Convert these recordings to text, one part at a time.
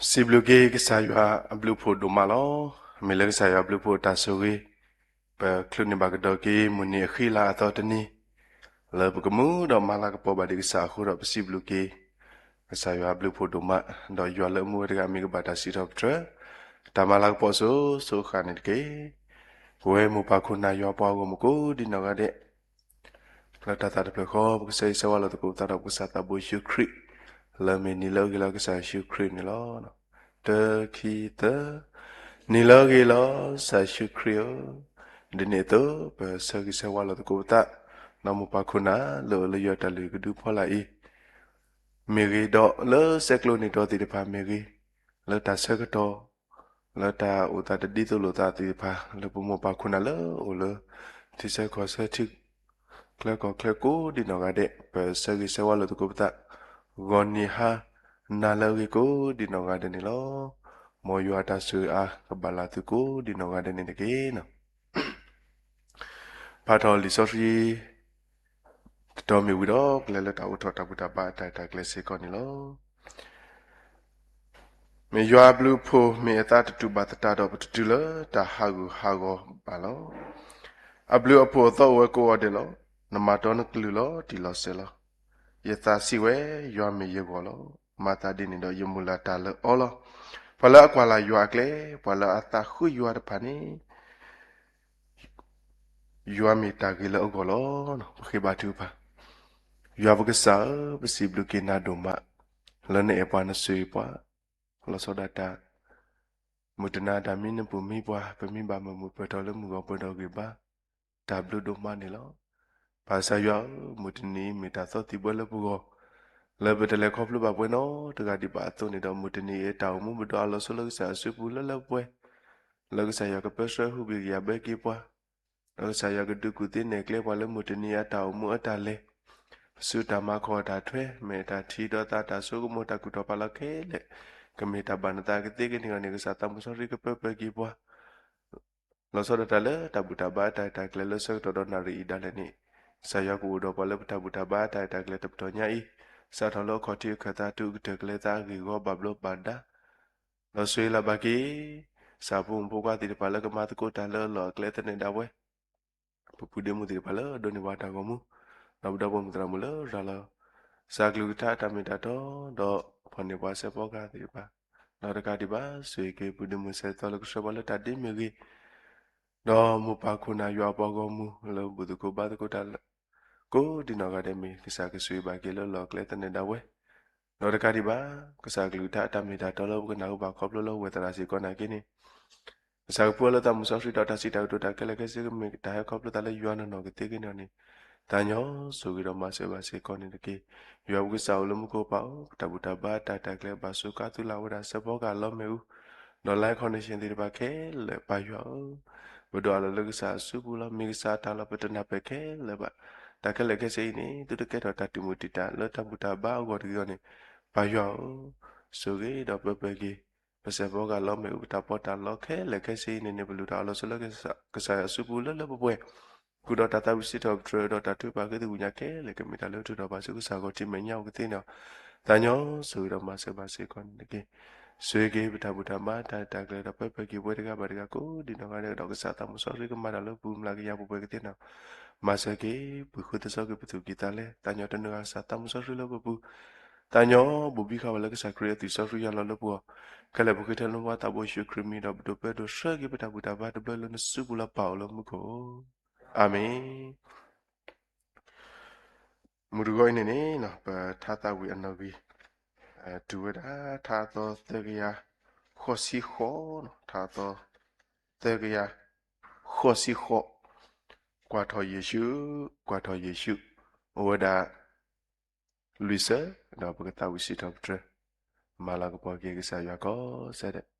ပစံးဘျုးက့ၤကစၢ်ယွၤအဘျုးအဖှိၣ်ဒိၣ်မးလီၤ. မ့ၢ်လၢကစၢ်ယွၤအဘျုးအဖှိၣ်တၢ်ဆိၣ်ဂ့ၤ, ပချုးန့ၢ်ဘၣ်ကဒီးက့ၤမုၢ်နံၤအဃံလၤအသီတနံၤ, လၢပကမူဒီးမၤလၤကပီၤဘၣ်ဒံးကစၢ်အဃိဒီး ပစံးဘျုးက့ၤ ကစၢ်ယွၤအဘျုးအဖှိၣ်ဒိၣ်မး, ဒီးယွၤလၢအမူဝဲတဂၤအမံၤကဘၣ်တၢ်စံးထီၣ်ပတြၢၤ, တၢ်မၤလၤကပီၤစိၤစိၤဃၣ်န့ၣ်တက့ၢ်. ပဝဲမိၢ်ပၢ်ခိၣ်နၢ်ယွၤပှၤဂီၢ်မုၢ်ကိးဒံးနီၢ်ဂၤဒဲး လၢတၢ်သးတဖျၢၣ်ဃီ ပကဆၢဂ့ၤဆၢဝါလိာ်သကိးပသးဒီးပကစၢ်သးဘိယ့ၣ်ၡူးခရံာ်, လၢမ့ၢ်နံၤလၢအဂ့ၤလီၤကစၢ်ယ့ၣ်ၡူးခရံာ်န့ၣ်လီၤ. တၢ ခံ သၢ, နံၤလၢအဂ့ၤလီၤ ကစၢ်ယ့ၣ်ၡူးခရံာ်ဧၢ, ဒ်န့ၣ်အသိး ပဆၢဂ့ၤဆၢဝါလိာ်သကိးပသး, ဒီးမိၢ်ပၢ်ခိၣ်နၢ်လၢအိၣ်လၢယွၤတၢ်လုၢ်ကဒုဖီလာ်အံၤ မ့ၢ်ဂ့ၤ, ဒီးလၢဆဲးကျိးန့ၢ်တီသ့ၣ်တဖၣ်မ့ၢ်ဂ့ၤ, လၢတၢ်ဆၢကတီၢ် လၢတၢ်အိၣ်သးတဒ်သိးလိာ်သးသ့ၣ်တဖၣ် လၢပမိၢ်ပၢ်ခိၣ်နၢ်လၢအိၣ်လၢ ထံဆၢကီၢ်ဆၢထံ ချၢကီၢ်ချၢကိးဒံးနီၢ်ဂၤဒဲး ပဆၢဂ့ၤဆၢဝါလိာ်သကိးပသး, ဂီၤနံၤဟါ နၤလၢအဂ့ၤကိးဒံးနီၢ်ဂၤဒဲးန့ၣ်လီၤ. မ်ယွၤအတၢ်ဆိၣ်ဂ့ၤအါကဘၣ်လၢသုကိးဒံးနီၢ်ဂၤဒဲးန့ၣ်တက့ၢ်. ဖးထီၣ်လံာ်စီဆှံ တတီၤမ့ၢ်ဝံၤဒီး ပကလဲၤလၢတၢ်အိၣ်ထီၣ်တၢ်ဘူၣ်တၢ်ဘါအတၢ်ရဲၣ်တၢ်ကျဲၤစ့ၢ်ကီးန့ၣ်လီၤ. မ့ၢ်ယွၤအဘျုးအဖှိၣ် မ့ၢ်အသးတတူၢ်ဘၣ်သတးဒီး ပတတုၤလၢတၢ်ဟးဂူာ်ဟးဂီၤဘၣ်လီၤ. အဘျုးအဖှိၣ်အသီအိၣ်ဝဲကိးဂၤဒဲးလီၤ. နမၤတီနကလုၢ်လီၤတံၢ်လီၤဆဲးလီၤ. ယသးစံးဝဲ, ယွၤမ့ၢ်ယဂီၢ်လီၤ. မၤသးဒ်န့ၣ်ဒီး ယမုၢ်လၢ်တၢ်လၢအီၤလီၤ. ပှၤလၢအကွၢ်လၢ်ယွၤအကျဲ, ပှၤလၢအသးဃုယွၤတဖၣ်န့ၣ် ယွၤမ့ၢ်တၢ်ဂ့ၤလၢအဂီၢ်လီၤ. ပဃ့ဘါထုကဖၣ်. ယွၤပကစၢ်ဧၢ, ပစံးဘျုးက့ၤနၤဒိၣ်မး, လၢနအဲၣ်ပှၤနဆိၣ်ဂ့ၤပှၤ, လီၤဆီဒၣ်တၢ် မုၢ်တနၤတၢ်မံနပူၤမံပှၤ, ပမံဘၣ်မုာ်မုာ်ပၢၢ်ထီၣ်လၢမုၢ်ဂီၤပၢၢ်ထီၣ်ဂ့ၤဘါ, တၢ်ဘျုးဒိၣ်မးန့ၣ်လီၤ. ပၢ်ကစၢ်ယွၤဧၢ, မုၢ်တနံၤအံၤမ့ၢ်တၢ်သီသံၣ်ဘှဲလၢပဂီၢ်, လၢပတလဲၤခီဖျိဘၣ်ပှဲၤနီတဂၤဒံးဘၣ်အသိးန့ၣ်ဒီး မုၢ်တနံၤအံၤတၢ်အိၣ်မူပဒိၣ်အလီၤဆီလၢကစၢ်အစုပူၤလၢလၢပှဲၤပှဲၤ, လၢကစၢ်ယွၤကပၢဆှၢဟူးဘံၣ်ကယာ်ဘၢက့ၤပှၤ ဒီးကစၢ်ယွၤကဒုးကူၣ်သ့နဲၣ်ကျဲပှၤလၢမုၢ်တနံၤအတၢ်အိၣ်မူအတၢ်လဲၤ, ပစုတၢ်မၤခီၣ်တၢ်ထွဲ မ့ၢ်တၢ်ထံၣ်ဒီးသးတၢ်ဆိကမိၣ်တၢ်ကူၣ်ထီၣ်ပာ်လီၤခဲလၢာ်, ကမ့ၢ်တၢ်ဘၣ်နသးကသ့ကန့ၢ်အီၤန့ၣ် ကစၢ်သးမုၢ်စီဆှံကပၢပၢက့ၤပှၤ, လီၤဆီဒၣ်တၢ်လၢတၢ်ဘူၣ်တၢ်ဘါတၢ်ရဲၣ်တၢ်ကျဲၤလၢဆၢကတီၢ်ဒီးနၣ်ရံၣ်အံၤဒၣ်လဲာ်န့ၣ်, ကစၢ်ယွၤကအိၣ်ဒီးပှၤလၢပတၢ်ဘူၣ်တၢ်ဘါတၢ်ရဲၣ်တၢ်ကျဲၤတပတီၢ်ညါအံၤ, စးထီၣ်လၢအခီၣ်ထံးအခၢၣ်သးတုၤကတၢၢ်ကလဲၤသးအဂ့ၢ်အဂီၢ်ဘၣ်ဘျီးဘၣ်ဒါ ဒီးဆိၣ်ဂ့ၤလၢ်ဘၣ်က့ၤ ကစၢ်ဖိမုၣ်ဖိခွါသ့ၣ်တဖၣ်လၢကမၤသကိးတၢ်လၢအလီၢ်အကျဲသန့ၣ်ဒၣ်ဝဲ, ပပုၢ်ဒ့မုၣ်သ့ၣ်တဖၣ်လၢအဒိးန့ၢ်ဘၣ်တၢ်ဂီၤမူ, ဒီးပဒီပုၢ်မုၣ်သရၣ်မုၣ်လၢရၤလီၤ ကစၢ်ကလုၢ်ကထါတၢ်မ့ၢ်တၢ်တီ, ဒီးဖီၣ်န့ၢ်ပှၤစဲးဖီကဟၣ်သ့ၣ်တဖၣ်, ဒီးတကးဒံးဘၣ် ဆိၣ်ဂ့ၤက့ၤပုၢ်ဒ့မုၣ်စဲးသီလၢကဆှၢပှၤလၢတၢ်ဒ့မ့ၢ်ဂ့ၤ, ဒီးမိၢ်ပၢ်ခိၣ်နၢ်ယွၤအပှၤဂီၢ်မုၢ်လၢဘူၣ်သကိးဘါသကိးတၢ်လၢ ကိးဒံးနီၢ်ဂၤဒဲးမ့ၢ် ကစၢ်ကဆိၣ်ဂ့ၤဘၣ်က့ၤလၢအလီၢ်အကျဲသန့ၣ်ဒၣ်ဝဲ, ဒီးတကးဒံးဘၣ် ကစၢ်ကလုၢ်ကထါတၢ်မ့ၢ်တၢ်တီလၢပကနၢ်ဟူဘၣ်ခီဖျိလၢဝဲသရၣ်စ့ၢ်ကီးနာ်က့န့ၣ်, ကစၢ်ကပှဲၤလၢသးမုၢ်စီဆှံဒီးတၢ်စံးတၢ်ကတိၤတၢ်ခဲလၢာ်ခဲဆ့ကမ့ၢ်တၢ်ဟဲခီဖျိသးလၢယွၤနီၢ်နီၢ်ကသ့က့ၤန့ၣ်န့ၣ်, သးညီဆိၣ်ဂ့ၤဒီးမၤစၢၤဘၣ်စ့ၢ်ကီးန့ၣ်တက့ၢ်. ယွၤပကစၢ်အိၣ်လၢမူခိၣ်ပၢ်ဧၢ, ပတၢ်ဘူၣ်တၢ်ဘါတၢ်ရဲၣ်တၢ်ကျဲၤဘၣ်စူးကါသုလၢ်ဝဲဒၣ်စဲးဖီကဟၣ်လီၤမ့ၣ်အူ, ဒီး Lion Connection သ့ၣ်တဖၣ်ခဲလၢာ်ပၢ်ယွၤဧၢ, ပဒိးအလီၢ်လၢကစၢ်အစုပူၤလီၤ. မ့ၢ်ကစၢ်အတၢ်လီၢ်ပတနၢ်ပၢၢ်ခဲလၢာ်ဘၣ်. တၢ်ခဲလၢာ်ခဲဆ့အံၤန့ၣ် သုတကဲထီၣ်တၢ်တံာ်မုၢ်တံာ်တာ်လၢတၢ်ဘူၣ်တၢ်ဘါအဂီၢ်တဂ့ၤအဂီၢ်န့ၣ်, ပၢ်ယွၤဧၢ, ဆိၣ်ဂ့ၤဒီးပၢပၢက့ၤ ပစဲးဖီကဟၣ်လီၤမ့ၣ်အူ ပတၢ်ပီးတၢ်လီခဲလၢာ်ခဲဆ့အံၤန့ၣ်န့ၣ် ပလူၤတၢ်အလီၢ်ဆိလၢကစၢ်ယွၤအစုပူၤလၢလၢပှဲၤပှဲၤ, ဃုာ်ဒီးတၢ်သးဝံၣ်စံးထီၣ်ပတြၢၤဒီးတၢ်ထုကဖၣ်ဃ့သကွံာ်ညါခဲလၢာ် ကမ့ၢ်တၢ်လၢထုးထီၣ်ဘၣ်ဆူကစၢ်ဂီၢ်ထံးမဲာ်ညါအိၣ်ကသ့န့ၣ်, သးညီဆိၣ်ဂ့ၤဒီးမၤစၢၤဘၣ်စ့ၢ်ကီးန့ၣ်တက့ၢ်. ဆိၣ်ဂ့ၤက့ၤပတၢ်ဘူၣ်တၢ်ဘါတၢ်ရဲၣ်တၢ်ကျဲၤဒီးပၢပၢက့ၤပဝဲတဂၤဘၣ်တဂၤကိးဒံးနီၢ်ဂၤဒဲး ဒီးကစၢ်သးမုၢ်စီဆှံကမၤတၢ်လၢပူၤမျးကယၤပှဲၤပှဲၤကသ့န့ၣ်, မၤစၢၤက့ၤ ပှ့ၤဃုသစီက့ၤပသူၣ်ကံၢ်သးလဲ, သးညီတနုာ်ဂၤကစၢ်သးမုၢ်စီဆှံလၢပပူၤ, သးညီဘိၣ်ဘံဃာ်ဝဲလၢကစၢ်ခရံာ်အသွံၣ်စီဆှံယွၤလီၤလၢပဂီၢ်, ခဲလၢာ်ပဃ့ထဲလၢမူဝါသးဘိယ့ၣ်ၡူးခရံာ်မံၤဒီးပဒိးပၢဒိးဆှၢက့ၤပတၢ်ဘူၣ်တၢ်ဘါတဘျၢလၢနစုပူၤလၢပၢ်အိၣ်လၢမူခိၣ်, အၤမ့ၣ်. မုၢ်တဂီၤအံၤန့ၣ်န့ၣ် ပထါသးဝံၣ်အနီၣ်ဂံၢ် တုၤဝဲဒၣ် ထါအသီသၢကယၤဃိးဆံဃိး, ထါအသီ သၢကယၤဃိးဆံဃိး, ကွၢ်ထီၣ်ယ့ၣ်ၡူး, ကွၢ်ထီၣ်ယ့ၣ်ၡူး, အိၣ်ဝဲဒၣ် လွံၢ်ဆၢ, ဒီးပကသးဝံၣ်စံးထီၣ်ပတြၢၤ, မၤလၤကပီၤက့ၤကစၢ်ယွၤကိးဆၢဒဲး.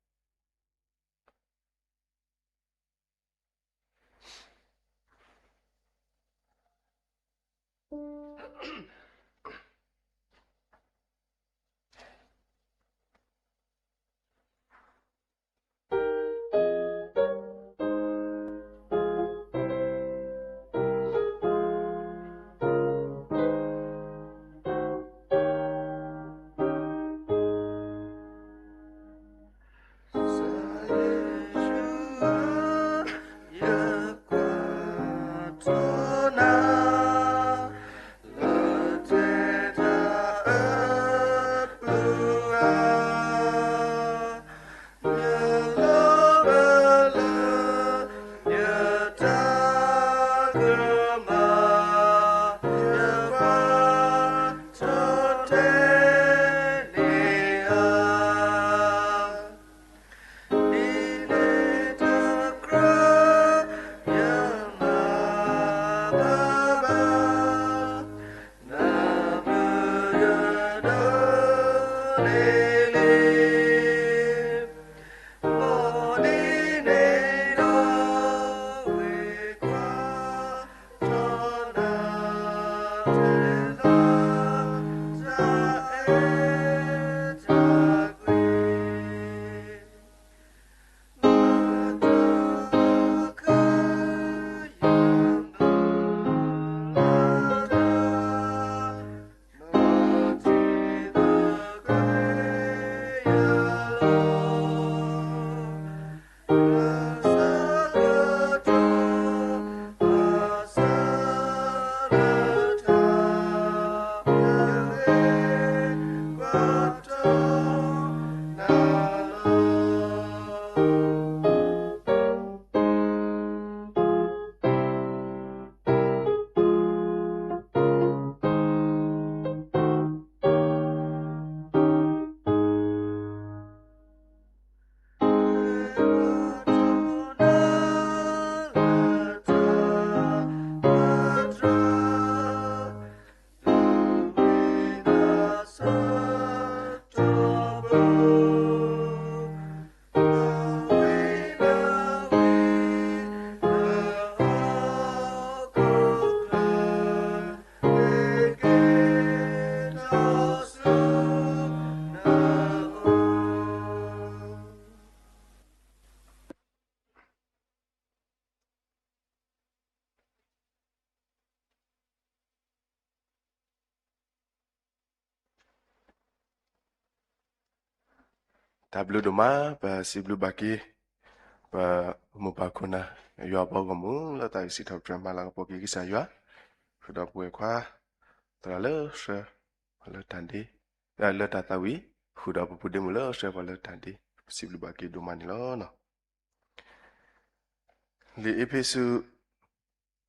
တၢ်ဘျုးဒိၣ်မး ပစံးဘျုးဘၣ်က့ၤ ပမိၢ်ပၢ်ခိၣ်နၢ် ယွၤအဘီအမုၢ် လၢသးကစံးထီၣ်ပတြၢၤမၤလၤကပီၤက့ၤကစၢ်ယွၤ, ဃုာ်ဒီးပဝဲခွါ သရၣ်လၢဆှၢပှၤလၢတၢ်ဒ့, လၢတၢ်သးဝံၣ်, ဃုာ်ဒီးပဖိဒ့မုၣ်လၢဆှၢပှၤလၢတၢ်ဒ့, ပစံးဘျုးဘၣ်က့ၤဒိၣ်မးန့ၣ်လီၤ. လံာ်အ့းဖ့းစူး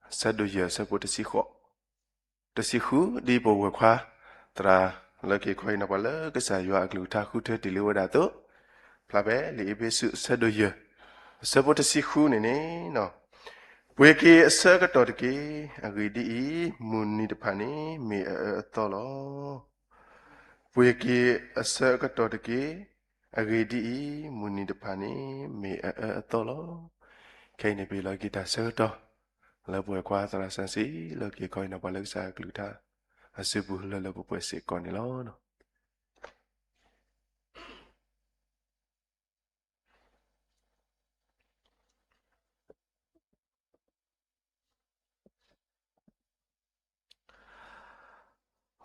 အဆၢဒိၣ်ယဲၢ် အဆၢဖိတဆံဃိး, တဆံဃု, ဒ်ပဝဲၢ်ခွါ သရၣ်လၢက့ၤခီအံၤနီၤပှၤလၢကစၢ်ယွၤအကလုၢ်ကထါဃုထၢတ့ၢ်လံဝဲဒၣ်အသိး, ဖျါဖဲလံာ်အ့းဖ့းစူး အဆၢဒိၣ်ယဲၢ် အဆၢဖိတဆံဃုန့ၣ်န့ၣ်, ပှ့ၤက့ၤအဆၢကတီၢ်တက့ၢ်. အဂ့ၢ်ဒ်အံၤ, မုၢ်နံၤတဖၣ်န့ၣ် မ့ၢ်အအၢအသီလီၤ. ပှ့ၤက့ၤအဆၢကတီၢ်တက့ၢ်. အဂ့ၢ်ဒ်အံၤ, မုၢ်နံၤတဖၣ်န့ၣ် မ့ၢ်အအၢအသီလီၤ. ခဲအံၤန့ၣ် ပဟ့ၣ်လီၤက့ၤတၢ်ဆၢကတီၢ် လၢပဝဲၢ်ခွါသရၣ်စံးစ့ၢ် လၢက့ၤခီအံၤနီၤပှၤလၢကစၢ်အကလုၢ်ကထါ အစုပူၤလၢလၢပှဲၤပှဲၤစ့ၢ်ကီးန့ၣ်လီၤ.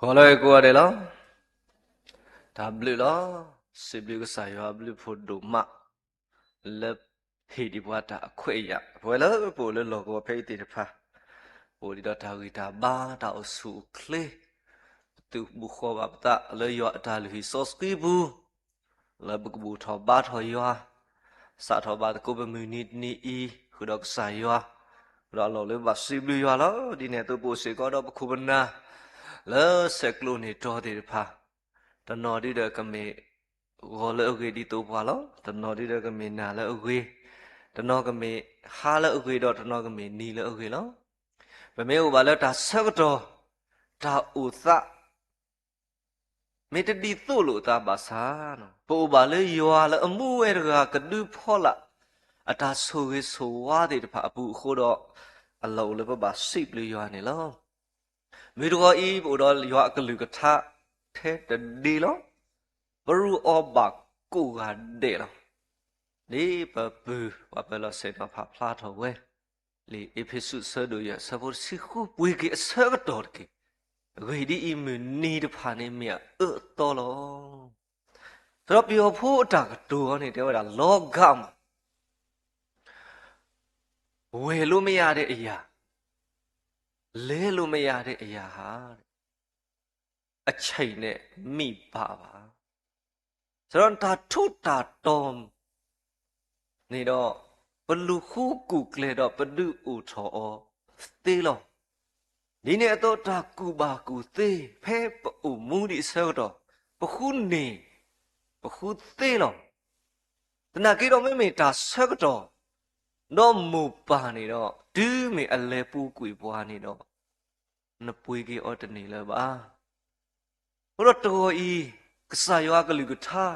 ဂီၤလၢကိးဂၤဒဲးလီၤ. တၢ်ဘျုးလီၤ. စံးဘျုးကစၢ်ယွၤအဘျုးအဖှိၣ်ဒိၣ်မး လၢဟ့ၣ်ဒံးပှၤတၢ်အခွဲးအယာ် ပဝဲလၢပအိၣ်လၢလီၢ်ကဝီၤဖဲအံၤသ့ၣ်တဖၣ်, ပအိၣ်ဒံးဒီးတၢ်ဂံၢ်တၢ်ဘါ တၢ်အိၣ်ဆူၣ်အိၣ်ချ့, ပသုးဘူးဃီဘၣ်ပသးလၢယွၤအတၢ်လုၢ်ဟံၣ်စီဆှံပူၤ လၢပကဘူၣ်ထီၣ်ဘါထီၣ်ယွၤ, စးထီၣ်ဘၣ်သကိးပမုၢ်နံၤတနံၤအံၤ ဃုာ်ဒီးကစၢ်ယွၤ, ဃုာ်ဒီးအလီၢ်လၢဘၣ်စံးဘျုးယွၤလီၤ. ဒ်န့ၣ်အသိးပအိၣ်စ့ၢ်ကီးဒီးပခိၣ်ပနၢ် လၢဆဲးကျိးန့ၢ်တီၤသ့ၣ်တဖၣ်, တနီၤဒုဒီးကမ့ၢ် ဂီၤလၢအဂ့ၤဒ်သိးပှၤလီၤ. တနီၤဒုဒီးကမ့ၢ်နၤလၢအဂ့ၤ, တနီၤကမ့ၢ်ဟါလၢအဂ့ၤဒီးတနီၤကမ့ၢ်နံၤလၢအဂ့ၤလီၤ. ပမ့ၢ်အိၣ်ဘၣ်လၢတၢ်ဆၢကတီၢ် တၢ်အိၣ်သး မ့ၢ်တဒ်သိးလိာ်အသးဘၣ်ဆၣ်, ပအိၣ်ဘၣ်လၢယွၤလၢအမူဝဲတဂၤကဒုဖီလာ် အတၢ်ဆိၣ်ဂ့ၤဆိၣ်ဝါသ့ၣ်တဖၣ်အပူၤအဃိဒီး, အလီၢ်အိၣ်လၢပဘၣ်စံးဘျုးယွၤန့ၣ်လီၤ. မုၢ်တဂီၤအံၤ ပအိၣ်ဒီးယွၤအကလုၢ်ကထါထဲတဒ့လီၤ. ပရူးအီၤဘၣ်ကိးဂၤဒဲးလီၤ. ဒ်ပပုၢ်ပှၤပၢၤလီၢ်ဆ့ၣ်နီၤဖးဖျါထီၣ်ဝဲ, လံာ်အ့းဖ့းစူး အဆၢဒိၣ်ယဲၢ် အဆၢဖိတဆံဃု, ပှ့ၤက့ၤအဆၢကတီၢ်တက့ၢ်. အဂ့ၢ်ဒ်အံၤ, မုၢ်နံၤတဖၣ်န့ၣ်မ့ၢ်အအၢအသီလီၤ. ဒီးပယီၤဖိအတၢ်ကတိၤအီၤန့ၣ် တဲဝဲဒၣ် လီၤဂာ်မး ဝယ်လို့မရတဲ့အရာ, လဲလို့မရတဲ့အရာဟာ အချိန်နဲ့မီးပါပါ. ဆိုတော့ တၢ်ထူးတၢ်တီၤန့ၣ်ဒီး ပလူၤဃူကူၣ်ကျဲၤဒီးပဒုးအိၣ်ထီၣ်အီၤသ့လီၤ. ဒ်န့ၣ်အသိး တၢ်ကူၣ်ဘၣ်ကူၣ်သ့ ဖဲပအိၣ်မူဒံးအဆၢကတီၢ် ပဃုန့ၢ် ပဃုသ့လီၤ. သနာ်က့ဒီး မ့မ့ၢ်တၢ်ဆၢကတီၢ် ဒီးမိၢ်ပၢ်န့ၣ်ဒီး တုၤမ့ၢ်အလဲၤပူၤကွံာ်ပှၤန့ၣ်ဒီး နပှ့ၤက့ၤအီၤတန့ၢ်လၢၤဘၣ်. အဃိဒီးတဂီၤအံၤ ကစၢ်ယွၤအကလုၢ်ကထါ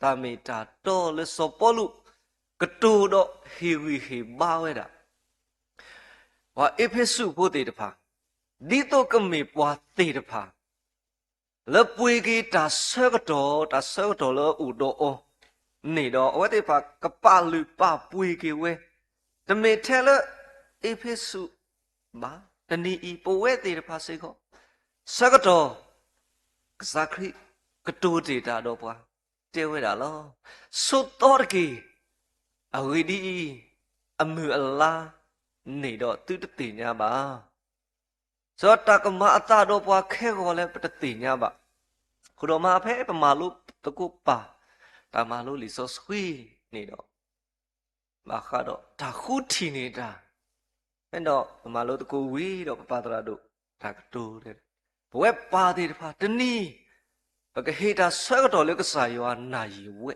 တၢ်မ့ၢ်တၢ်တီလၢစီၤပီလူး ကတိၤဒီးဟ့ၣ်ဂံၢ်ဟ့ၣ်ဘါဝဲဒၣ် ပှၤအ့းဖ့းစူးဖိသ့ၣ်တဖၣ်, ဒ်သိးကမ့ၢ်ပှၤသ့ၣ်တဖၣ် လၢပှ့ၤက့ၤတၢ်ဆၢကတီၢ်, တၢ်ဆၢကတီၢ်လၢအအိၣ်ဒီးအီၤန့ၣ်ဒီး အဝဲသ့ၣ်တဖၣ်ကပာ်လုၢ်ပာ်ပှ့ၤက့ၤဝဲ, တမ့ၢ်ထဲလၢအ့းဖ့းစူးဘၣ်, တနံၤအံၤ ပဝဲသ့ၣ်တဖၣ်စ့ၢ်ကီး ဆၢကတီၢ် ကစၢ်ခရံာ်ကတိၤတ့ၢ်တၢ်ဒီးပှၤ တဲဝဲဒၣ်လီၤ. ဆိးသီတက့ၢ်. အဂ့ၢ်ဒ်အံၤ, အမုၢ်အလါန့ၣ်ဒီးသုတသ့ၣ်ညါဘၣ်. စီၤတၢ်ကမၤအသးဒီးပှၤခဲဂီၤလၢပတသ့ၣ်ညါဘၣ်. အဃိဒီးမ့ၢ်ဖဲပမၤလိသကိးပၢ် တၢ်မၤလိလံာ်စီဆှံန့ၣ်ဒီး ဘၣ်ဃးဒီးတၢ်ဃုထံၣ်န့ၢ်တၢ်, ဖဲဒီးပမၤလိသကိးဝံၤဒီးပပၢ်သရၣ်ဒိၣ်တၢ်ကတိၤ, ပဝဲပၢ်သ့ၣ်တဖၣ်တနံၤ ပကဟ့ၣ်တၢ်ဆၢကတီၢ်လၢကစၢ်ယွၤနၢ်ယံၤဝဲ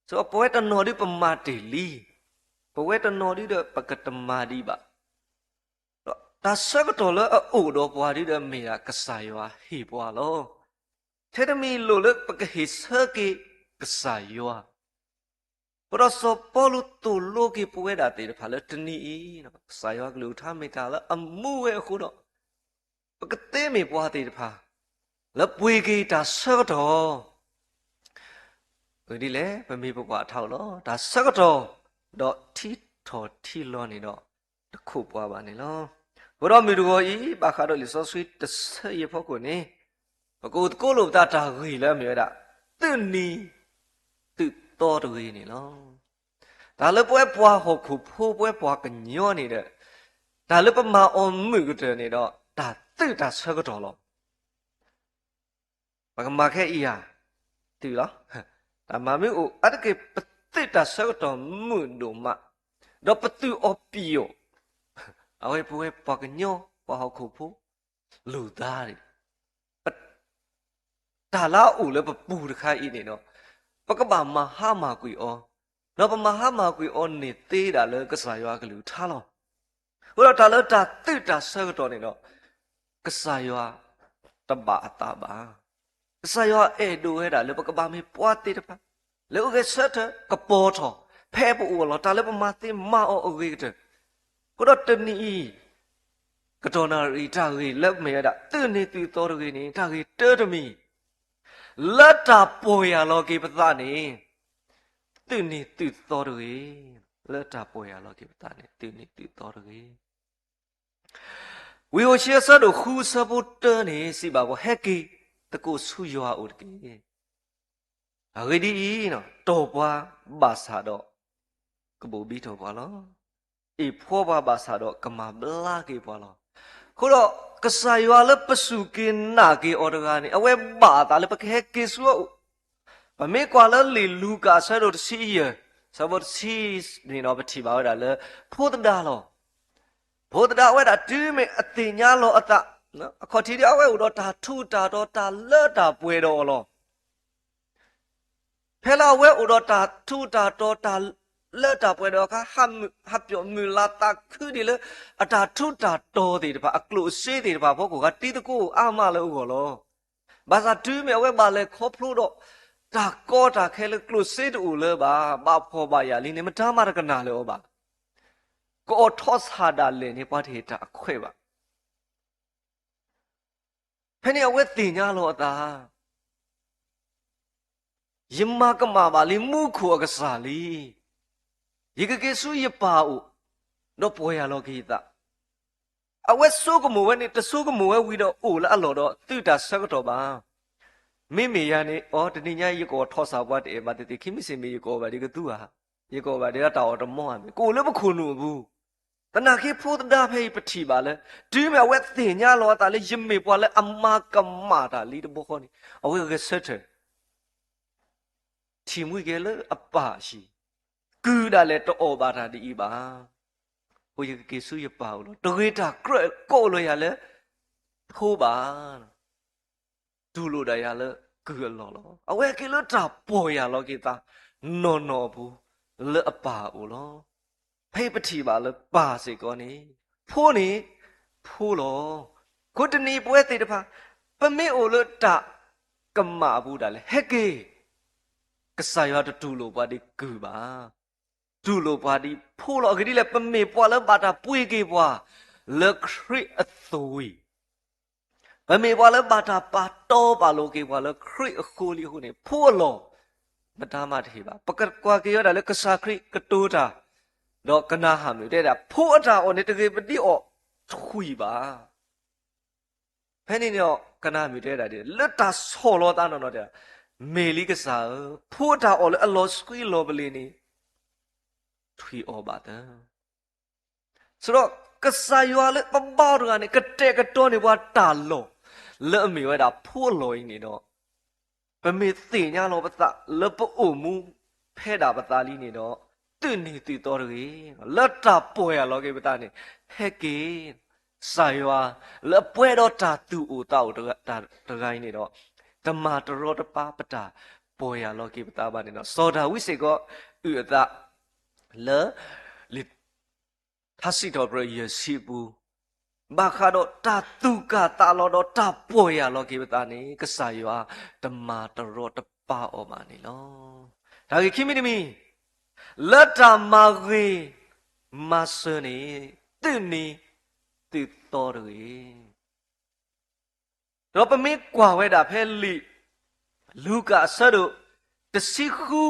စီၤပဝဲတနီၤဒုပမၤတ့ၢ်လံ, ပဝဲတနီၤဒုဒီးပကတမၤဒံးဘၣ်. ဒီးတၢ်ဆၢကတီၢ်လၢအအိၣ်ဒီးပှၤဒုဒီးမ့ၢ်ဒၣ်ကစၢ်ယွၤဟ့ၣ်ပှၤလီၤ. ထဲတမံၤလိၣ်လၢပကဟ့ၣ်ဆၢက့ၤကစၢ်ယွၤ, အဃိဒီးစီၤပီလူးသိၣ်လိက့ၤပဝဲဒၣ်သ့ၣ်တဖၣ်လၢတနံၤအံၤ, ကစၢ်ယွၤကလုၢ်ကထါမ့ၢ်တၢ်လၢအမူဝဲအဃိဒီး ပကသ့မ့ၢ်ပှၤသ့ၣ်တဖၣ် လၢပှ့ၤက့ၤတၢ်ဆၢကတီၢ်, အဂ့ၢ်ဒ်လဲၣ်, ပမ့ၢ်ပကွၢ်အထးအိၣ်လီၤ. တၢ်ဆၢကတီၢ် ဒီးထံထီၣ်ထံလီၤန့ၣ်ဒီး တခိးပှၤဘၣ်န့ၣ်လီၤ. အဃိဒီးမုၢ်တဂီၤအံၤ ဘၣ်ဃးဒီးလံာ်စီဆှံတဆၢအံၤအဖီခိၣ်န့ၣ်, ပကအိၣ်သကိးလိာ်ပသးတၢ်ဂ့ၢ်လၢအမ့ၢ်ဝဲဒၣ် သုးနံၤ တၢ်လၢသုးသီတဂ့ၤန့ၣ်လီၤ. တၢ်လၢပဝဲပှၤဟီၣ်ခိၣ်ဖိ ပဝဲပှၤကညီန့ၣ်ဒီး တၢ်လၢပမၤအီၤမုာ်ကတၢၢ်န့ၣ်ဒီး တၢ်သုးတၢ်ဆၢကတီၢ်လီၤ. ပကမၤခဲအံၤဧါ, သုးလီၤ. တၢ်မၤမ့ၢ်အိၣ်အါတက့ၢ် ပသုးတၢ်ဆၢကတီၢ်မုာ်ဒိၣ်မး, ဒီးပသုးအီၤပံာ်အီၤ, အဝဲပဝဲပှၤကညီ ပှၤဟီၣ်ခိၣ်ဖိ လိာ်သးန့ၣ် တၢ်လၢအအိၣ်လၢပပူၤတခါအံၤန့ၣ်ဒီး ပကဘၣ်မၤဟါမၢ်ကွံာ်အီၤ, ဒီးပမၤဟါမၢ်ကွံာ်အီၤန့ၣ်သ့ဒၣ်လၢကစၢ်ယွၤအကလုၢ်ကထါလီၤ. အဃိဒီးတၢ်လၢတၢ်သုးတၢ်ဆၢကတီၢ်န့ၣ်ဒီး ကစၢ်ယွၤတဘၣ်အသးဘၣ်. ကစၢ်ယွၤအဲၣ်ဒိးဝဲဒၣ်လၢပကဘၣ်မ့ၢ်ပှၤသ့ၣ်တဖၣ် လၢအဂဲၤဆၢထၢၣ်ကပီၤထီၣ် ဖဲပအိၣ်အလီၢ် တၢ်လၢပမၤသ့မၤအီၤအဂ့ၤကတၢၢ်. အဃိဒီးတနံၤအံၤ ကတီၢ်နၣ်ရံၣ်တၢ်ဂ့ၢ်လၢမ့ၢ်ဝဲဒၣ် သုးန့ၢ်သုးသီတဂ့ၤန့ၣ် တၢ်ဂ့ၢ်တၢတမံၤ လၢတၢ်ပီၢ်ယၢ်လီၤက့ၤပသးန့ၣ် သုးန့ၢ်သုးသီတဂ့ၤ. လၢတၢ်ပီၢ်ယၢ်လီၤက့ၤပသးန့ၣ် သုးန့ၢ်သုးသီတဂ့ၤ. ဝံၢ်ဧိၤၡ့အဆၢဒိၣ်ဃု အဆၢဖိတၢန့ၣ် စံးဘၣ်ပှၤ ဟဲက့ၤသကိးဆူယွၤအအိၣ်တက့ၢ်. အဂ့ၢ်ဒ်အံၤ, တီၢ်ပှၤဘၣ်ဆၣ်ဒီး ကဘိးဘံထီၣ်ပှၤလီၤ. အ့ၣ်ဖှီပှၤဘၣ်ဆၣ်ဒီး ကမၤဘျါက့ၤပှၤလီၤ. အဃိဒီး ကစၢ်ယွၤလၢပစူၢ်က့ၤနာ်က့ၤအီၤတဂၤန့ၣ် အဝဲဘၣ်အသးလၢပကဟဲက့ၤဆူအအိၣ် ပမ့ၢ်ကွၢ်လၢလံာ်လူၤကၣ်အဆၢဒိၣ်တဆံယဲၢ် အဆၢဖိတဆံန့ၣ်ဒီး ပထံၣ်ဘၣ်ဝဲဒၣ်လၢ ဖိသဒါလီၤ. ဖိသဒါဝဲဒၣ်တုၤမ့ၢ်အသ့ၣ်ညါလီၤအသး, အခီၣ်ထံးဒ်အဝဲအိၣ်ဒီးတၢ်ထူးတၢ်တီၤ တၢ်လၢတၢ်ပှဲၤဒီးအီၤလီၤ. ဖဲလၢအဝဲအိၣ်ဒီးတၢ်ထူးတၢ်တီၤ တၢ်လၢတၢ်ပှဲၤဒီးအခါ ဟးပျီၣ်မုာ်လၤသးခုဒ်လၢ အတၢ်ထူးတၢ်တီၤသ့ၣ်တဖၣ် အကျိၣ်အစ့သ့ၣ်တဖၣ်အဖီခိၣ် ဂၤတံၤသကိးအါမးလၢအဂီၢ်လီၤ. ဘၣ်ဆၣ်တုၤမ့ၢ်အဝဲဘၣ်လဲၤခီဖျိဒီး တၢ်ကီတၢ်ခဲလၢကျိၣ်စ့တအိၣ်လၢၤဘၣ်, ဘၣ်ဖှီၣ်ဘၣ်ယာ်လံန့ၣ် မတၤမးတကနၣ်လၢၤအီၤဘၣ်. ကအီၣ်ထီၣ်ဆၣ်ဒၣ်လဲာ်န့ၣ် ပှၤတဟ့ၣ်တၢ်အခွဲးဘၣ်. ဖဲန့ၣ်အဝဲသ့ၣ်ညါလီၤအသး, ယမၤကမၣ်ဘၣ်လံမူခိၣ်အကစၢ်လံ. ယကက့ၤဆူယပၢ်အိၣ်, ဒီးပီၢ်ယၢ်လီၤက့ၤယသး. အဝဲဆိကမိၣ်ဝဲန့ၣ် တဆိကမိၣ်ဝဲဝံၤဒီးအိၣ်လၢအလီၢ်ဒီးသုးတၢ်ဆၢကတီၢ်ဘၣ်. မ့မ့ၢ်ယၤန့ၣ် အိ တနံၤညါ ယကအီၣ်ထီၣ်ဆၣ်ပှၤတအဲၣ်ဘၣ်သ့ၣ်သ့ၣ် ခံမံၤစ့ၢ်မ့ၢ် ယကအီၣ်ဘၣ်ဒီးကသူဧါ, ယကအီၣ်ဘၣ်ဒီးတၢ်အီၣ်တမီဧါမ့ၢ် ကအိၣ်လၢပခိၣ်နူာ်အပူၤ. သနာ်က့ဖိသဒါဖဲအံၤပထံၣ်ဘၣ်လၢ တုၤမ့ၢ်အဝဲသ့ၣ်ညါလီၤအသးလၢ ယမ့ၢ်ပှၤလၢအမၤကမၣ်တၢ်လံတဘျီဃီန့ၣ် အဝဲဂဲၤဆၢထၢၣ် ထံၣ်မှံက့ၤလၢအပၢ်အဟံၣ်, ကုၢ်ဒၣ်လဲာ်တအီၣ်ဘၣ်တၢ်ဒ်အံၤဘၣ်. အဃိယကက့ၤဆူယပၢ်အိၣ်လီၤ. တဂ့ၤတၢ်ကြၢးကိးလၢယၤလၢဖိဘၣ်. တူၢ်လိာ်ဒၣ်ယၤလၢကုၢ်အလီၢ်လီၤ. အဝဲက့ၤလၢတၢ်ပီၢ်ယၢ်လီၤက့ၤသးနီၢ်နီၢ်အပူၤ လၢအပၢ်အအိၣ်လီၤ. ဖဲအံၤပထံၣ်ဘၣ်လၢပၢ်စ့ၢ်ကီးန့ၣ် ဖိန့ၣ်ဖိလီၤ. အဃိတနံၤအံၤပဝဲသ့ၣ်တဖၣ် ပမ့ၢ်အိၣ်လၢတၢ်ကမၣ်အပူၤဒၣ်လဲာ် ဟဲက့ၤ, ကစၢ်ယွၤတတူၢ်လိာ်ပှၤဒ်ကုၢ်ဘၣ်. တူၢ်လိာ်ပှၤဒ်ဖိလီၤ. အဂ့ၢ်ဒ်လဲၣ်, ပမ့ၢ်ပှၤလၢဘၣ်တၢ်ပှ့ၤက့ၤပှၤလၢခရံာ်အသွံၣ်, ပမ့ၢ်ပှၤလၢဘၣ်တၢ်ပာ်တီပာ်လိၤက့ၤပှၤလၢခရံာ်အဃိလံအဃိန့ၣ် ဖိအလီၢ် မတၤမးတဟ့ၣ်ဘၣ်. ပကကွၢ်က့ၤဝဲဒၣ်လၢကစၢ်ခရံာ်ကတိၤတၢ်, ဒီးကနၤဧၣ်မုၣ်တဲဒၣ် ဖိအတၢ်အီၣ်န့ၣ် တဂ့ၤပဒ်အီၣ်ထွံၣ်ဘၣ်. ဖဲန့ၣ်န့ၣ် ကနၤဧၣ်မုၣ်တဲဒၣ်ဒ် လၢတၢ်ဆီၣ်လီၤသးနီၢ်နီၢ်တဲဒၣ်, မ့ၢ်လံကစၢ်ဧၢ, ဖိအတၢ်အီၣ်လၢအလီၤဆှံလီၤပလ့ၤန့ၣ် ထွံၣ်အီၣ်ဘၣ်သၢ. ဆိုတော့ ကစၢ်ယွၤလၢပဘါအီၤတဂၤန့ၣ် ကတဲာ်ကတီၤန့ၢ်ပှၤတၢ်လီၢ် လၢအမ့ၢ်ဝဲဒၣ်ဖိအလီၢ်အံၤန့ၣ်ဒီး ပမ့ၢ်သ့ၣ်ညါလီၤပသးလၢပအိၣ်မူဖဲဒၣ်ပသးလံန့ၣ်ဒီး သုးန့ၢ်သုးသီတဂ့ၤ, လၢတၢ်ပီၢ်ယၢ်လီၤက့ၤပသးန့ၣ် ဟဲက့ၤ, ကစၢ်ယွၤလၢအပှဲၤဒီးတၢ်သူၣ်အိၣ်သးအိၣ်တဂၤအံၤန့ၣ်ဒီး တမၤတရီတပါပတၢ်ပီၢ်ယၢ်လီၤက့ၤပသးဘၣ်န့ၣ်ဒီး စီၤဒၤဝံးစ့ၢ်ကီးအုၣ်အသး လၢ ထါစံးထီၣ်ပတြၢၤယဲၢ်ဆံအပူၤ, ဘၣ်ဃးဒီးတၢ်သူၣ်ကၢ်သးလီၤဒီးတၢ်ပီၢ်ယၢ်လီၤက့ၤပသးန့ၣ် ကစၢ်ယွၤတမၤတရီတပါအီၤဘၣ်န့ၣ်လီၤ. တၢ်ဂ့ၢ်ခံမံၤတမံၤ, လၢတၢ်မၤဂ့ၤမၤစၢၤန့ၣ် သုးန့ၢ်သုးသီတဂ့ၤ. ဒီးပမ့ၢ်ကွၢ်ဝဲဒၣ်ဖဲလံာ်လူၤကၣ်အဆၢဒိၣ်တဆံဃု,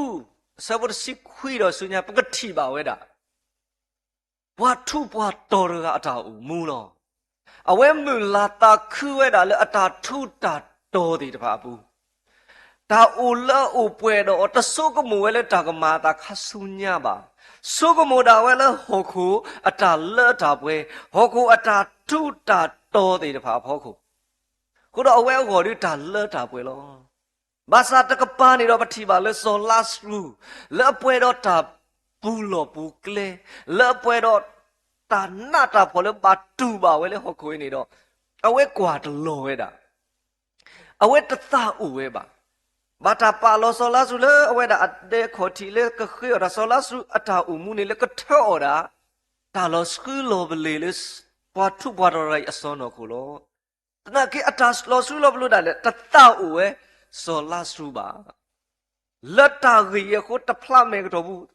အဆၢဖိတဆံခွံဒီးဆူညါ ပကထံၣ်ဘၣ်ဝဲဒၣ် ပှၤထူးပှၤတီၤတဂၤအတၢ်အိၣ်မူလီၤ. အဝဲမုာ်လၤသးခုဝဲဒၣ်လၢအတၢ်ထူးတၢ်တီၤသ့ၣ်တဖၣ်အပူၤ, တၢ်အိၣ်လၢအအိၣ်ပှဲၤဒီးအီၤ တဆိကမိၣ်ဝဲလၢတၢ်ကမၤအသးခါဆူညါဘၣ်. ဆိကမိၣ်ဒၣ်ဝဲလၢဟီၣ်ခိၣ်အတၢ်လၢတၢ်ပှဲၤ, ဟီၣ်ခိၣ်အတၢ်ထူးတၢ်တီၤသ့ၣ်တဖၣ်အဖီခိၣ်, အဃိဒီးအဝဲအဂီၢ်ဒုးတၢ်လၢတၢ်ပှဲၤလီၤ. ဘၣ်ဆၣ်တကပၤန့ၣ်ဒီးပထံၣ်ဘၣ်လၢစီၤလါစရူး လၢအပှဲၤဒီးတၢ်ပူၤလီၢ်ပူၤကျဲ, လၢအပှဲၤဒီးတၢ်နးတၢ်ဖှီၣ်လၢဘၣ်တူၢ်ဘၣ်ဝဲလၢဟီၣ်ခိၣ်အံၤန့ၣ်ဒီး အဝဲကွၢ်တလီၤဝဲဒၣ် အဝဲတသးအိၣ်ဝဲဘၣ်. ဘၣ်တၢ်ပာ်လီၤစီၤလါစရူးလၢအဝဲဒၣ်အဒဲခီၣ်ထံးလၢကဃ့အီၣ်တၢ်, စီၤလါစရူးအတၢ်အိၣ်မူန့ၣ်လၢကထၢအီၣ်ဒၣ် တၢ်လီၤဆှုလီၤပလ့ၤလၢ ပှၤထူးပှၤတီၤတဂၤအံၤအစီၢ်နီၤခိၣ်လီၤ. သနာ်က့အတၢ်လီၤဆှုလီၤပလ့ၤဒၣ်လဲာ် တသးအိၣ်ဝဲစီၤလါစရူးဘၣ်. လၢတၢ်ဂ့ၢ်အံၤအဃိ တဖျးမဲာ်ကတီၢ်ပူၤ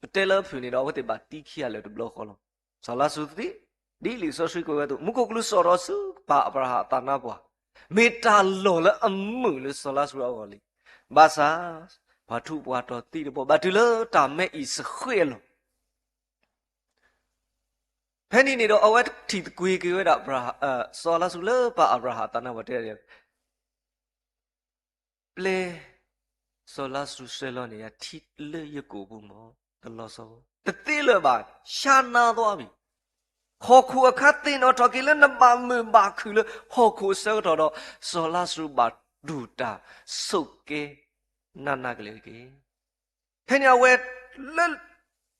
ပတဲလၢအဖုၣ်န့ၣ်ဒီး အဝဲသ့ၣ်ဘၣ်သံခံဂၤလၢာ်တဘျီဃီလီၤ. စီၤလါစရူးသံ, ဒ်လံာ်စီဆှံကွဲးဝဲအသိး မူခိၣ်ကလူးစိာ်ထီၣ်ဆူပၢ်အၤဘြၤဟၣ်အသးနါပှၢ်, မ့ၢ်တၢ်လီၢ်လၢအမုာ်လၢစီၤလါစရူးအဂီၢ်လံ. ဘၣ်ဆၣ် ပှၤထူးပှၤတီၤသံတဘီ ဘၣ်တုၤလၢတၢ်မဲအံၤစဃ့အလီၢ် ဖဲန့ၣ်န့ၣ်ဒီး အဝဲထံၣ်သကွ့ၤက့ၤဝဲဒၣ် စီၤလါစရူးလၢပၢ်အၤဘြၤဟၣ်အသးနါပှၢ်တဲ, ပျဲစီၤလါစရူးဆှၢလီၤန့ၣ် ယထံလၢယကိာ်ပူၤမး, တလီၤဆီ, တသ့လၢၤဘၣ်, ဆါနါသွါဘၣ်. ဟီၣ်ခိၣ်အခါသ့ၣ်နီၣ်ထီၣ်က့ၤလၢနဘၣ်မုာ်ဘၣ်ခုၣ်လၢဟီၣ်ခိၣ်အဆၢကတီၢ်ဒီး စီၤလါစရူးဘၣ်တူၢ်တၢ်ဆိးကဲနးနးကလဲာ်တက့ၢ်. ဖဲန့ၣ်အဝဲ လၢ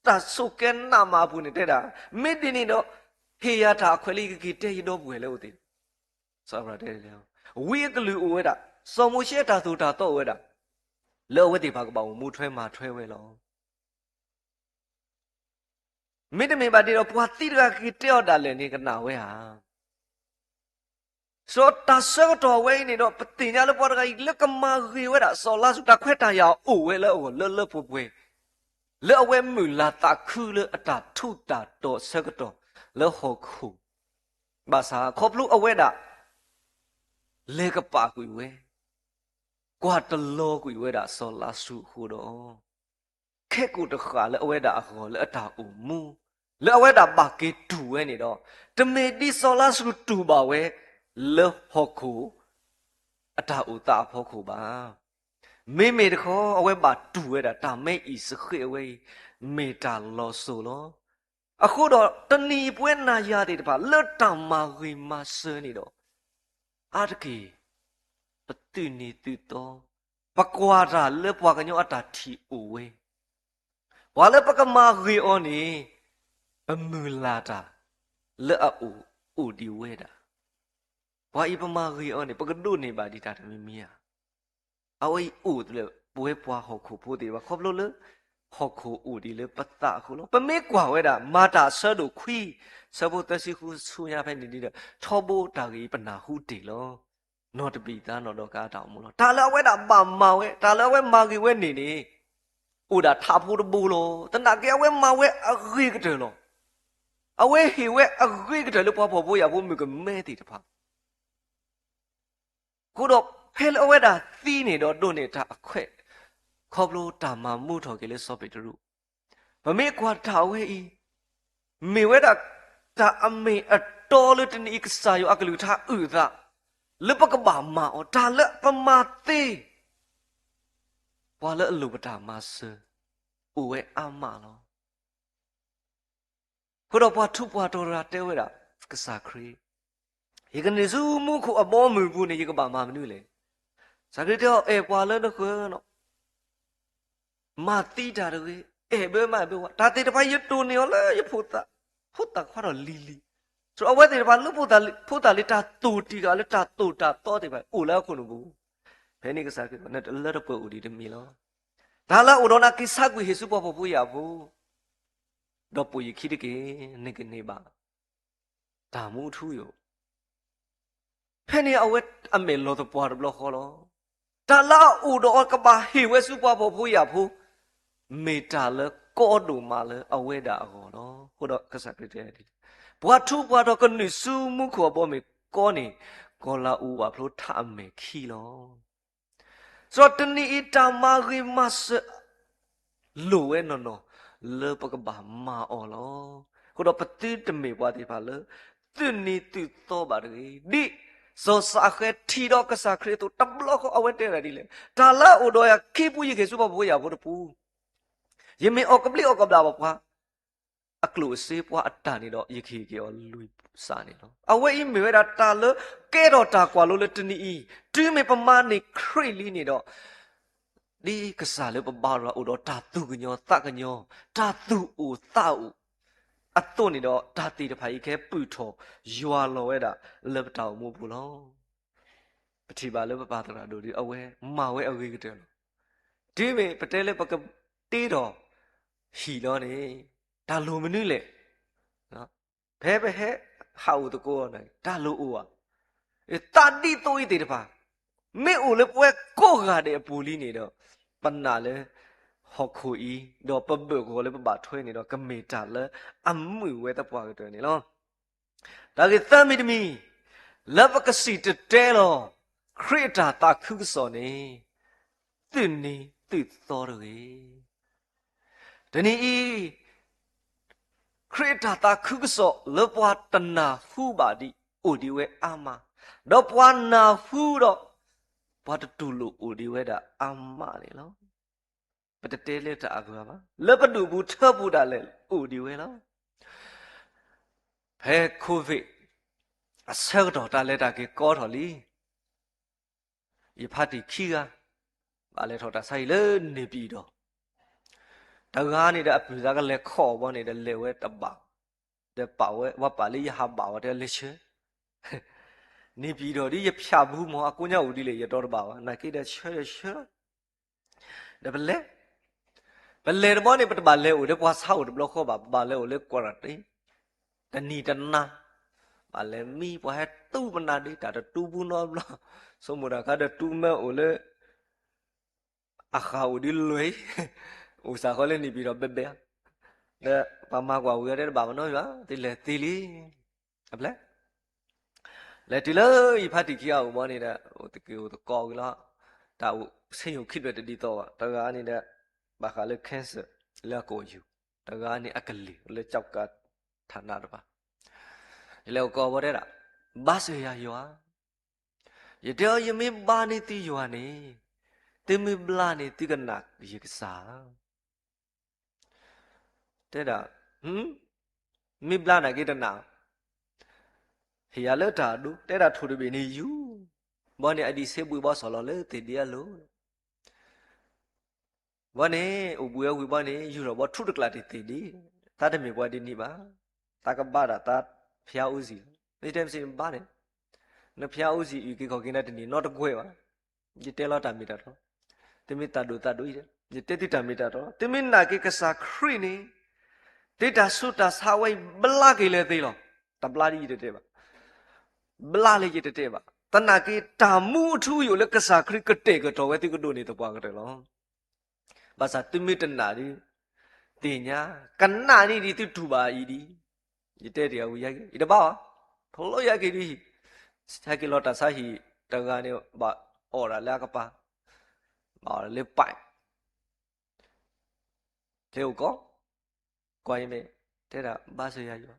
တၢ်ဆိးကဲနးမးအပူၤန့ၣ်တဲဒၣ်, မ့ၢ်ဒ်န့ၣ်ဒီး ဟ့ၣ်ယၤတၢ်အခွဲးလၢယကက့ၤတဲယဒီပုၢ်ဝဲၢ်လၢအအိၣ်သ့ၣ်, ဝံအကလုၢ်အိၣ်ဝဲဒၣ်, စီၤမိၤၡ့အတၢ်သိၣ်တၢ်သီအိၣ်ဝဲဒၣ်, လၢအဝဲသ့ၣ်တဖၣ်ကဘၣ်အိၣ်မူထွဲမၤထွဲဝဲလီၤ. မ့တမ့ၢ်ဘၣ်ဒ်န့ၣ်ဒီး ပှၤသံတဂၤကက့ၤတဲအီၤဒၣ်လဲာ်န့ၣ် ကနၣ်ဝဲဧါ. စီၤတၢ်ဆၢကတီၢ်ဝဲအံၤန့ၣ်ဒီး ပသ့ၣ်ညါလၢပှၤတဂၤအံၤလၢကမၤဂ့ၤဝဲဒၣ်စီၤလါစရူး တၢ်ခွဲးတၢ်ယာ်အိၣ်ဝဲလၢအဂီၢ်လၢလၢပှဲၤပှဲၤ, လၢအဝဲမုၢ်လၢ်သးခုလၢအတၢ်ထူးတၢ်တီၤဆၢကတီၢ်လၢဟီၣ်ခိၣ်, ဘၣ်ဆၣ်ခီဖျိအဝဲဒၣ် လဲၤကပာ်ကွံာ်ဝဲ, ကွၢ်တလီၤကွံာ်ဝဲဒၣ်စီၤလါစရူးအဃိဒီး ခဲကိာ်တဃၣ်လၢအဝဲဒၣ်အဂီၢ်လၢအတၢ်အိၣ်မူ, လၢအဝဲဒၣ်ဘၣ်က့ၤတူၢ်ဝဲန့ၣ်ဒီး, တမ့ၢ်ဒ်စီၤလါစရူးတူၢ်ဘၣ်ဝဲလၢဟီၣ်ခိၣ်အတၢ်အိၣ်သးအဖီခိၣ်ဘၣ်. မ့မ့ၢ်တခီ အဝဲဘၣ်တူၢ်ဝဲဒၣ်တၢ်မဲအံၤစဃ့အဝဲအံၤ မ့ၢ်တၢ်လီၤစိၤလီၤ. အဃိဒီးတနံၤအံၤပဝဲနၤယၤသ့ၣ်တဖၣ် လၢတၢ်မၤဂ့ၤမၤစၢၤန့ၣ်ဒီး အါတက့ၢ် ပသုးနံၤသုးသီ, ပကွၢ်တၢ်လၢပှၤကညီအတၢ်ထံၣ်အိၣ်ဝဲ, ပှၤလၢပကမၤဂ့ၤအီၤန့ၣ် ပမုၢ်လၢ်တၢ်လၢအအိၣ်အိၣ်ဒံးဝဲဒၣ်, ပှၤအံၤပမၤဂ့ၤအီၤန့ၣ် ပကဒိးန့ၢ်ဘၣ်ဒံးတၢ်တမံၤမံၤဧါ. အဝဲအံၤအိၣ်လၢပဝဲပှၤဟီၣ်ခိၣ်ဖိသ့ၣ်တဖၣ် ခီဖျိလၢ ဟီၣ်ခိၣ်အိၣ်ဒံးလၢပသးအဃိလီၤ. ပမ့ၢ်ကွၢ်ဝဲဒၣ် မၤတၢ်အဆၢဒိၣ်ခွံ ဆၢဖိသၢဆံဃုဆူညါဖဲန့ၣ်ဒီး ထီဘိတၢ်ဂ့ၢ်အံၤပနၢ်ဟူတ့ၢ်လီၤ. နီၢ်တဘံၣ်သါနီၢ်ဒီကၤအတၢ်အိၣ်မူလီၤ. တၢ်လၢအဝဲဒၣ်ဘၣ်မၤဝဲ, တၢ်လၢအဝဲမၤဂ့ၤဝဲန့ၣ်န့ၣ် အိၣ်ဒၣ်ထးဖိတဘိလီၤ. သနာ်က့အဝဲမၤဝဲအဂ့ၤကတၢၢ်လီၤ. အဝဲဟ့ၣ်ဝဲအဂ့ၤကတၢၢ်လၢပှၤဖှီၣ်ဖိယာ်ဖိမုၣ်ကမဲသ့ၣ်တဖၣ် အဃိဒီးဖဲလၢအဝဲဒၣ်သံန့ၣ်ဒီးဒိးန့ၢ်တၢ်အခွဲး ခီဖျိတၢ်မၤမူထီၣ်က့ၤလၢစီၤပ့းတရူး, ပမ့ၢ်ကွၢ်တၢ်ဝဲအံၤ, မ့ၢ်ဝဲဒၣ်တၢ်အမ့ၢ်အတီလၢတနံၤအံၤကစၢ်ယွၤအကလုၢ်ကထါအုၣ်အသး လၢပကဘၣ်မၤအီၤ, တၢ်လၢပမၤသ့ ပှၤလၢအလိၣ်ပတၢ်မၤစၢၤ အိၣ်ဝဲအါမးလီၤ. အဃိဒီးပှၤထူးပှၤတီၤတဂၤတဲဝဲဒၣ် ကစၢ်ခရံာ်, ယကနုာ်ဆူမူခိၣ်အဘီအမုၢ်ပူၤန့ၣ် ယကဘၣ်မၤမနုၤလဲၣ်. ကစၢ်ခရံာ်တဲအီၤ အဲၣ်ပှၤလၢနဃၢၤနီၤ, မၤသံတၢ်တဂ့ၤ, အဲၣ်ဘၢမါအဲၣ်ဘၢဝၤ, တၢ်သ့ၣ်တဖၣ်ယတိၢ်န့ၢ်အီၤလၢယဖိသၣ်, ဖိသၣ်ခွါထီၣ်လံၤလံၤ, ဆိအဝဲသ့ၣ်တဖၣ်လၢဖိသၣ်လံၤ, ဖိသၣ်လံၤတၢ်တိာ်တံၢ်ဃာ်လၢတၢ်သိၣ်တၢ်သီသ့ၣ်တဖၣ် အိၣ်လၢအခိၣ်နူာ်ပူၤ, ဖဲန့ၣ်ကစၢ်ခရံာ် နတလၢတပှဲၤအိၣ်ဒံးတမံၤလီၤ. တၢ်လၢအအိၣ်ဒီးနၤက့ၤဆါကွံာ်ဟ့ၣ်ဆူပှၤဖှီၣ်ဖိယာ်ဖိ ဒီးပိာ်ယခံတက့ၢ်, နကန့ၢ်ဘၣ်တၢ်မူထူယိာ်. ဖဲန့ၣ်အဝဲအမဲာ်လီၤသပှၢ်တဘျီဃီလီၤ. တၢ်လၢအအိၣ်ဒီးအီၤကဘၣ်ဟ့ၣ်ဝဲဆူပှၤဖှီၣ်ဖိယာ်ဖိ မ့ၢ်တၢ်လၢကီဒိၣ်မးလၢအဝဲဒၣ်အဂီၢ်လီၤ. အဃိဒီးကစၢ်ခရံာ်တဲဒ်လဲၣ်, ပှၤထူးပှၤတီၤကနုာ်ဆူမူခိၣ်အဘီအမုၢ်ကီန့ၣ် ကီၤလၤအူးဘၣ်ဖျိထးအမဲာ်ခံလီၤ. စီၤတနံၤအံၤတၢ်မၤဂ့ၤမၤစၢၤ လိၣ်ဝဲနီၢ်နီၢ် လၢပကဘၣ်မၤအီၤလီၤ. အဃိဒီးပသုတမ့ၢ်ပှၤသ့ၣ်တဖၣ်လၢ သုးနံၤသုးသီဘၣ်တဂ့ၤ, ဒ် စီၤစးဃဲထံၣ်ဒီးကစၢ်ခရံာ်အသိးတဘျီဃီ အဝဲတဲဒၣ်ဒ်လဲၣ်, တၢ်လၢအအိၣ်ဒီးယၤခံပူၤ ယဟ့ၣ်ဆူပှၤဖှီၣ်ဖိယာ်ဖိတပူၤ, ယမ့ၢ်အီၣ်ကဘျံးအီၣ်ကဘျၣ်ဘၣ်ပှၤ အကျိၣ်အစ့ ပှၤအတၢ်န့ၣ်ဒီး ယကဟ့ၣ်က့ၤအီၤလွံၢ်စးန့ၣ်လီၤ. အဝဲအံၤမ့ၢ်ဝဲဒၣ်တၢ်လၢကဲထီၣ်တၢ်ကွၢ်လိလၢတနံၤအံၤ, တုၤမ့ၢ်ပမၤန့ၢ်ခရံာ်လံန့ၣ်ဒီး ဒ်ကစၢ်လၢပဘါယွၤအိၣ်ဒီးတၢ်သူၣ်ကညီၤသးကညီၤ, တၢ်သူၣ်အိၣ်သးအိၣ်အသိးန့ၣ်ဒီး တၢ်သ့ၣ်တဖၣ်အံၤကဟဲပုၢ်ထီၣ်ယွၤလီၤဝဲဒၣ် လၢပတၢ်အိၣ်မူအပူၤလီၤ. ပထံၣ်ဘၣ်လၢပပၢ်သရၣ်ဒိၣ်ဒီး အဝဲမၤဝဲအဂ့ၤကတၢၢ်လီၤ. တုၤမ့ၢ်ပတဲလၢပကတ့ထီၣ်ဟံၣ်လီၤန့ၣ် တၢ်လိၣ်မနုၤလဲၣ်. ဖဲပဟဲဟးအိၣ်သကိးန့ၣ် တၢ်လိၣ်အိၣ်ဧါ. သးဒ်သိးအံၤသ့ၣ်တဖၣ် မ့ၢ်အိၣ်လၢပဝဲကိးဂၤဒဲးအပူၤလံန့ၣ်ဒီး ပနာ်လၢဟီၣ်ခိၣ်အံၤ ဒီးပဘၢၣ်ကဝီၤလၢပဘၣ်ထွဲန့ၣ်ဒီး ကမ့ၢ်တၢ်လၢအမုာ်ဝဲသပှၢ်ကတၢၢ်န့ၣ်လီၤ. တၢ်ဂ့ၢ်သၢမံၤတမံၤ လၢပကစံၣ်တဲၤတဲလီၤ ခရံာ်အတၢ်သးခုကစီၣ်န့ၣ် သုးနံၤသုးသီတဂ့ၤ. တနံၤအံၤ ခရံာ်အတၢ်သးခုကစီၣ်လၢပှၤတနၢ်ဟူဘၣ်ဒံး အိၣ်ဒံးဝဲအါမး, ဒီးပှၤနၢ်ဟူဒီး ပှၤတတူၢ်လိာ်အိၣ်ဒံးဝဲဒၣ်အါမးန့ၣ်လီၤ. ပတတဲလၢတၢ်အဂုၤအဂၤဘၣ်, လၢပဒူၣ်ပူၤထၢပူၤဒၣ်လဲာ်အိၣ်ဒံးဝဲလီၤ. ဖဲ COVID အဆၢကတီၢ်တၢ်လဲၤတၢ်က့ၤကီထီၣ်လံ ယဖါတံၢ်ခံဂၤ ဘၣ်လဲၤထီၣ်တၢ်ဆါဟံၣ်လၢန့ၣ်ပံၤဒီး, တဂၤန့ၣ်ဒီးအပုၢ်သးကလဲၤခီၣ်ဘီန့ၣ်ဒီး လဲၤဝဲတဘၣ်, ဒီးပာ်ဝဲ ပှၤပာ်လၢယဟးဘၣ်ဝဲတဲလဲၤဆၢ, န့ၣ်ပံၤဒီးဒ်ယဖၠၣ်ဘူးမး အကိးညါအိၣ်ဒ်လဲၣ် ယတီတဘၣ်ဘၣ် နာ်က့ဒီးဆၢဒီးဆၢလီၤ. ဒီးပလဲၤ, ပလဲၤတဘီန့ၣ် ပတဘၣ်လဲၤအိၣ်ဒီးပှၤဆါအိၣ်တဘျီဃီဘၣ်, ပဘၣ်လဲၤအိၣ်လၢ quarantine တနံၤတနၤ, ဘၣ်လဲၤမံပှၤဟဲတူပနၤဒ်တၢ်တတူပူနီတဘျီ, ဆိကမိၣ်တၢ်ခါဒီးတူမၢအိၣ်လၢ အဃၢ်အိၣ်ဒ်လဲၣ်, အိၣ်စ့ၢ်ကီးလၢန့ၣ်ပံၤဒီးဘဲဘဲ, ဒီးပှၤမၤကွၢ်ဝံၤအီၤတဲတဘၣ်မနီၤယွၤ, သုလဲၤသ့လံ, အဖျဲၣ် လဲၤတုၤလၢယဖါတံၢ်ခံဂၤအိၣ်ဘီန့ၣ်ဒီး အိၣ်သက့ၤအိၣ်သကိးဝံၤလီၤ, တၢ်အိၣ်ဆ့ယိၣ်ခံဖျၢၣ်တဒ်သိးဘၣ်, တဂၤန့ၣ်ဒီး ဘၣ်ဃးလၢ cancer လၢအကိာ်ယူၤ, တဂၤန့ၣ်အကလံၤလၢ ကျောက်ကပ် ဌာန တပၤ, ယလဲၤအိၣ်ကိးဘီတဲဒၣ်, ဘၣ်စၢၤယၤယွၤ, ယတဲအီၤ ယမ့ၢ်ဘါန့ၢ်သုယွၤန့ၣ်, သုမ့ၢ်ဘျါန့ၣ် သုကနာ်ယကစၢ် တဲဒၣ်, မ့ၢ်ဘျါနာ်က့တနာ်, ဟ့ၣ်ယၤလၢတၢ်အဒိ တဲဒၣ်ထိၣ်တဘ့ၣ်န့ၣ်ယူၤ, ဘီန့ၣ်အဒံးဆ့ဘှံးဘီစီၣ်လီၤလၢသ့ၣ်ဒ့အလိၤ, ဘီန့ၣ် အိၣ်ဘှံးအဝံၤဘီန့ၣ် ယူၤထီၣ်ဘီထူတကျးတ့ၢ်သ့ၣ်ဒ့, သးတမ့ၢ်ပှၤဒ်န့ၣ်ဘၣ်, သးကဘါဒၣ်သးဖၠါအူစံၣ်လီၤ, မ့ၢ်တဲမ့ၢ်စ့ၢ်နဘါန့ၣ်, နဖၠါအူစံၣ်အုၣ်က့ၤခီၣ်က့ၤနၤတနံၣ်နီတကွဲးဘၣ်, ယတဲလီၤတၢ်မ့ၢ်တၢ်တီ, သုမ့ၢ်သးဒိၣ်သးဒိၣ်အံၤ, ယတဲသုတၢ်မ့ၢ်တၢ်တီ, သုမ့ၢ်နာ်က့ၤကစၢ်ခရံာ်န့ၣ်, သုတၢ်ဆူးတၢ်ဆါဝဲအံၤ ဘျါက့ၤလၢသ့လီၤ, တဘျါဒ်ယတတဲဘၣ်, ဘျါလၢယတတဲဘၣ်, သနာ်က့တၢ်မူအထူအယိာ်လၢကစၢ်ခရံာ်ကတဲာ်ကတီၤဝဲသုကဒိးန့ၢ်သပှၢ်ကတၢၢ်လီၤ. ဘၣ်ဆၣ်သုမ့ၢ်တနာ်ဒီး, သ့ၣ်ညါ, ကနၣ်န့ၢ်ဒံးသုတူၢ်ဘၣ်အံၤဒံး, ယတဲတ့ၢ်အဝံၤယၤက့ၤ ယတဘါဘၣ်, ဖျိယၤက့ၤဒ်, ဟဲက့ၤလီၤတၢ်ဆါဟံၣ်တဂၤန့ၣ် ဘၣ်အီၣ်ဒၣ်လၢအကပၤ, ဘၣ်အီၣ်ဒၣ်လၢပာ် ဖဲအိၣ်ကီး, ကွၢ်အံၤမ့ၢ်, တဲဒၣ်ဘၣ်စၢၤယၤယွၤ,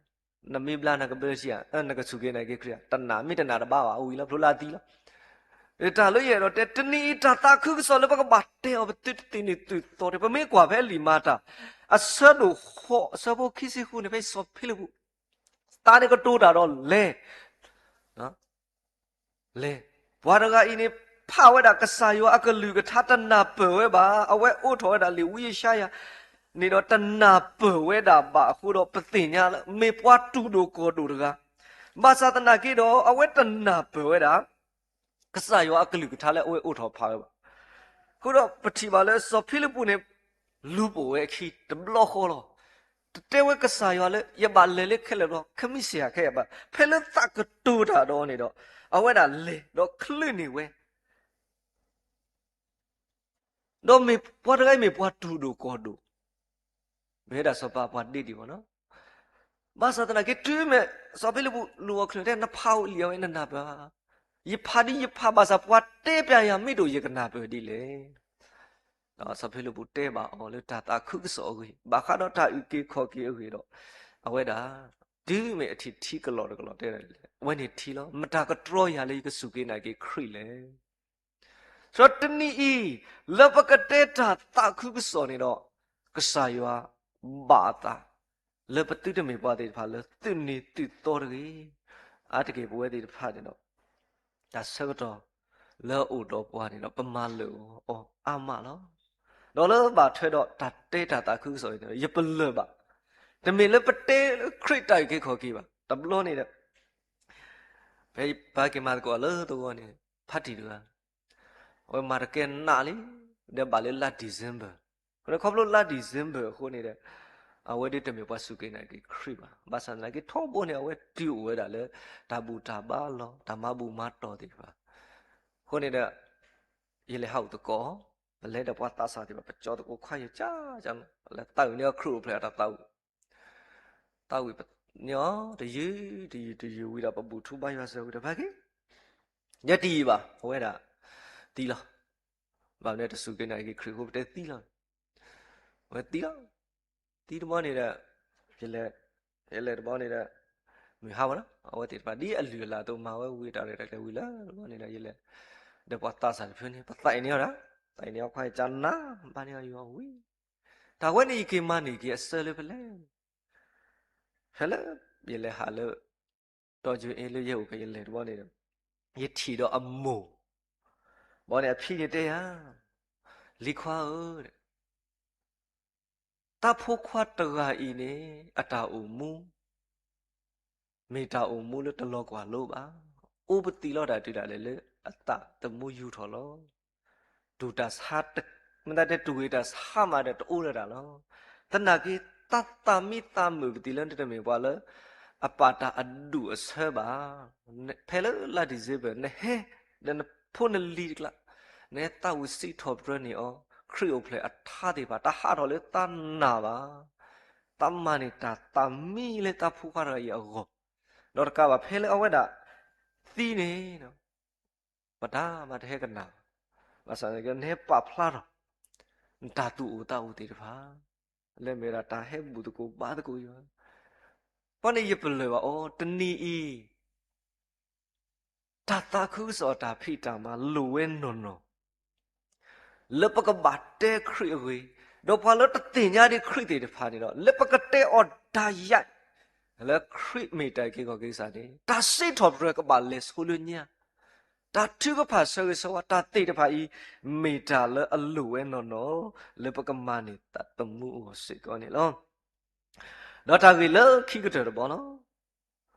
နမ့ၢ်ဘျါနကဘၢဆံးဧါ, နကဆူၣ်က့ၤနာ်က့ၤခရံာ်ဧါ, တနာ်မ့ၢ်တနာ်တဘါဘၣ် အဝံၤလီၤဖျိလၢအသံလီၤ. တၢ်လၢယအဲၣ်ဒိးတဲ တနံၤအံၤတၢ်သးခုကစီၣ်လၢပကဘၣ်တဲအီၤ ပသုတသ့န့ၣ်သုသီတဲ, ပမ့ၢ်ကွၢ်ဖဲလံာ်မၤတၢ် အဆၢဒိၣ်ဃိး အဆၢဖိခံဆံဃုန့ၣ် ဖဲစီၤဖံလံးပူး သးန့ၣ်ကတိၤတၢ်ဒီးလဲၤ လဲၤ, ပှၤတဂၤအံၤန့ၣ် ဖးဝဲဒၣ်ကစၢ်ယွၤအကလုၢ်ကထါတနၢ်ပၢၢ်ဝဲဘၣ်. အဝဲအိးထီၣ်ဝဲဒၣ်လံာ်ဝံယၡါယၤန့ၣ်ဒီး တနၢ်ပၢၢ်ဝဲဒၣ်ဘၣ်အဃိဒီး ပသ့ၣ်ညါလၢမ့ၢ်ပှၤတူၢ်ဒိၣ်ကီၢ်ဒိၣ်တဂၤ, ဘၣ်ဆၣ်သနာ်က့ဒီး အဝဲတနၢ်ပၢၢ်ဝဲဒၣ် ကစၢ်ယွၤအကလုၢ်ကထါလၢအဝဲအိးထီၣ်ဖးဝဲဘၣ်. အဃိဒီးပထံၣ်ဘၣ်လၢစီၤဖံလံးပူးန့ၣ် လူၤပိာ်ဝဲအခံတဘျီဃီလီၤ. တတဲဝဲကစၢ်ယွၤလၢ ယဘၣ်လဲၤလၢခဲလၢာ်ဘျီ ခဲမုၢ်ဆ့ၣ်ဟးခဲအံၤဘၣ်. ဖဲလၢသးကတိၤတၢ်ဒီးန့ၣ်ဒီး အဝဲဒၣ်လဲၤဒီးချုးန့ၢ်ဝဲ ဒီးမ့ၢ်ပှၤတဂၤအံၤမ့ၢ်ပှၤတူၢ်ဒိၣ်ကီၢ်ဒိၣ်, မ့ၢ်ဝဲဒၣ်စီၤပၤပှၤဒ့ဒံးဘၣ်နီၤ. ဘၣ်ဆၣ်သနာ်က့တုၤမ့ၢ် စီၤဖံလံးပူးလူၤအီၤချုးတဲ နဖးအိၣ်လံအဝဲနနၢ်ပၢၢ်ဧါ. ယဖးဒ်ယဖးဘၣ်ဆၣ်ပှၤတဲပျးယၤမ့ၢ်တအိၣ်ယကနၢ်ပၢၢ်ဒ်လဲၣ်. စီၤဖံလံးပူးတဲဘၣ်အီၤလၢတၢ်သးခုကစီၣ်အဂ့ၢ် ဘၣ်ဃးဒီးတၢ်အုၣ်က့ၤခီၣ်က့ၤအဂ့ၢ်ဒီး အဝဲဒၣ် တုၤမ့ၢ်အထံၣ်ထံကလီၤတကလီၤတဲဒၣ်လဲၣ်, အဝဲန့ၣ်ထံလီၤ. မတၤကတြီယၤလၢယကစူၢ်က့ၤနာ်က့ၤခရံာ်လဲၣ်. ဒီးတနံၤအံၤ, လၢပကတဲတၢ်သးခုကစီၣ်န့ၣ်ဒီး, ကစၢ်ယွၤဘၣ်အသး လၢပသုတမ့ၢ်ပှၤသ့ၣ်တဖၣ်လၢသုးနံၤသုးသီတဂ့ၤ. အါတက့ၢ်ပဝဲသ့ၣ်တဖၣ်န့ၣ်ဒီး တၢ်ဆၢကတီၢ်လၢအအိၣ်ဒီးပှၤန့ၣ်ဒီး ပမၤလၢာ်အီၤအါမးလီၤ. ဒီးလၢဘၣ်ထွဲဒီးတၢ်တဲတၢ်သးခုကစီၣ်အံၤန့ၣ်ဒီး ယပလၢၢ်ဘၣ်, တမ့ၢ်လၢပတဲလၢခရံာ်တၢ်အုၣ်က့ၤခီၣ်က့ၤဘၣ်. တဘျီန့ၣ်ဒီး ဖဲပက့ၤမၤသကိးအီၤလၢသဝီန့ၣ်, ဖါတံၢ်တဂၤ, အဝဲမၤတကဲနးလံ, ဒီးဘၣ်လၢလါ December, အဃိန့ၣ် ခီဖျိလါ December အဃိန့ၣ်ဒီး အဝဲဒၣ်တမ့ၢ်ပှၤစူၢ်က့ၤနာ်က့ၤခရံာ်ဘၣ်. ဘၣ်ဆၣ်သနာ်က့ထီဘိန့ၣ် အဝဲတုၤအိၣ်ဝဲဒၣ်လၢ တၢ်ဘူၣ်တၢ်ဘါလီၤ, တၢ်မၤဘူၣ်မၤတီၢ်သ့ၣ်တဖၣ်. အဃိန့ၣ်ဒီး ယလဲၤဟးအိၣ်သကိး, ပလဲၤဒီးပှၤသးစၢ်သ့ၣ်တဖၣ် ပကၠီသကိးခွါယကၠၢ်ကၠၢ်, လဲၤသးဝံၣ်န့ၢ်အီၤခရံာ်အိၣ်ဖျဲၣ်အတၢ်သးဝံၣ်, သးဝံၣ်န့ၢ်အီၤတယုၢ်တယုၢ်တယုၢ်ဝံၤဒီး ပဘူၣ်ထူဘါယွၤစၢၤဝံၤဒီး ဖါက့ၤ, ယဲတယံာ်ဘၣ် အဝဲဒၣ်သံလီၤ. ဘၣ်မနုၤတစူၢ်က့ၤနာ်က့ၤခရံာ်အဃိ ပတဲသံလီၤ. အဝဲသံလီၤ. သံတဘျီန့ၣ်ဒီး ယလဲၤ, ယလဲၤတဘျီန့ၣ်ဒီး မုၢ်ဟါမးနီၤ, အဝဲသ့ၣ်တဖၣ်ဒ်အလုၢ်အလၢ်အသိး မၤဝဲဝံၤတၢ်ရဲၣ်တၢ်ကျဲၤဝံၤလၢ တဘျီန့ၣ်ဒီး ယလဲၤ, ဒီးပှၤသးစၢ်တဖုန့ၣ် ပသးအံၤန့ၢ်အီၤဒၣ်, သးအံၤန့ၢ်အီၤခွါယကၠၢ်နး, ဘါန့ၢ်အီၤယွၤဝံၤ, တၢ်ဝဲန့ၣ်ယက့ၤမၤန့ၢ်က့ၤအဆၢလၢဖဲလဲၣ်. ဖဲလၢယလဲၤဟးလၢ တီၢ်ကၠိအ့လၢယဲအိၣ်ဖဲယလဲၤတဘျီန့ၣ်ဒီး ယထံၣ်ဒီးအမိၢ်, ဘၣ်န့ၣ်အဖံန့ၣ်တဲယၤ, လံၤခွါဧၢ, တၢ်ဖိခွါတဂၤအံၤန့ၣ် အတၢ်အိၣ်မူ မ့ၢ်တၢ်အိၣ်မူလၢတလီၤကွၢ်လိဘၣ်. အိၣ်ပသံးလီၤတၢ်တုၤဒၣ်လဲာ်လၢအသးသမူယူၢ်ထီၣ်လီၤ. တူၢ်တၢ်ဆါ, မ့ၢ်တၢ်တဲတူၢ်ဂ့ၤတၢ်ဆါမးဒီးတအိၣ်လၢၤတၢ်လီၤ. သနာ်က့ တၢ်သးမံသးမုာ်ပသံးလၢနတမ့ၢ်ပှၤလၢ အပာ်တၢ်အဒူၣ်အဆၢဘၣ်. ဖဲလၢလါ December နဟဲ, ဒီးနဖိနလံၤတကျါ, နဟဲသးဝံၣ်စံးထီၣ်ပတြၢၤန့ၢ်အီၤ ခရံာ်အိၣ်ဖျဲၣ်အထါသ့ၣ်တဖၣ် တဟးထီၣ်လၢတၢ်နာ်ဘၣ်. တၢ်မၤန့ၢ်တၢ်သးမံလၢတၢ်ဖိခွါတဂၤအံၤအဂီၢ်, ဒီးတကးဘၣ်ဖဲလၢအဝဲဒၣ်သံန့ၣ် ပတၢ်မၤတဟဲကနၣ်ဘၣ်. ဘၣ်ဆၣ်နဟဲပာ်ဖျါထီၣ် နတၢ်သူၣ်အိၣ်သးအိၣ်သ့ၣ်တဖၣ်, လၢမ့ၢ်ဝဲဒၣ်တၢ်ဟဲဘူၣ်သကိးဘါသကိးယွၤ. ဘၣ်န့ၣ်ယပလၢၢ်ဘၣ်အီၤ တနံၤအံၤ တၢ်သးခုကစီၣ်အတၢ်ဖံးတၢ်မၤလိၣ်ဝဲနီၢ်နီၢ် လၢပကဘၣ်တဲခရံာ်အဂ့ၢ်, ဒီးပှၤလၢတသ့ၣ်ညါဒံးခရံာ်သ့ၣ်တဖၣ်န့ၣ်ဒီး လၢပကတဲအီၤဒၣ်ယၤ လၢခရံာ်မ့ၢ်တၢ်အုၣ်က့ၤခီၣ်က့ၤကစၢ်န့ၣ် တၢ်စံးထီၣ်ပတြၢၤကဘၣ်လဲၤဆိလၢညါ, တၢ်ထုကဖၣ်ဆၢဂ့ၤဆၢဝါတၢ်သ့ၣ်တဖၣ်အံၤ မ့ၢ်တၢ်လၢအလိၣ်ဝဲနီၢ်နီၢ် လၢပကမၤန့ၢ်သးသမူအဂီၢ်စ့ၢ်ကီးန့ၣ်လီၤ. ဒီးတၢ်ဂ့ၢ်လၢခံကတၢၢ်တဘီလီၤ.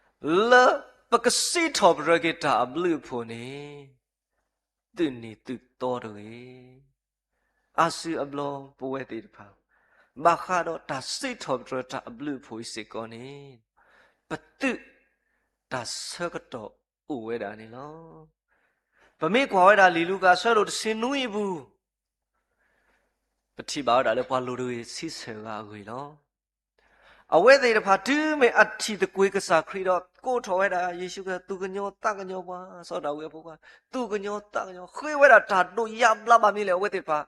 လၢပကစံးထီၣ်ပတြၢၤက့ၤတၢ်အဘျုးအဖှိၣ်န့ၣ် သုးနံၤသုးသီတဂ့ၤ. အါစုအဘျီပဝဲသ့ၣ်တဖၣ် ဘၣ်ဃးဒီးတၢ်စံးထီၣ်ပတြၢၤတၢ်အဘျုးအဖှိၣ်အံၤစ့ၢ်ကီးန့ၣ် ပသုးတၢ်ဆၢကတီၢ်အိၣ်ဝဲဒၣ်န့ၣ်လီၤ. ပမ့ၢ်ကွၢ်ဝဲဒၣ်လံာ်လူၤကၣ်အဆၢဒိၣ်တဆံနွံအပူၤ ပထံၣ်ဘၣ်ဝဲဒၣ်လၢပှၤလိၤတဂ့ၤဆံဆဲၣ်ဂၤအဂ့ၢ်လီၤ. အဝဲသ့ၣ်တဖၣ်တုၤမ့ၢ်အထံၣ်သကွ့ၤကစၢ်ခရံာ်ဒီး ကိးထီၣ်ဝဲဒၣ်ယ့ၣ်ၡူးခရံာ် သူၣ်ကညီၤသးကညီၤပှၤ စီၤဒၤဝံးအဖိခွါ, သူၣ်ကညီၤသးကညီၤ ဃ့ဝဲဒၣ်တၢ်ဒိၣ်ယါဘျါဘၣ်မနုၤလဲၣ် အဝဲသ့ၣ်တဖၣ်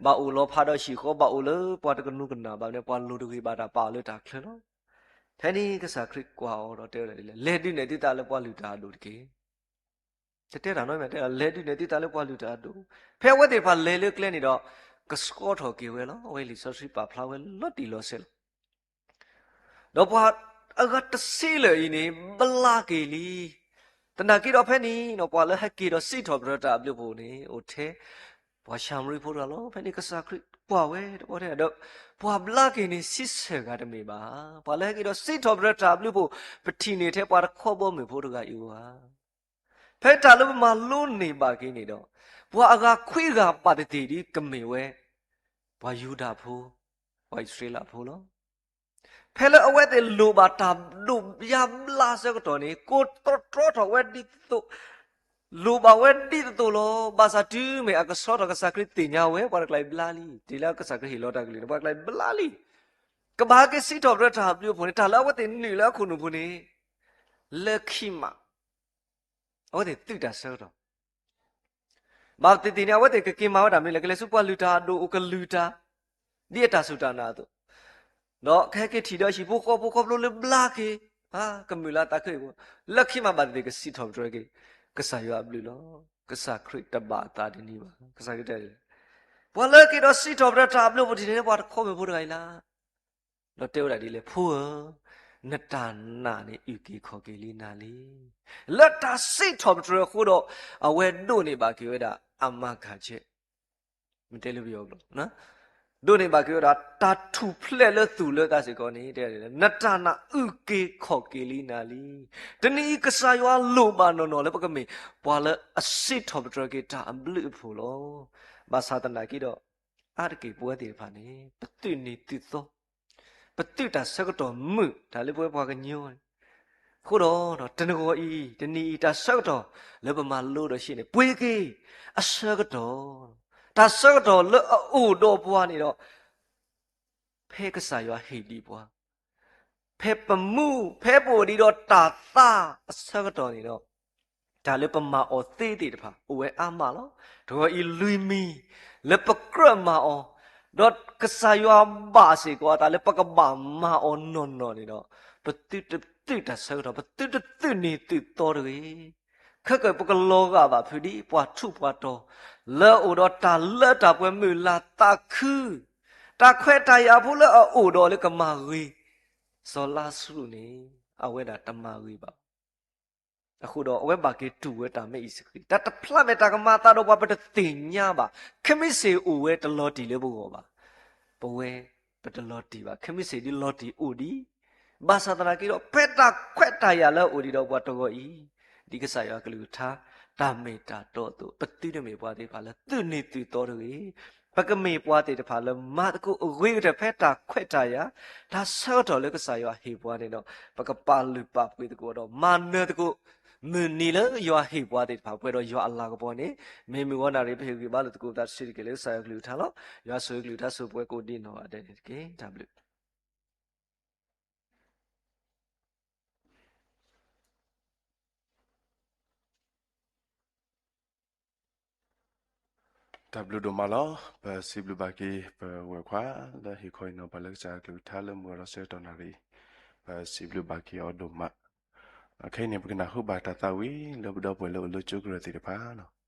ဘၣ်အိၣ်လီၤဖးဒီးဟံၣ်ဃီ ဘၣ်အိၣ်လၢပှၤတကနူၤကနၣ်ဘၣ်န့ၣ် ပှၤလိၤတဂ့ၤဘၣ်တၢ်ပာ်အီၤလၢတၢ်ချၢလီၤ. ဖဲန့ၣ်ကစၢ်ခရံာ်ကွၢ်အီၤဒီးတဲဝဲဒၣ်ဒ်လဲၣ်, လဲၤဒုးနဲၣ်သုသးလၢပှၤလုၢ်တၢ်အဒိၣ်တက့ၢ်. တတဲတၢ်နီတမံၤ တဲဒၣ် လဲၤဒုးနဲၣ်သုသးလၢပှၤလုၢ်တၢ်အဒိၣ်. ဖဲအဝဲသ့ၣ်တဖၣ်လဲၤလၢကျဲန့ၣ်ဒီး ကဆှီထီၣ်က့ၤဝဲလီၤ. အဝဲလံာ်စီဆှံပာ်ဖျါဝဲလီၤတံၢ်လီၤဆဲးလီၤ. ဒီးပှၤအဂၤတဆံလၢာ်အံၤန့ၣ် ဘျါက့ၤလံ. သနာ်က့ဒီးဖဲန့ၣ်ဒီး ပှၤလၢဟဲက့ၤဒီးစံးထီၣ်ပတြၢၤတၢ်အဘျုးအဖှိၣ်န့ၣ် အိၣ်ထဲပှၤၡၤမရံဖိတဂၤလီၤ. ဖဲန့ၣ်ကစၢ်ခရံာ်ကွၢ်ဝဲတဘျီထဲဒီး ပှၤဘျါက့ၤန့ၣ်ဆံဆဲၣ်ဂၤတမ့ၢ်ဘၣ်. ပှၤလၢဟဲက့ၤဒီးစံးထီၣ်ပတြၢၤတၢ်အဘျုးအဖှိၣ် ပထံၣ်န့ၢ်ထဲပှၤတခီဘီမုၢ်ဖိတဂၤအံၤဧါ. ဖဲတၢ်လၢပမၤလိန့ၢ်ဘၣ်က့ၤန့ၣ်ဒီး ပှၤအဂၤခွံဂၤဘၣ်သ့ၣ်သ့ၣ်ဒ်ကမ့ၢ်ဝဲ ပှၤယူဒၤဖိ, ပှၤအံၣ်စရ့လးဖိလီၤ. ဖဲလၢအဝဲသ့ၣ်လိၣ်ဘၣ်တၢ်ဒိၣ်ယါဘျါဆၢကတီၢ်န့ၣ် ကိးတြီတြီထီၣ်ဝဲဒ်သိး လိၣ်ဘၣ်ဝဲဒ်သိးသိးလီၤ. ဘၣ်ဆၣ်တုၤမ့ၢ်အကဆှီထီၣ် ကစၢ်ခရံာ်သ့ၣ်ညါဝဲ ပှၤတကျါအံၤဘျါလံ. တုၤလၢကစၢ်ခရံာ်ဟ့ၣ်လီၤတၢ်ကလုၢ်န့ၣ် ပှၤတကျါအံၤဘျါလံ. ကဘၣ်ဟဲက့ၤစံးထီၣ်ပတြၢၤတၢ်အဘျုးအဖှိၣ်န့ၣ် တၢ်လၢအဝဲသ့ၣ်နုာ်လၢအခိၣ်နူာ်ပူၤန့ၣ် လၢခံမး အဝဲသ့ၣ်သုးတၢ်ဆၢကတီၢ် ဘၣ်သ့ၣ်သ့ၣ်န့ၣ် အဝဲသ့ၣ်ကက့ၤမၤဝဲဒၣ်မနုၤလဲၣ်, ကလဲၤဆူပှၤလုၢ်တၢ်အဒိၣ်အိၣ်ကလုၢ်တၢ် ဒ်အတၢ်စူၢ်တၢ်နာ်အသိး, ဒီးကဟဲက့ၤထံၣ်ဒီးဟံၣ်ဖိဃီဖိခီဖျိလၢဘျါက့ၤ ကမုာ်လၤသးခုအံၤအဃိ, လၢခံမးဘၣ်သ့ၣ်သ့ၣ်ကစံးထီၣ်ပတြၢၤက့ၤ ကစၢ်ယွၤအဘျုးလီၤ. ကစၢ်ခရံာ်တဘၣ်အသးတနံၤဘၣ်. ကစၢ်ခရံာ်တဲ, ပှၤလၢက့ၤဒီးစံးထီၣ်ပတြၢၤတၢ်အဘျုးအဖှိၣ်ထံၣ်န့ၣ် ပှၤတခီမုၢ်ဖိတဂၤအံၤလီၤ. ဒီးတဲဝဲဒၣ်ဒ်လဲၣ်, ဖိဧၢ, နတၢ်နာ်န့ၣ်အုၣ်က့ၤခီၣ်က့ၤလံနၤလံ. လၢတၢ်စံးထီၣ်ပတြၢၤအဃိဒီး အဝဲဒိးန့ၢ်ဘၣ်က့ၤဝဲဒၣ်အမၤကၤဆဲး မ့ၢ်တဲလၢပယီၤကျိာ်, ဒိးန့ၢ်ဘၣ်က့ၤဝဲဒၣ် တၢ်ထူၣ်ဖျဲးလၢသူၣ်လၢသးစ့ၢ်ကီးန့ၣ် တဲဒ်လဲၣ်, နတၢ်နာ်အုၣ်က့ၤခီၣ်က့ၤလံနၤလံ. တနံၤအံၤ ကစၢ်ယွၤလိၣ်ဘၣ်နီၢ်နီၢ်လၢပကမ့ၢ် ပှၤလၢအစံးထီၣ်ပတြၢၤက့ၤတၢ်အဘျုးအဖှိၣ်လီၤ. ဘၣ်ဆၣ်သနာ်က့ဒီး အါတက့ၢ်ပဝဲသ့ၣ်တဖၣ်န့ၣ် ပသုးန့ၢ်သုးသီ ပသုးတၢ်ဆၢကတီၢ်မုာ်တၢ်လၢပဝဲပှၤကညီန့ၣ်, အဃိဒီး တနဂီၤအံၤ တနံၤအံၤ တၢ်ဆၢကတီၢ်လၢပမၤလိဒီးဟံးန့ၢ် ပှ့ၤက့ၤအဆၢကတီၢ်, တၢ်ဆၢကတီၢ်လၢအအိၣ်ဒီးပှၤန့ၣ်ဒီး ဖဲကစၢ်ယွၤဟ့ၣ်ဒံးပှၤ ဖဲပမူ ဖဲပအိၣ်ဒံးဒီးတၢ်သါအဆၢကတီၢ်န့ၣ်ဒီး တၢ်လၢပမၤအီၤသ့သ့ၣ်တဖၣ် အိၣ်ဝဲအါမးလီၤ. တဂီၤအံၤလွံၢ်မံၤ လၢပကြၢးမၤအီၤ, ဒီးကစၢ်ယွၤဘၣ်စ့ၢ်ကီးအသးလၢပကဘၣ်မၤအီၤနီၢ်နီၢ်န့ၣ်ဒီး ပသုတသုးတၢ်ဆၢကတီၢ်, ပသုတသုးန့ၢ်သုးသီတဂ့ၤ. ခဲကၢၣ်ပကလီၤဂာ်ဘၣ်ဖုးဒ်ပှၤထူးပှၤတီၤ လၢအအိၣ်ဒီးတၢ်လၢတၢ်ပှဲၤမုာ်လၤသးခု, တၢ်ခွဲးတၢ်ယာ်ဖိလၢအအိၣ်ဒီးလၢကမၤဂ့ၤ စီၤလါစရူးန့ၣ် အဝဲဒၣ်တမၤဂ့ၤဘၣ်. အဃိဒီးအဝဲဘၣ်က့ၤတူၢ်ဝဲတၢ်မ့ၢ်အံၤစဃံး, တၢ်တဖျါမဲာ်တၢ်ကမၤအသးဒီးပှၤ ပတသ့ၣ်ညါဘၣ်. ခဲမုၢ်ဆ့ၣ်အိၣ်ဝဲတလီၤတံၢ်လၢပဂီၢ်ဘၣ်. ပဝဲ ပတလီၤတံၢ်ဘၣ်. ခဲမုၢ်ဆ့ၣ်ဒ်လီၤတံၢ်အိၣ်ဒံး, ဘၣ်ဆၣ်သနာ်က့ဒီး ဖဲတၢ်ခွဲးတၢ်ယာ်လၢအအိၣ်ဒံးဒီးပှၤတဂီၤအံၤ, ဒ်ကစၢ်ယွၤကလုၢ်ကထါ တၢ်မ့ၢ်တၢ်တီအသိး ပသုတမ့ၢ်ပှၤသ့ၣ်တဖၣ်လၢသုးန့ၢ်သုးသီတဂ့ၤ. ပကမ့ၢ်ပှၤသ့ၣ်တဖၣ်လၢမၤသကိးအဂ့ၤကတၢၢ် ဖဲတၢ်ခွဲးတၢ်ယာ် တၢ်ဆၢကတီၢ်လၢကစၢ်ယွၤဟ့ၣ်ပှၤန့ၣ်ဒီး ပကပာ်လုၢ်ပာ်ပှ့ၤသကိးဒီး မၤနၢၤသကိး မုၢ်နံၤလၢယွၤဟ့ၣ်ပှၤသ့ၣ်တဖၣ် ပှဲၤဒီးယွၤအလၤကပီၤန့ၣ် မ့ၢ်မုၢ်ဂီၤနၣ်ရံၣ် ပဟ့ၣ်ဂံၢ်ဘါလိာ်သကိးပသးတစုတက့ၢ် လၢကစၢ်ယွၤကလုၢ်ကထါလီၤ. ယွၤဆိၣ်ဂ့ၤကလုၢ်ကထါဆိၣ်ပှဲၤကိးဒံးနီၢ်ဂၤဒဲးန့ၣ်တက့ၢ်. တၢ်ဘျုး တၢ်ဘျုးဒိၣ်မးလီၤ. ပစံးဘျုးဘၣ်က့ၤ ပဝဲၢ်ခွါ လၢဟ့ၣ်ခီဟ့ၣ်နီၤပှၤလၢကစၢ်ယွၤကလုၢ်ကထါလၢမုၢ်ဂီၤဒီးဆၢကတီၢ်နၣ်ရံၣ်, ပစံးဘျုးဘၣ်က့ၤအီၤဒိၣ်မး. ခဲအံၤန့ၣ် ပကနၢ်ဟူဘၣ်တၢ်သးဝံၤ လၢပဒီပုၢ်ဝဲၢ်လၢအိၣ်လၢကၠိကရၢၢ်သ့ၣ်တဖၣ်လီၤ.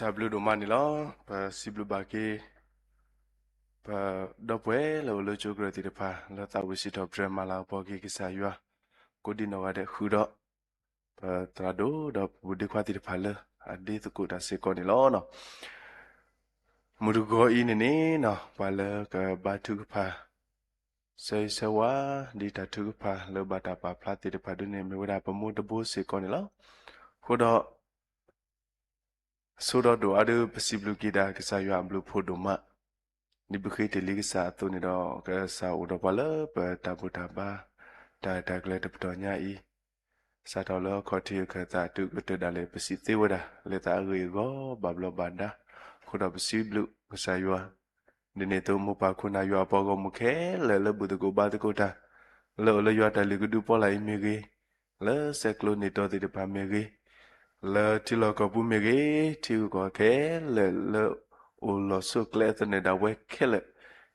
တၢ်ဘျုးဒိၣ်မးန့ၣ်လီၤ. ပစံးဘျုးဘၣ်က့ၤ ပဒီပုၢ်ဝဲၢ်လၢအိၣ်လၢကၠိကရၢၢ်သ့ၣ်တဖၣ် လၢသးဝံၣ်စံးထီၣ်ပတြၢၤမၤလၤကပီၤက့ၤကစၢ်ယွၤ ကိးဒံနီၢ်ဂၤဒဲး ဃုာ်ဒီး ပသရၣ်ဒိၣ်ဒီးပဒ့ခွါသ့ၣ်တဖၣ်လၢအဒ့သကိးတၢ်စ့ၢ်ကီးန့ၣ်လီၤ. မုၢ်တဂီၤအံၤန့ၣ်န့ၣ် ပှၤလၢကဘါထုကဖၣ် ဆၢဂ့ၤဆၢဝါ ဒ်တၢ်ထုကဖၣ်လၢဘၣ်တၢ်ပာ်ဖျါသ့ၣ်တဖၣ်ဒ်န့ၣ် မ့ၢ်ဝဲဒၣ်ပမိၢ်တဘိစ့ၢ်ကီးန့ၣ်လီၤ. အဃိဒီး အဆိဒီးဒိၣ်အါဒုး ပစံးဘျုးက့ၤဒၣ်ကစၢ်ယွၤအဘျုးအဖှိၣ်ဒိၣ်မး, ဒ်ပဃ့တ့ၢ်လံကစၢ်အသိးန့ၣ်ဒီး ကစၢ်အိၣ်ဒီးပှၤလၢပတၢ်ဘူၣ်တၢ်ဘါ တၢ်ဂ့ၢ်တၢ်ကျိၤတပတီၢ်ညါအံၤ စးထီၣ်လၢအခီၣ်ထံးအခၢၣ်သးတုၤကတၢၢ်ဒၣ်လဲာ် ပစံးသ့ဝဲဒၣ် လၢသးအဂ့ၢ်အဂီၢ် ဘၣ်ဘျီးဘၣ်ဒါ, အဃိဒီးပစံးဘျုးကစၢ်ယွၤ ဒ်န့ၣ်အသိး မိၢ်ပၢ်ခိၣ်နၢ်ယွၤအပှၤဂီၢ်မုၢ်ခဲလၢာ် လၢဘူၣ်သကိးဘါသကိးတၢ်, လၢအိၣ်လၢယွၤတၢ်လုၢ်ကဒုပီလၢ်အံၤမ့ၢ်ဂ့ၤ, လၢဆဲးကျိးန့ၢ်တီသ့ၣ်တဖၣ်မ့ၢ်ဂ့ၤ, လၢထံလီၢ်ကီၢ်ပူၤမ့ၢ်ဂ့ၤ, ထံဂုၤကီၢ်ဂၤခဲလၢာ် လၢအိၣ်လီၤဆိးကျဲသနၢၣ်ဒၣ်ဝဲခဲလၢာ်,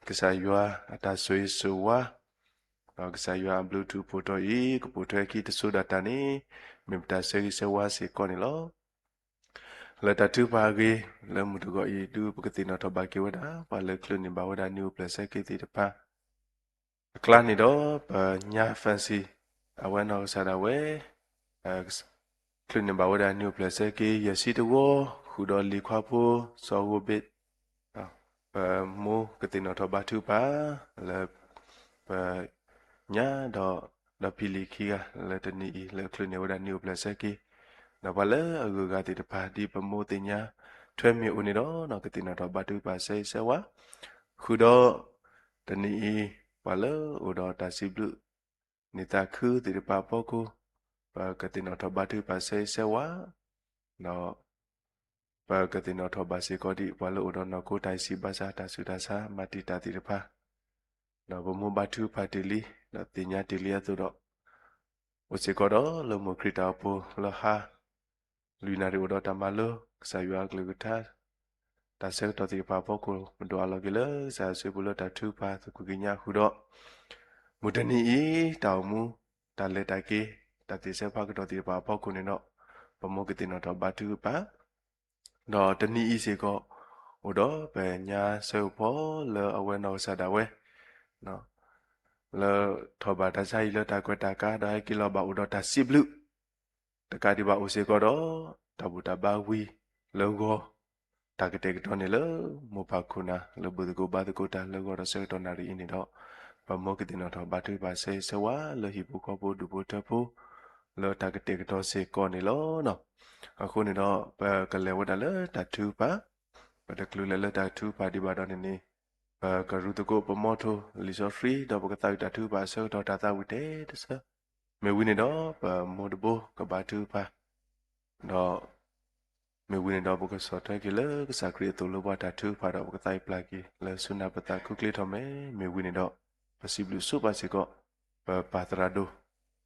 ကစၢ်ယွၤအတၢ်ဆိၣ်ဂ့ၤဆိၣ်ဝါ ဒီးကစၢ်ယွၤအဘျုးထူးဖှိၣ်ထီၣ်အံၤ ကပိာ်ထွဲခံတစိၤဒၣ်တၢ်န့ၣ် မ့ၢ်ပတၢ်ဆၢဂ့ၤဆၢဝါစ့ၢ်ကီးန့ၣ်လီၤ. လၢတၢ်ထုကဖၣ်အဂ့ၢ် လၢမုၢ်တဂီၤအံၤ ဒုးပကသ့ၣ်နီၣ်ထီၣ်ဘၣ်က့ၤဝဲဒၣ် ပှၤလၢချုးန့ၢ်ဘၣ်ဝဲဒၣ်နံၣ်အိၣ်ဖျဲၣ်ဆၢက့ၤသ့ၣ်တဖၣ် အကျါန့ၣ်ဒီး ပညါ Fancy အဝဲနီၢ်ကစၢ်ဒၣ်ဝဲ ချုးန့ၢ်ဘၣ်ဝဲဒၣ်နံၣ်အိၣ်ဖျဲၣ်ဆၢက့ၤ ယဲၢ်ဆံတဝီ ဃုာ်ဒီးလံၤခွါဖိ စီၤဂိၢ်ဘ့ၣ် ပမိၢ်ကသ့ၣ်နီၣ်ထီၣ်ဘါထုကဖၣ် လၢ ပညါဒီး ဒီးဖံလံၤခံဂၤ လၢတနံၤအံၤ လၢချုးန့ၢ်ဝဲဒၣ်နံၣ်အိၣ်ဖျဲၣ်ဆၢက့ၤ ဒီးပှၤလၢအဂုၤအဂၤသ့ၣ်တဖၣ် ဒ်ပမိၢ်သ့ၣ်ညါထွဲမ့ၢ်အိၣ်န့ၣ်ဒီး ကသ့ၣ်နီၣ်ထီၣ်ဘါထုကဖၣ်ဆၢဂ့ၤဆၢဝါ ဃုာ်ဒီး တနံၤအံၤ ပှၤလၢအိၣ်ဒီးတၢ်စံးဘျုး န့ၢ်သးခုသ့ၣ်တဖၣ်အဖီခိၣ် ပကသ့ၣ်နီၣ်ထီၣ်ဘါထုကဖၣ်ဆၢဂ့ၤဆၢဝါ ဒီး ပကသ့ၣ်နီၣ်ထီၣ်ဘၣ်စ့ၢ်ကီးဒ် ပှၤလၢအိၣ်ဒီးနီၢ်ခိတၢ်ဆံးဘၣ်ဆၣ် တၢ်ဆူးတၢ်ဆါ မၤတံာ်တာ်သ့ၣ်တဖၣ် ဒီးပမိၢ်ဘါထုကဖၣ်တ့ၢ်လံ ဒီးသ့ၣ်ညါတ့ၢ်လံအသိးဒီး အိၣ်စ့ၢ်ကီးဒီးလၢမိၢ်ခရံာ်တၢ်အိၣ်ဖှိၣ်လၢဟါ လွံၢ်နၣ်ရံၣ်အိၣ်ဒီးတၢ်မၤလိ ကစၢ်ယွၤအကလုၢ်ကထါ တၢ်ဆၢကတီၢ်သ့ၣ်တဖၣ်အဖီခိၣ် ပဒိးအးလီၤက့ၤလၢကစၢ်ယွၤစုပူၤလၢတၢ်ထုကဖၣ်သကိးက့ၤညါဃုာ်ဒီး မုၢ်တနံၤအံၤ တၢ်အိၣ်မူ တၢ်လဲၤတၢ်က့ၤ တၢ်သ့ၣ်ဆၢဖးကတီၢ်သ့ၣ်တဖၣ်အဖီခိၣ်န့ၣ်ဒီး ပမိၢ်ကသ့ၣ်နီၣ်ထီၣ်ဘါထုကဖၣ် ဒီးတနံၤအံၤစ့ၢ်ကီး အိၣ်ဒီးပညါဆၢဂ့ၤဖီလၢအဝဲနီၢ်ကစၢ်ဒၣ်ဝဲ လၢထီၣ်ဘၣ်တၢ်ဆါဟံၣ်လၢတၢ်ကွဲးတၢ်ကါ ဒီးဟဲက့ၤလီၤဘၣ်အိၣ်ဒီးတၢ်စံးဘျုး တကးဒံးဘၣ်အိၣ်စ့ၢ်ကီးဒီး တၢ်ဘူၣ်တၢ်ဘါဝံၤလၢဂီၤ တၢ်ကတဲာ်ကတီၤန့ၣ်လၢ မိၢ်ပၢ်ခိၣ်နၢ်လၢဘူၣ်သကိးဘါသကိးတၢ်လၢဂီၤဒီးဆၢကတီၢ်နၣ်ရံၣ်အံၤန့ၣ်ဒီး ပမိၢ်ကသ့ၣ်နီၣ်ထီၣ်ဘါထုကဖၣ်ဆၢဂ့ၤဆၢဝါလၢဟံၣ်ဖိဃီဖိဒူၣ်ဖိထၢဖိ လၢတၢ်ကတဲာ်ကတီၤစ့ၢ်ကီးန့ၣ်လီၤ. အဃိန့ၣ်ဒီး ပကလဲၤဝဲဒၣ်လၢတၢ်ထုကဖၣ် ပတချုးလဲၤလၢတၢ်ထုကဖၣ်ဒံးဘၣ်ဒီးန့ၣ်န့ၣ် ပကရူၢ်သကိးပမီထိၣ်လံာ်စီဆှံ ဒီးပကသးဝံၣ်တၢ်ထုကဖၣ်အဆၢကတီၢ်တၢ်သးဝံၣ်တဲတဆၢ မ့ၢ်ဝံၤန့ၣ်ဒီး ပမိၢ်တဘိကဘါထုကဖၣ် ဒီး မ့ၢ်ဝံၤန့ၣ်ဒီး ပကဆီၣ်ထွဲက့ၤလၢကစၢ်ခရံာ်အသိးလၢပှၤတၢ်ထုကဖၣ်ဒီး ပကသးဝံၣ်ပျၢ်က့ၤလၢဆူနၢ်ပသးခုချ့ထီၣ်မဲာ် မ့ၢ်ဝံၤန့ၣ်ဒီး ပစံးဘျုးဆိပာ်စ့ၢ်ကီး ပပၢ်သရၣ်ဒိၣ်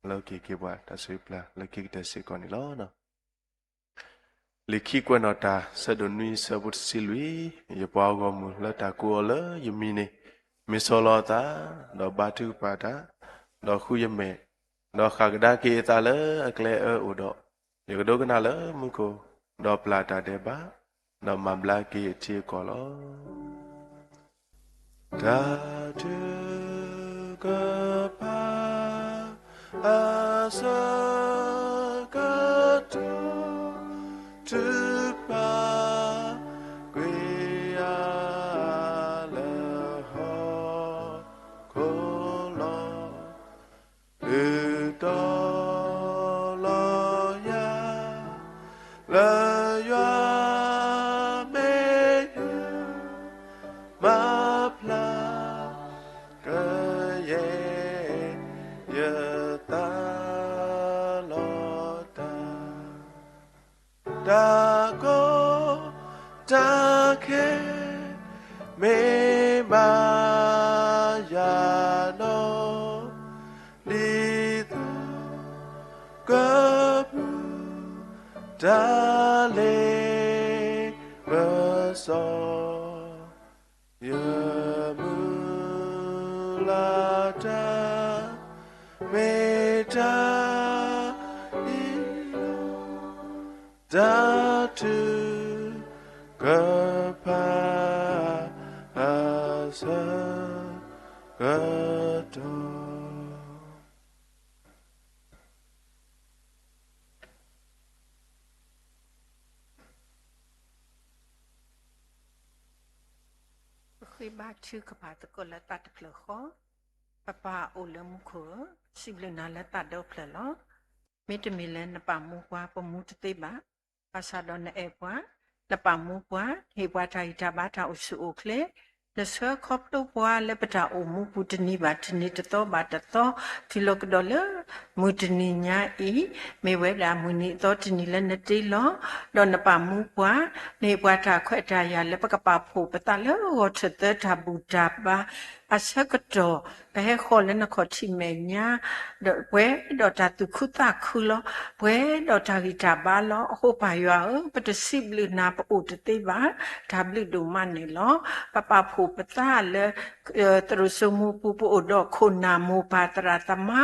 လၢက့ၤက့ၤပှၤတၢ်ဆိၣ်ဂ့ၤပျၢ်လၢခံကတၢၢ်စ့ၢ်ကီးန့ၣ်လီၤ. လံာ်ခံကွဲးနီၣ်တၢ် ဆၢဒိၣ်နွံ ဆၢဖိတဆံလွံၢ်, ယပှၤဂီၢ်မုၢ်လၢတၢ်ကိးအီၤလၢယမံၤန့ၣ်, မ့ၢ်ဆီၣ်လီၤအသး, ဒီးဘါထုကဖၣ်တၢ်, ဒီးဃုယမဲာ်, ဒီးဃၣ်ကဒါက့ၤအသးလၢအကျဲအၢအိၣ်ဒီး, ယကဒိကနၣ်လၢမူခိၣ်, ဒီးပျၢ်တၢ်ဒဲးဘး, ဒီးမၤဘျါက့ၤအထံအကီၢ်လီၤ. တၢ်ထုကဖၣ်အဆၢကတီၢ် ထုကဖၣ်ကွံာ်အါ လၢဟီၣ်ခိၣ်လီၤ. လုၢ်တီၤလီၤယၤ လၢယွၤမ့ၢ်ယွၤ မၤဖျါကယဲၢ် ယသးလီၤတၢ် တၢ်ကီတၢ်ခဲ မ့ၢ်မၤယၤနီၢ် ဒ်သိးကပူၤ တၢ်လ့ပစီ ယမုၢ်လၢ်တၢ် မ့ၢ်တၢ်အံၤလီၤ. တၢ်ထုကဖၣ်အဆၢကတီၢ် ပဃ့ဘါထုကဖၣ်သကိးလၢသးတဖျၢၣ်ဃီ, ပပၢ်အိၣ်လၢမူခိၣ်ဧၢ, စံးဘျုးနၤလၢသးဒီဖျၢၣ်လီၤ. မ့တမ့ၢ်လၢနပာ်မူပှၤ ပမူတသ့ဘၣ်. ဘၣ်ဆၣ်ဒီးနအဲၣ်ပှၤ, နပာ်မူပှၤ, ဟ့ၣ်ပှၤတၢ်ဂံၢ်တၢ်ဘါတၢ်အိၣ်ဆူၣ်အိၣ်ချ့, နဆှၢခီဖျိပှၤလၢပတၢ်အိၣ်မူပူၤတနံၤဘၣ်တနံၤတသီဘၣ်တသီ, တုၤလီၤကဒီးလၢ မုၢ်တနံၤညါအံၤ, မ့ၢ်ဝဲဒၣ်မုၢ်နံၤအသီတနံၤလၢနတ့လီၤ, ဒီးနပာ်မူပှၤ, နဟ့ၣ်ပှၤတၢ်ခွဲးတၢ်ယာ်လၢပကပာ်ဖှိၣ်ပသးလၢဂီၤထၢၣ်သၢတၢ်ဘူၣ်တၢ်ဘါ အဆၢကတီၢ်, ပဟဲဃီၤလၢနခီၣ်ထံးမဲာ်ညါ, ဒီးပှဲၤဒီးတၢ်သူၣ်ခုသးခုလီၤ. ပှဲၤဒီးတၢ်ဂံၢ်တၢ်ဘါလီၤ. အဃိပၢ်ယွၤဧၢ, ပတစံးဘျုးနၤပအိၣ်တသ့ဘၣ်. တၢ်ဘျုးဒိၣ်မးန့ၣ်လီၤ. ပပာ်ဖှိၣ်ပသးလၢ သရိာ်စိမိၤပူၤ ပအိၣ်ဒီးခိၣ်နၢ်မိၢ်ပၢ်သရၣ်သမါ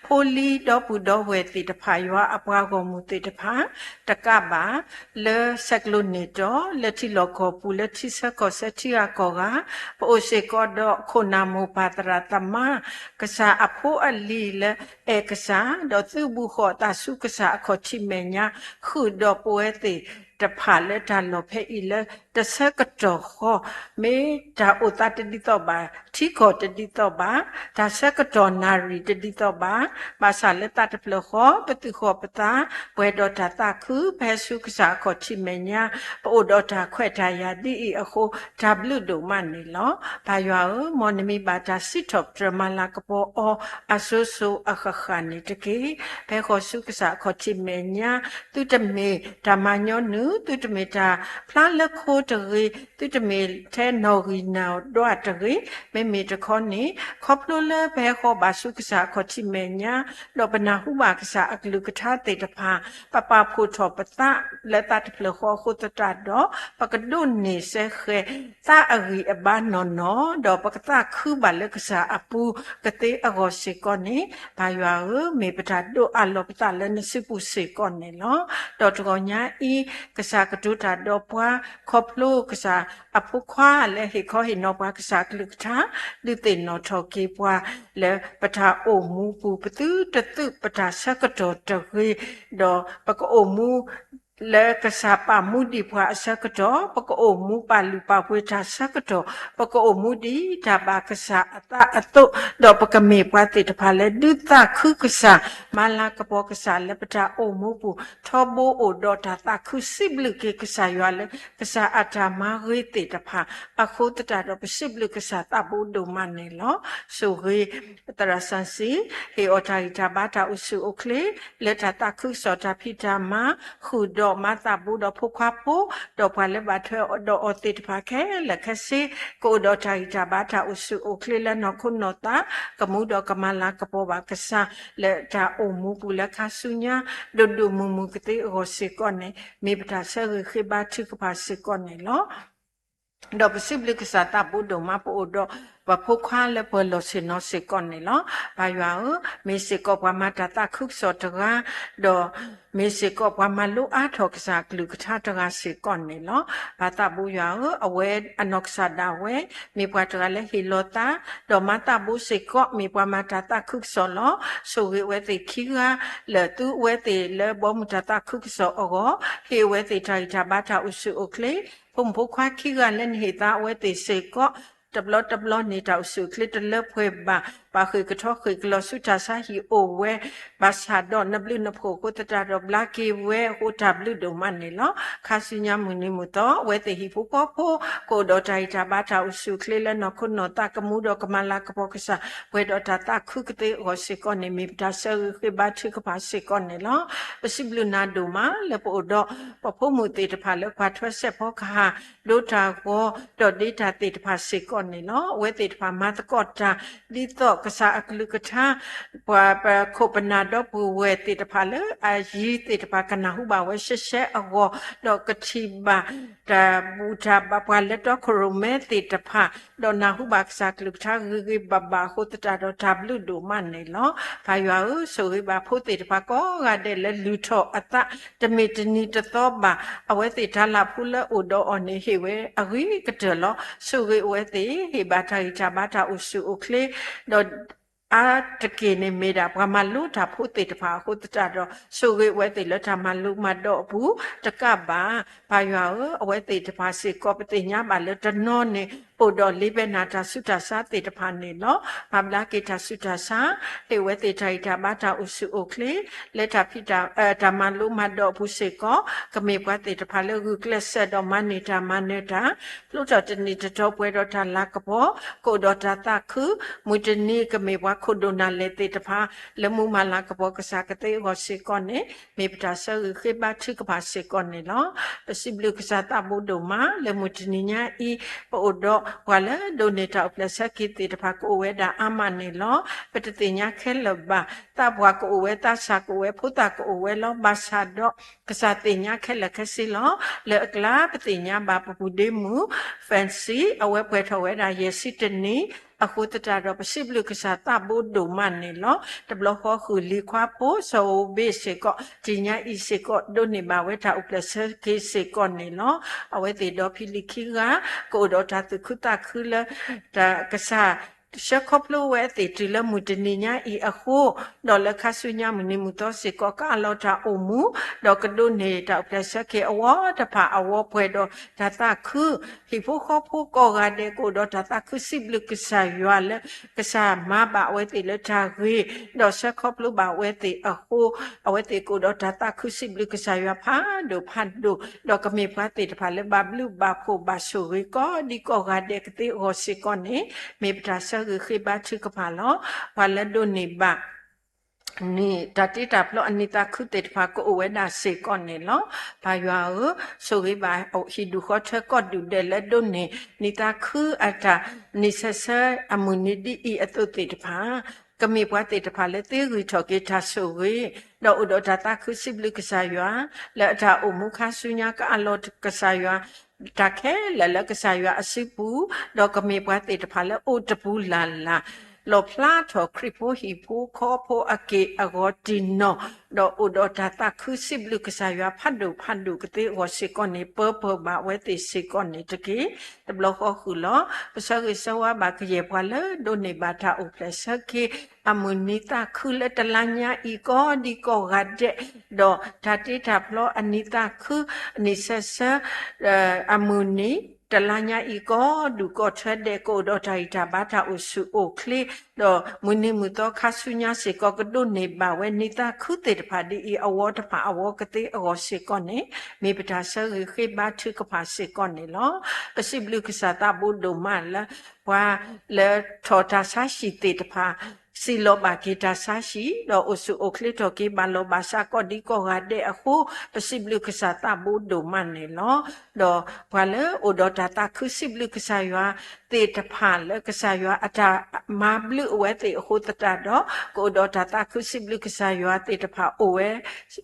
ဖိ လံဒီပုၢ်ဒီဝဲၢ်သ့ၣ်တဖၣ် ယွၤအပှၤဂီၢ်မုၢ်သ့ၣ်တဖၣ် တကးဘၣ် လၢဆဲးကျိးန့ၢ်တီၢ် လၢထံလီၢ်ကီၢ်ပူၤ လၢထံဆၢကီၢ်ဆၢထံဂၤကီၢ်ဂၤ ပအိၣ်စ့ၢ်ကီးဒီးခိၣ်နၢ်မိၢ်ပၢ်သရၣ်သမါ ကစၢ်အဖိအလံၤလၢအဲၣ်ကစၢ် ဒီးသုးဘူးဃီၤအသးဆူကစၢ်အခီၣ်ထံးမဲာ်ညါ ဃုာ်ဒီးပဝဲသ့ၣ်တဖၣ်လၢတၢ်လီၢ်ဖဲအံၤလၢ တဆၢကတီၢ်ဃီ မ့ၢ်တၢ်အိၣ်သးတဒ်သိးဘၣ်, ထံကီၢ်တဒ်သိးဘၣ်, တၢ်ဆၢကတီၢ်နၣ်ရံၣ်တဒ်သိးဘၣ်, ဘၣ်ဆၣ်လၢသးတဖျၢၣ်ဃီ ပသူၣ်ဃီၣ်ပသး ပှဲၤဒီးတၢ်သးခု ပဟဲဆူကစၢ်အခီၣ်ထံးမဲာ်ညါ ပအိၣ်ဒီးတၢ်ခွဲးတၢ်ယာ်ဒ်အံၤအဃိ တၢ်ဘျုးဒိၣ်မးန့ၣ်လီၤ. ပၢ်ယွၤဧၢ, မ်နမံၤဘၣ်တၢ်စံးထီၣ်ပတြၢၤမၤလၤကပီၤအီၤ အစိၤစိၤအဃၣ်ဃၣ်န့ၣ်တက့ၢ်. ပဟဲဃီၤဆူကစၢ်အခီၣ်ထံးမဲာ်ညါ သုတမ့ၢ်တၢ်မၤညီနုၢ်, သုတမ့ၢ်တၢ်ဖျါလၢခိတဂ့ၤ, သုတမ့ၢ်ထဲနီၣ်ဂံၢ်နီၣ်ဒွးတဂ့ၤ, မ့မ့ၢ်တခီန့ၣ် ခီဖျိလၢပဟဲဃီၤဘၣ်ဆူကစၢ်အခီၣ်ထံးမဲာ်ညါ ဒီးပနၢ်ဟူဘၣ်ကစၢ်အကလုၢ်ကထါသ့ၣ်တဖၣ် ပပာ်ဖှိၣ်ထီၣ်ပသးလၢသးတဖျၢၣ်ဃီအဃိသတးဒီး ပကဒိးန့ၢ်စဲဃဲၤ သးအဂံၢ်အဘါနီၢ်နီၢ်, ဒီးပကသးခုဘၣ်လၢကစၢ်အပူၤကသ့အဂီၢ်စ့ၢ်ကီးန့ၣ်, ပၢ်ယွၤဧၢ, မ့ၢ်ပတၢ်ဒိးအးလီၤပသးလၢနစုပူၤစ့ၢ်ကီးန့ၣ်လီၤ. ဒီးတဂီၤညါအံၤ, ကစၢ်ကတိၤတၢ်ဒီးပှၤ ခီဖျိကစၢ်အဖိခွါလၢဟ့ၣ်ခီဟ့ၣ်နီၤပှၤကစၢ်အကလုၢ်ကထါ, ဒုးသ့ၣ်နီၣ်ထီၣ်က့ၤပှၤ လၢပတၢ်အိၣ်မူပူၤ ပသုတသုးပတၢ်ဆၢကတီၢ်တဂ့ၤ, ဒီးပကအိၣ်မူ လၢကစၢ်ပာ်မူဒံးပှၤအဆၢကတီၢ်, ပကအိၣ်မူပာ်လုၢ်ပာ်ပှ့ၤတၢ်ဆၢကတီၢ်, ပကအိၣ်မူဒံးတၢ်ဘၣ်ကစၢ်အသးအသိး, ဒီးပကမ့ၢ်ပှၤသ့ၣ်တဖၣ်လၢဒုးသးခုကစၢ်, မၤလၤကပီၤကစၢ်လၢပတၢ်အိၣ်မူပူၤ, ထီဘိအိၣ်ဒီးတၢ်သးခုစံးဘျုးက့ၤကစၢ်ယွၤလၢ ကစၢ်အတၢ်မၤဂ့ၤသ့ၣ်တဖၣ် အဃိသတးဒီးပစံးဘျုးကစၢ်သးဘိဒိၣ်မးန့ၣ်လီၤ. ဆိၣ်ဂ့ၤ သရၣ်စၣ်စံ ဟ့ၣ်အီၤတၢ်ဂံၢ်တၢ်ဘါတၢ်အိၣ်ဆူၣ်အိၣ်ချ့ လၢတၢ်သးခုကစီၣ်တၢ်ဖံးတၢ်မၤ ဃုာ်ဒီးမၤသးဘိဒီးဖိခွါဖိ ဒီးပှၤလၢဘၣ်ထွဲဒီးအီၤသ့ၣ်တဖၣ်ခဲလၢာ်ခဲဆ့ ကအိၣ်ဒီးတၢ်ဂံၢ်တၢ်ဘါတၢ်အိၣ်ဆူၣ်အိၣ်ချ့လၢနီၢ်ခိနီၢ်သး ကမူဒီးကမၤလၤကပီၤဘၣ်ကစၢ် လၢတၢ်အိၣ်မူပူၤလၢခါဆူညါ ဒိၣ်ဒိၣ်မုၢ်မုၢ်ကသ့အဂီၢ်စ့ၢ်ကီးန့ၣ် မ့ၢ်ပတၢ်ဆၢဂ့ၤဃ့ဘါထုကဖၣ်စ့ၢ်ကီးန့ၣ်လီၤ. ဒီးပစံးဘျုးကစၢ်သးဘိဒိၣ်မး ပအိၣ်ဒီးပဖိခွါလၢပှၤလီၢ်ဆ့ၣ်နီၤစ့ၢ်ကီးန့ၣ်လီၤ. ပၢ်ယွၤဧၢ, မ့ၢ်စ့ၢ်ကီးပှၤမၤတၢ်သးခုကစီၣ်တဂၤ, ဒီးမ့ၢ်စ့ၢ်ကီးပှၤမၤလိအါထီၣ်ကစၢ်အကလုၢ်ကထါတဂၤစ့ၢ်ကီးန့ၣ်လီၤ. ပၢ်သးဘိယွၤဧၢ, အဝဲအနီၢ်ကစၢ်ဒၣ်ဝဲ မ့ၢ်ပှၤတဂၤလၢဟ့ၣ်လီၤသး, ဒီးမၤသးဘိစ့ၢ်ကီး မ့ၢ်ပှၤမၤတၢ်သးခုကစီၣ်လီၤ. ဆိၣ်ဂ့ၤအဝဲသ့ၣ်ခံဂၤ လၢသုဝဲသ့ၣ်လၢဘီမုၢ်တၢ်သးခုကစီၣ်အဂီၢ်, ဟ့ၣ်အဝဲသ့ၣ်တၢ်ဂံၢ်တၢ်ဘါတၢ်အိၣ်ဆူၣ်အိၣ်ချ့, ဖိမုၣ်ဖိခွါခံဂၤလၢနဟ့ၣ်သါအဝဲသ့ၣ်စ့ၢ်ကီး, တဘျီတဘျီန့ၣ် တၢ်အိၣ်ဆူၣ်အိၣ်ချ့တလၢပှဲၤဘၣ်, ပာ်ဃုာ်ကထီၣ်ဃုာ်ကလီၤဆူတၢ်ဆါဟံၣ်အိၣ်ဝဲ, ဘၣ်ဆၣ်ဒီးနဘျုးနဖှိၣ်အဃိသတးဒီး ဘျါက့ၤဝဲအဃိတၢ်ဘျုးဒိၣ်မးန့ၣ်လီၤ. ခါဆူညါမုၢ်နံၤမုၢ်သီ အဝဲသ့ၣ်ဟံၣ်ဖိဃီဖိ ကအိၣ်ဒီးတၢ်ဂံၢ်တၢ်ဘါတၢ်အိၣ်ဆူၣ်အိၣ်ချ့လၢနီၢ်ခိနီၢ်သး ကမူဒီးကမၤလၤကပီၤကစၢ် ပှဲၤဒီးတၢ်သးခုကသ့အဂီၢ်စ့ၢ်ကီးန့ၣ် မ့ၢ်ပတၢ်ဆၢဂ့ၤဃ့ဘါထုကဖၣ်စ့ၢ်ကီးန့ၣ်လီၤ. ပစံးဘျုးနၤဒိၣ်မး လၢပအိၣ်ဒီး ပဖိမုၣ်သ့ၣ်တဖၣ်လၢကွၢ်ထွဲစဲးဖီကဟၣ် ဒိတၢ်ဂီၤ ဒီးဒ့တၢ်သ့ၣ်တဖၣ်စ့ၢ်ကီးန့ၣ်လီၤ. အဝဲသ့ၣ်တဖၣ်မၤသကိးတၢ် ဒ်သိးကစၢ်အကလုၢ်ကထါ ပှၤပခိၣ်ပနၢ်ဒီပုၢ်ဝဲၢ်သ့ၣ်တဖၣ်လၢအယံၤသ့ၣ်တဖၣ်ကနၢ်ဟူဘၣ်ဝဲရှဲရှဲအဂီၢ်, ဒီးကထံၣ်ဘၣ် တၢ်ဘူၣ်တၢ်ဘါပှၤလၢတီခိၣ်ရိၣ်မဲသ့ၣ်တဖၣ်, ဒီးနၢ်ဟူဘၣ်ကစၢ်ကလုၢ်ကထါဂ့ၤဂ့ၤဘၣ်ဘၣ်အဃိသတးဒီးတၢ်ဘျုးဒိၣ်မးန့ၣ်လီၤ. ပၢ်ယွၤဧၢ, ဆိၣ်ဂ့ၤဘၣ်ဖိသ့ၣ်တဖၣ်ကိးဂၤဒဲးလၢလုၢ်ထီၣ်အသး တမ့ၢ်တနံၤတသီဘၣ်, အဝဲသ့ၣ်တၢ်လၢ်ဖိလၢအိၣ်ဒီးအီၤန့ၣ် ဟ့ၣ်ဝဲအဂ့ၤကတၢၢ်လီၤ. ဆိၣ်ဂ့ၤအဝဲသ့ၣ် ဟ့ၣ်ဘၣ်တၢ်ဂံၢ်တၢ်ဘါတၢ်အိၣ်ဆူၣ်အိၣ်ချ့, ဒီး အါတက့ၢ်န့ၣ်မ့ၢ်ဒၣ် ပှၤမၤလိတၢ်ဖိသ့ၣ်တဖၣ်အဃိသတးဒီး ဆိၣ်ဂ့ၤအဝဲသ့ၣ်လၢတၢ်မၤလိမၤဒိးအပူၤတကးဘၣ်, ပၢ်ယွၤဧၢ, အဝဲသ့ၣ်တဖၣ်စ့ၢ်ကီး ပသ့ၣ်ညါဘၣ်လၢတနီၤန့ၣ် အိၣ်ဒီးလ့ဘဲနၢ်တၢ်ဆူးတၢ်ဆါသ့ၣ်တဖၣ်န့ၣ်လီၤ. ပာ်ဘျါက့ၤတၢ်ဆူးတၢ်ဆါ, ဟ့ၣ်ဝဲသ့ၣ်တၢ်ဂံၢ်တၢ်ဘါတၢ်အိၣ်ဆူၣ်အိၣ်ချ့, လၢတၢ်ဖံးတၢ် တၢ်မၤလိမၤဒိးအပူၤစ့ၢ်ကီး, ကမ့ၢ်ပှၤသ့ၣ်တဖၣ်လၢဂုာ်ကျဲးစၢးဒီးမၤန့ၢ်တၢ်မၤနၢၤတၢ်, ဖျိထီၣ်တနံၤတတီၤပှဲၤဒီးတၢ်လၤကပီၤ, ကအိၣ်ဒီးတၢ်သးခု, မုၢ်တနံၤကမ့ၢ်ပှၤခိၣ်ဒိၣ်နၢ်လဲၢ်သ့ၣ်တဖၣ် လၢမူမၤလၤကပီၤကစၢ်ကသ့အဂီၢ်စ့ၢ်ကီးန့ၣ် မ့ၢ်ပတၢ်ဆၢဂ့ၤဃ့ဘါထုကဖၣ်စ့ၢ်ကီးန့ၣ်လီၤ. ပစံးဘျုးကစၢ်သးဘိဒိၣ်မး လၢမုၢ်တနံၤညါအံၤ ပအိၣ်ဒီးပှၤလၢဒိးန့ၢ်တၢ်အိၣ်ဖျဲၣ်ဆၢက့ၤသ့ၣ်တဖၣ် ကအိၣ်ဝဲဒၣ်အါမးန့ၣ်လီၤ. ပတသ့ၣ်ညါခဲလၢာ်ဘၣ်, သးပှၢ်ကအိၣ်ဝဲ, သးစၢ်ကအိၣ်ဝဲ, ဖိသၣ်ကအိၣ်ဝဲလီၤ. ဘၣ်ဆၣ်ဒီး ကစၢ်သ့ၣ်ညါခဲလၢာ်ခဲဆ့လီၤ. လၢအကျါပသ့ၣ်ညါဘၣ် ပပုၢ်ဒ့မုၣ် Fancy အဝဲပှဲၤထီၣ်ဝဲဒၣ်ယဲၢ်ဆံတနံၣ် အဃိသတးဒီး ပစံးဘျုးကစၢ်သးဘိဒိၣ်မးန့ၣ်လီၤ. တဘျီဃီဃုာ်လံၤခွါဖိ စီၤအိၣ်ဘ့ၣ်စ့ၢ်ကီး တနံၤညါအံၤစ့ၢ်ကီး ဒိးန့ၢ်ဘၣ်ဝဲတၢ်အိၣ်ဖျဲၣ်ဆၢက့ၤစ့ၢ်ကီးန့ၣ်လီၤ. အဝဲသ့ၣ်ဒီဖံလံၤခံဂၤ ကအိၣ်ဒီးတၢ်သူၣ်ခုသးခုလၢ တၢ်ကစၢ် ဆှၢခီဖျိဝဲသ့ၣ်တုၤလၢမုၢ်တနံၤညါအံၤအဃိ, ဒီးလၢခါဆူညါမုၢ်နံၤမုၢ်သီစ့ၢ်ကီး ကအးလီၤတၢ်အိၣ်မူ, ဒီးကဒိးန့ၢ်တၢ်အိၣ်ဖျဲၣ်ဆၢက့ၤအဝီတဖၣ်အဝီပှဲၤဒီးတၢ်သးခု, ဟံၣ်ဖိဃီဖိကိးဂၤဒဲးကအိၣ်ဒီးတၢ်သးခုစံးဘျုးကစၢ်ယွၤလၢ ကစၢ်မၤဘၣ်အဝဲသ့ၣ်လၢတၢ်ဂ့ၤ, ဒီးဆှၢခီဖျိဘၣ်အဝဲသ့ၣ်အဃိ, အဝဲသ့ၣ်ကအိၣ်ဒီးတၢ်သးခုစံးဘျုးကစၢ်ယွၤဖးဒိၣ်ဖးဒိၣ်, ဒီးကမ့ၢ်ပှၤသ့ၣ်တဖၣ်လၢဘၣ်ဘျုးဘၣ်ဖှိၣ်ဘၣ်ဆိၣ်ဂ့ၤကိးဒံကိးဂၤဒဲးကသ့အဂီၢ်စ့ၢ်ကီးန့ၣ်, မ့ၢ်ပတၢ်ဆၢဂ့ၤဃ့ဘါထုကဖၣ်လီၤ. ပှၤလၢဒိးန့ၢ်ဘၣ် န့ၣ်တၢ်တ့တၢ်ဖျီအနံၤသးခုသ့ၣ်တဖၣ်ကအိၣ်ဝဲဒၣ်စ့ၢ်ကီးန့ၣ်လီၤ. ပၢ်ယွၤဧၢ, ဆိၣ်ဂ့ၤဘၣ်ဟံၣ်ဒူၣ်ဃီထၢကိးဒူၣ်ဒဲးလၢဒိးန့ၢ် နံၤသးခုအတၢ်နံၤဆၢဆၢအမုၢ်နံၤဒ်အံၤအသိးသ့ၣ်တဖၣ်, ကမ့ၢ်ပှၤသ့ၣ်တဖၣ်လၢသ့ဂံၢ်ထီၣ်က့ၤတၢ်ဆိၣ်ဂ့ၤ, ဒီးအိၣ်ဒီးတၢ်သးခုစံးဘျုးကစၢ်ယွၤ, လၢအတၢ်အိၣ်မူခါဆူညါကအးလီၤကစၢ်ယွၤ တၢ်ခဲလၢာ်လၢကစၢ်ယွၤအစုပူၤ, ဒီးကမ့ၢ်ပှၤသ့ၣ်တဖၣ်လၢအိၣ်တပူၤလၢ်လၢ်, လီၣ်ဖျါထီၣ်ခရံာ်ဖိဟံၣ်ဖိဃီဖိအက့ၢ်အဂီၤတံၢ်နီၢ်, ဒီးအိၣ်ဒီးတၢ်သးခုစံးဘျုးကစၢ်ယွၤဖးဒိၣ်ဖးဒိၣ်ကသ့အဂီၢ်စ့ၢ်ကီးန့ၣ် ပၢပၢဘၣ်ဝဲသ့ၣ်စ့ၢ်ကီးန့ၣ်တက့ၢ်. တဘျီဃီဃုာ်လီၤ. ပဆၢဂ့ၤဆၢဝါဘၣ်ကယဲၢ်ပှၤလၢဒိးန့ၢ်ဘၣ်တၢ်အိၣ်ဖျဲၣ်ဆၢက့ၤ အမုၢ်နံၤသးခုလၢတလါညါအံၤကိးဒံကိးဂၤဒဲး, ဒီးတၢ်တ့တၢ်ဖျီအနံၤသးခု နံၤဆၢဆၢ အမုၢ်နံၤ တလါညါအံၤကိးဒူၣ်ကိးထၢဒဲး ကအိၣ်ဒီးတၢ်ဂံၢ်တၢ်ဘါတၢ်အိၣ်ဆူၣ်အိၣ်ချ့, ဒီးမုၢ်နံၤမုၢ်သီခါဆူညါစ့ၢ်ကီး ကဒိးန့ၢ်ဘၣ်ဝဲနံၤသးခုသ့ၣ်တဖၣ်ဒ်အံၤ အဝီတဖၣ်အဝီကသ့အဂီၢ်စ့ၢ်ကီးန့ၣ်, မ့ၢ်ပတၢ်ဆၢဂ့ၤဃ့ဘါထုကဖၣ်စ့ၢ်ကီးန့ၣ်လီၤ. ပစံးဘျုးကစၢ်သးဘိဒိၣ်မးလၢ ပှၤလၢထီၣ်တၢ်ဆါဟံၣ်သ့ၣ်တဖၣ် စံၣ်လီၤဘၣ်က့ၤတၢ်ဆါဟံၣ်, ဒီးအိၣ်ဆူၣ်အိၣ်ချ့ထီၣ်က့ၤဘၣ်လီၤဘၣ်စးကိးဒံကိးဂၤဒဲးအဃိ, ပစံးဘျုးကစၢ်သးဘိဒိၣ်မးန့ၣ်လီၤ. ဒီးပှၤလၢအိၣ်ဒီးတၢ်သးခုစံးဘျုးကစၢ်ယွၤသ့ၣ်တဖၣ်လၢကစၢ်ယွၤအတၢ်မၤဘျုးအဝဲသ့ၣ်အဃိသတးဒီး, ကအိၣ်ဒီးတၢ်သးခုစံးဘျုးကစၢ်ယွၤသ့ၣ်တဖၣ်အိၣ်ဝဲ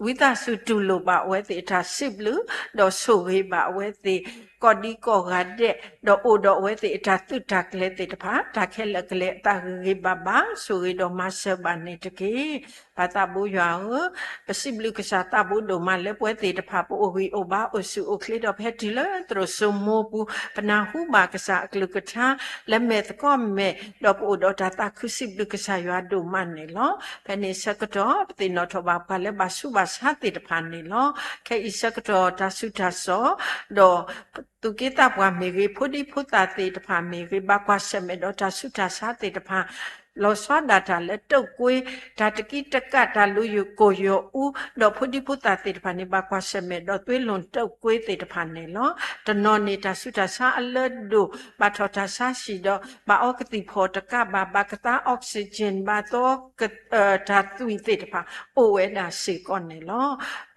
ဝံသးစူၤတူၢ်လိာ်ဘၣ်အဝဲသ့ၣ်အတၢ်စံးဘျုး, ဒီးဆိၣ်ဂ့ၤဘၣ်အဝဲသ့ၣ် ကိးဒံကိးဂၤဒဲး, ဒီးအိၣ်ဒီးအဝဲသ့ၣ်အတၢ်သုးတၢ်ကျဲၤသ့ၣ်တဖၣ် တၢ်ခဲလၢာ်ကလဲၤအသးဂ့ၤဂ့ၤဘၣ်ဘၣ် ဆိၣ်ဂ့ၤဒီးမၤစၢၤဘၣ်န့ၣ်တက့ၢ်. ပၢ်သးဘိယွၤဧၢ, ပစံးဘျုးကစၢ်သးဘိဒိၣ်မးလၢပဝဲသ့ၣ်တဖၣ် ပအိၣ်ဂံၢ်အိၣ်ဘါအိၣ်ဆူၣ်အိၣ်ချ့ဒီး ပဟဲတုၤလၢသရိာ်စိမိပူၤ ပနၢ်ဟူဘၣ်ကစၢ်အကလုၢ်ကထါ လၢမဲာ်သကိးမဲာ် ဒီးပအိၣ်ဒီးတၢ်သးခုစံးဘျုးကစၢ်ယွၤဒိၣ်မးန့ၣ်လီၤ. ဖဲန့ၣ်ဆၢကတီၢ် ပသ့ၣ်နီၣ်ထီၣ်ဘၣ်ပှၤလၢဘၣ်ဆူးဘၣ်ဆါသ့ၣ်တဖၣ်န့ၣ်လီၤ. ခဲအံၤဆၢကတီၢ်တၢ်ဆူးတၢ်ဆါ ဒီး သူၣ်က့သးပှၢ်မ့ၢ်ဂ့ၤ ဖိဒံဖိသၣ်သ့ၣ်တဖၣ်မ့ၢ်ဂ့ၤ ဘၣ်ကွၢ်ဆၢၣ်မဲာ်ဒီးတၢ်ဆူးတၢ်ဆါသ့ၣ်တဖၣ် လီၤဆီဒၣ်တၢ်လၢတုပ်ကွေး တၢ်တကံတကး တၢ်လူၤယိာ်ကိၢ်ယိာ်အူ ဒီးဖိဒံဖိသၣ်သ့ၣ်တဖၣ်န့ၣ် ဘၣ်ကွၢ်ဆၢၣ်မဲာ်ဒီးသွေးလွန်တုပ်ကွေးသ့ၣ်တဖၣ်န့ၣ်လီၤ. တနီၤန့ၣ် တၢ်ဆူးတၢ်ဆါအလၢဒိၣ် ဘၣ်ထီၣ်တၢ်ဆါဟံၣ်ဒီး ဘၣ်အီကသံၣ်ဖီၣ်တကးဘၣ် ဘၣ်ကသါ oxygen ဘၣ်သီ တၢ်သွံၣ်သ့ၣ်တဖၣ် အိၣ်ဝဲဒၣ်စ့ၢ်ကီးန့ၣ်လီၤ.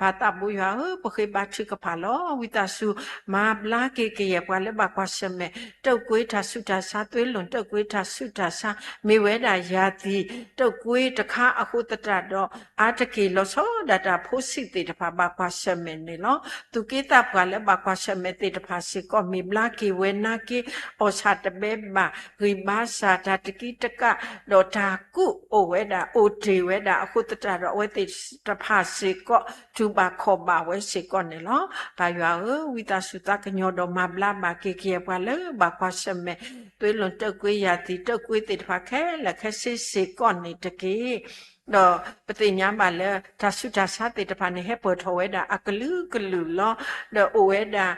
ပၢ်သးဘိယွၤဧၢ, ပဃ့ဘါထုကဖၣ်လီၤ. ဝံသးစူၤ မၤဘျါက့ၤကယဲၢ်ပှၤလၢဘၣ်ကွၢ်ဆၢၣ်မဲာ် တုပ်ကွေးတၢ်ဆူးတၢ်ဆါ သွေးလွန်တုပ်ကွေးတၢ်ဆူးတၢ်ဆါ မ့ၢ်ဝဲဒၣ်ယၤသံၣ် တုပ်ကွေးတခါအဃိသတးဒီး အါတက့ၢ်လီၤဆီဒၣ်တၢ်ဖိဆံးသ့ၣ်တဖၣ် ဘၣ်ကွၢ်ဆၢၣ်မဲာ်န့ၣ်လီၤ. သူၣ်က့သးပှၢ်လၢဘၣ်ကွၢ်ဆၢၣ်မဲာ်သ့ၣ်တဖၣ်စ့ၢ်ကီး မ့ၢ်ဘျါက့ၤဝဲနါက့ အီၣ်ဆၣ်တဘဲဘၣ် ဂံၢ်ဘါစၢ်တၢ်တကံတကး ဒီးတၢ်ကူးအိၣ်ဝဲဒၣ် အိၣ်တ့ၢ်ဝဲဒၣ်အဃိသတးဒီး အဝဲသ့ၣ်တဖၣ်စ့ၢ်ကီး တူၢ်ဘၣ်ခီၣ်ဘၣ်ဝဲစ့ၢ်ကီးန့ၣ်လီၤ. ပၢ်ယွၤဧၢ, ဝံသးစူၤသးကညီၤဒီးမၤဘျါဘၣ်က့ၤကယဲၢ်ပှၤလၢဘၣ်ကွၢ်ဆၢၣ်မဲာ် သွေးလွန်တုပ်ကွေးယၤသံၣ် တုပ်ကွေးသ့ၣ်တဖၣ်ခဲလၢာ်ခဲဆ့စ့ၢ်ကီးန့ၣ်တက့ၢ်. ဒီးပသ့ၣ်ညါဘၣ်လၢ တၢ်ဆူးတၢ်ဆါသ့ၣ်တဖၣ်န့ၣ် ဟဲပၢၢ်ထီၣ်ဝဲဒၣ်အကလုာ်ကလုာ်လီၤ. ဒီးအိၣ်ဝဲဒၣ်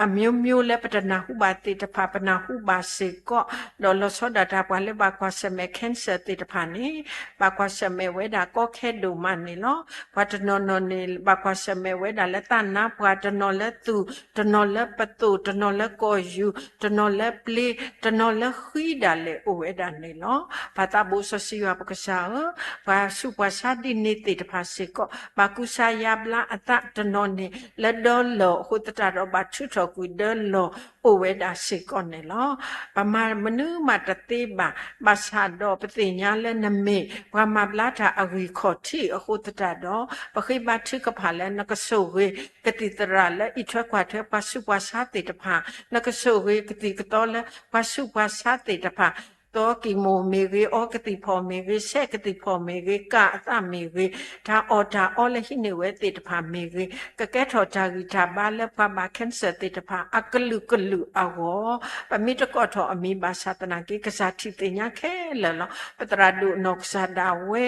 အမျိုးမျိုးလၢပတနၢ်ဟူဘၣ်သ့ၣ်တဖၣ် ပနၢ်ဟူဘၣ်စ့ၢ်ကီး, ဒီးလီၤဆီဒၣ်တၢ်ပှၤလၢဘၣ်ကွၢ်ဆၢၣ်မဲာ် cancer သ့ၣ်တဖၣ်န့ၣ် ဘၣ်ကွၢ်ဆၢၣ်မဲာ်ဝဲဒၣ်ကီခဲဒိၣ်မးန့ၣ်လီၤ. ပှၤတနီၤနီၤန့ၣ် ဘၣ်ကွၢ်ဆၢၣ်မဲာ်ဝဲဒၣ်လၢသးနါပှၢ်, တနီၤလၢသူၣ်, တနီၤလၢပသိၣ်, တနီၤလၢကီၢ်ယူၢ်, တနီၤလၢပျ့ၤ, တနီၤလၢဃံဒၣ်လဲာ်အိၣ်ဝဲဒၣ်န့ၣ်လီၤ. ပၢ်သးဘိစီဆှံယွၤပကစၢ်ဧၢ, ပှၤဆူးပှၤဆါဒ်န့ၣ်သ့ၣ်တဖၣ်စ့ၢ်ကီး ဘၣ်ကူစါယါဘျါအသး တနီၤန့ၣ် လၢဒီလီၢ်အဃိသတးဒီး ဘၣ်ထုးထီၣ်ကွံာ်ဒီလီၢ်အိၣ်ဝဲဒၣ်စ့ၢ်ကီးန့ၣ်လီၤ. ပမၤမနုၤမးတသ့ဘၣ်, ဘၣ်ဆၣ်ဒီးပသ့ၣ်ညါလၢနမ့ၢ်ပှၤမၤဘျါတၢ်အဂံၢ်ခီၣ်ထံးအဃိသတးဒီး ပဃ့ဘါထုကဖၣ်လၢနကဆိၣ်ဂ့ၤကသံၣ်သရၣ်လၢအံးထွဲကွၢ်ထွဲပှၤဆူးပှၤဆါသ့ၣ်တဖၣ်, နကဆိၣ်ဂ့ၤကသံၣ်ကသီလၢပှၤဆူးပှၤဆါသ့ၣ်တဖၣ် သီကံၢ်မိၢ်မ့ၢ်ဂ့ၤ, အီကသံၣ်ဖီၣ်မ့ၢ်ဂ့ၤ, ဆဲးကသံၣ်ဖီၣ်မ့ၢ်ဂ့ၤ, ကၢ်အသးမ့ၢ်ဂ့ၤ, တၢ်အီၣ်တၢ်အီလၢဟံးန့ၢ်ဝဲသ့ၣ်တဖၣ်မ့ၢ်ဂ့ၤ, ကကဲထီၣ်တၢ်ဂံၢ်တၢ်ဘါလၢပှၤဘၣ် cancer သ့ၣ်တဖၣ် အကလုာ်ကလုာ်အဂီၢ်, ပမ့ၢ်တကိးထီၣ်အမံၤဘၣ်ဆၣ်သနာ်က့ ကစၢ်ထံၣ်သ့ၣ်ညါခဲလၢာ်လီၤ. ပသရၣ်ဒိၣ်နီၢ်ကစၢ်ဒၣ်ဝဲ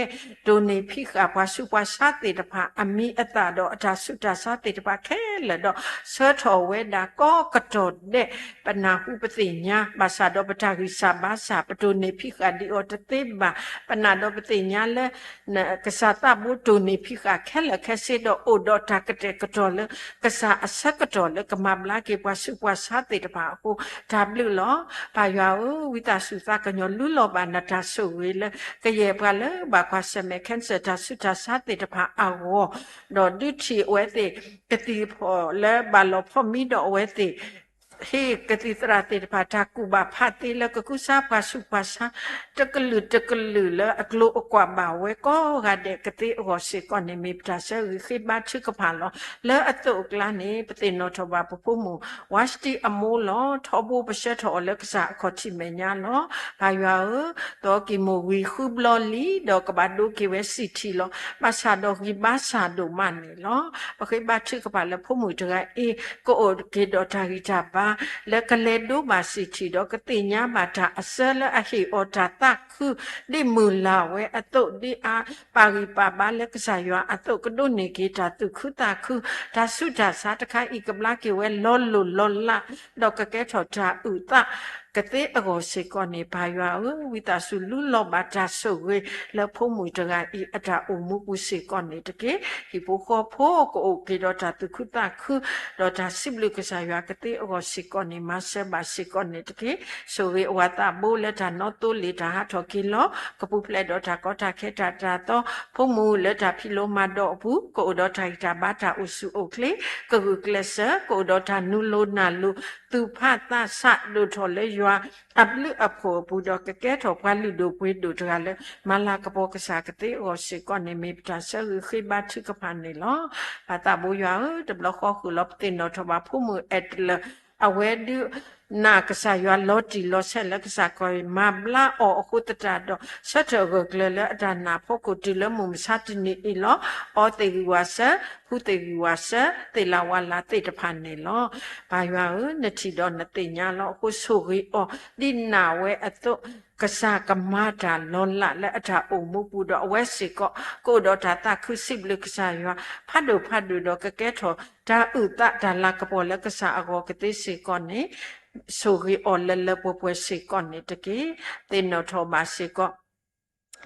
ဒိၣ်န့ၢ်ဖံးဃာ်ပှၤဆူးပှၤဆါသ့ၣ်တဖၣ် အမံၤအသၣ်ဒီးအတၢ်ဆူးတၢ်ဆါသ့ၣ်တဖၣ်ခဲလၢာ်ဒီး ဆှၢထီၣ်ဝဲဒၣ်ကိးကတီၢ်ဒဲး ပနၢ်ဟူပသ့ၣ်ညါ ဘၣ်ဆၣ်ဒီးပတၢ်ဂံၢ်စၢ်ဘါစၢ် ပတိၢ်န့ၢ်ဖံးဃာ်ဒံးအီၤတသ့ဘၣ်. ပနာ်ဒီးပသ့ၣ်ညါလၢ ကစၢ်သးဘိတိၢ်န့ၢ်ဖံးဃာ်ခဲလၢာ်ခဲဆ့ဒီး အိၣ်ဒီးတၢ်ကတဲာ်ကတီၤလၢ ကစၢ်အဆၢကတီၢ်လၢကမၤဘျါက့ၤပှၤဆူးပှၤဆါသ့ၣ်တဖၣ်အဃိ တၢ်ဘျုးလီၤ. ပၢ်ယွၤဧၢ, ဝံသးစူၤသးကညီၤ လူလီၤဘၣ်နတၢ်ဆိၣ်ဂ့ၤလၢ ကယဲၢ်ပှၤလၢဘၣ်ကွၢ်ဆၢၣ်မဲာ် cancer တၢ်ဆူးတၢ်ဆါသ့ၣ်တဖၣ်အဂီၢ်, ဒီးဒုးထံၣ်အဝဲသ့ၣ် ကသံၣ်ဖီၣ်လၢဘၣ်လီၤဖီၣ်မံဒီးအဝဲသ့ၣ် ဟ့ၣ်ကသံၣ်သရၣ်သ့ၣ်တဖၣ် တၢ်ကူၣ်ဘၣ်ဖးသ့လၢကကူစါပှၤဆူးပှၤဆါ တကလုာ်တကလုာ်လၢအကျိၤအကွာ်ဘၣ်ဝဲကိးဂၤဒဲးကသ့အဂီၢ်စ့ၢ်ကီးန့ၣ် မ့ၢ်ပတၢ်ဆၢဂ့ၤဃ့ဘါထုကဖၣ်လီၤ. လၢအသိးအကျါန့ၣ် ပသ့ၣ်နီၣ်ထီၣ်ဘၣ်ပဖိမုၣ် ဝါစတံအမိၢ်လီၤ. ထီဘိပဆှၢထီၣ်အီၤလၢကစၢ်အခီၣ်ထံးမဲာ်ညါလီၤ. ပၢ်ယွၤဧၢ, သီကံၢ်မိၢ်ဝံၤဃုဘျီလံ ဒီးကဘၣ်ဒိးက့ၤဝဲစံၣ်ထံးလီၤ. ဘၣ်ဆၣ်ဒီးဂံၢ်ဘါစၢ်ဒိၣ်မးန့ၣ်လီၤ. ပဃ့ဘါထုကဖၣ်လၢဖိမုၣ်တဂၤအံၤ ကအိၣ်က့ၤဒီးတၢ်ဂံၢ်တၢ်ဘါ လၢကလဲၤဒိးဘၣ်စံၣ်ထံး ဒီးကသ့ၣ်ညါဘၣ်တၢ်အစၢလၢအဟ့ၣ်အီၤတၢ်သးခု ဒ်မုၢ်လၢ်ဝဲအသိး ဒ်အပာ်ဂံၢ်ပာ်ဘါလၢကစၢ်ယွၤအသိး ကဒိးန့ၢ်က့ၤတၢ်သူၣ်ခုသးခု တၢ်ဆူးတၢ်ဆါတခါအံၤ ကဘျါက့ၤဝဲလီၤလိၢ်လီၤလး ဒီးကကဲထီၣ်တၢ်အုၣ်သး ကသ့အဂီၢ်စ့ၢ်ကီးန့ၣ် ပၢ်ယွၤဧၢ, ဝံသးစူၤလူလီၤဘၣ်တၢ်ဆိၣ်ဂ့ၤ လၢဖိမုၣ်တဂၤအံၤအတၢ်အိၣ်မူပူၤစ့ၢ်ကီးန့ၣ်တက့ၢ်. ဟံၣ်ဖိဃီဖိကအိၣ်က့ၤဒီးတၢ်သူၣ်ခုသးခု ဒီးတၢ်စံးဘျုးကစၢ်ယွၤကသ့အဂီၢ်စ့ၢ်ကီးန့ၣ် မၤစၢၤဘၣ်စ့ၢ်ကီးန့ၣ်တက့ၢ်. ဆိၣ်ဂ့ၤအဝၤသးဘိလၢတၢ်နီသိလ့ၣ်တၢ်ဟးထီၣ်က့ၤလီၤ ကပူၤဖျဲးဒီးတၢ်ကီတၢ်ခဲတၢ်တၢ်သီ ဖိမုၣ်လၢတၢ်ဖံးလိမၤဒိးအပူၤ ကအိၣ်ဒီးတၢ်ဂံၢ်တၢ်ဘါတၢ်အိၣ်ဆူၣ်အိၣ်ချ့ ကဂုာ်ကျဲးစၢး ကအိၣ်ဒီးတၢ်နူလိၤနၢ်လိၤ သူၣ်ဖးသးဆးဒိၣ်ထီၣ်လၢယွၤအဘျုးအဖှိၣ်အပူၤဒီး ကကဲထီၣ်ပှၤလုၢ်ဒိၣ်ပှ့ၤဒိၣ်တဂၤလၢ မၤလၤကပီၤကစၢ်ကသ့အဂီၢ်စ့ၢ်ကီးန့ၣ် မ့ၢ်ပတၢ်ဆၢဂ့ၤဃ့ဘါထုကဖၣ်န့ၣ်လီၤ. ပၢ်သးဘိယွၤဧၢ, တဘျီဃီဃုာ်လီၤပသ့ၣ်နီၣ်ထီၣ်ဘၣ်ဖိမုၣ်အဲၣ်တလၢာ် အဝဲဒုး နာ်ကစၢ်ယွၤလီၤတံၢ်လီၤဆဲးလၢကစၢ်ကီၢ် မၤဘျါအီၤအဃိသတးဒီး ဆၢထၢၣ်ဂၢၢ်ကျၢၤလၢအတၢ်နာ်ဖီခိၣ်တုၤလၢမုၢ်မဆါတနံၤအံၤလီၤ. အီသ့ၣ်ဂံၢ်ဝၤစၢၤ, ဖှူသ့ၣ်ဂံၢ်ဝၤစၢၤသ့ၣ်လၤဝါလၤသ့ၣ်တဖၣ်န့ၣ်လီၤ. ပၢ်ယွၤဧၢ, နထံၣ်ဒီးနသ့ၣ်ညါလီၤ. အဃိဆိၣ်ဂ့ၤအီၤ ဒ်နာ်ဝဲအသိး ကစၢ်ကမၤတၢ်လီၤလးလၢအတၢ်အိၣ်မူပူၤဒီး အဝဲစ့ၢ်ကီး ကအိၣ်ဒီးတၢ်သးခုစံးဘျုးကစၢ်ယွၤ ဖးဒိၣ်ဖးဒိၣ်ဒီး ကကဲထီၣ်တၢ်အုၣ်သးတၢ်လၤကပီၤလၢကစၢ်အဂီၢ်ကသ့စ့ၢ်ကီးန့ၣ် ဆိၣ်ဂ့ၤအီၤလၢလၢပှဲၤပှဲၤစ့ၢ်ကီးန့ၣ်တက့ၢ်. သ့ၣ်နီၣ်ထီၣ်ဘၣ်စ့ၢ်ကီး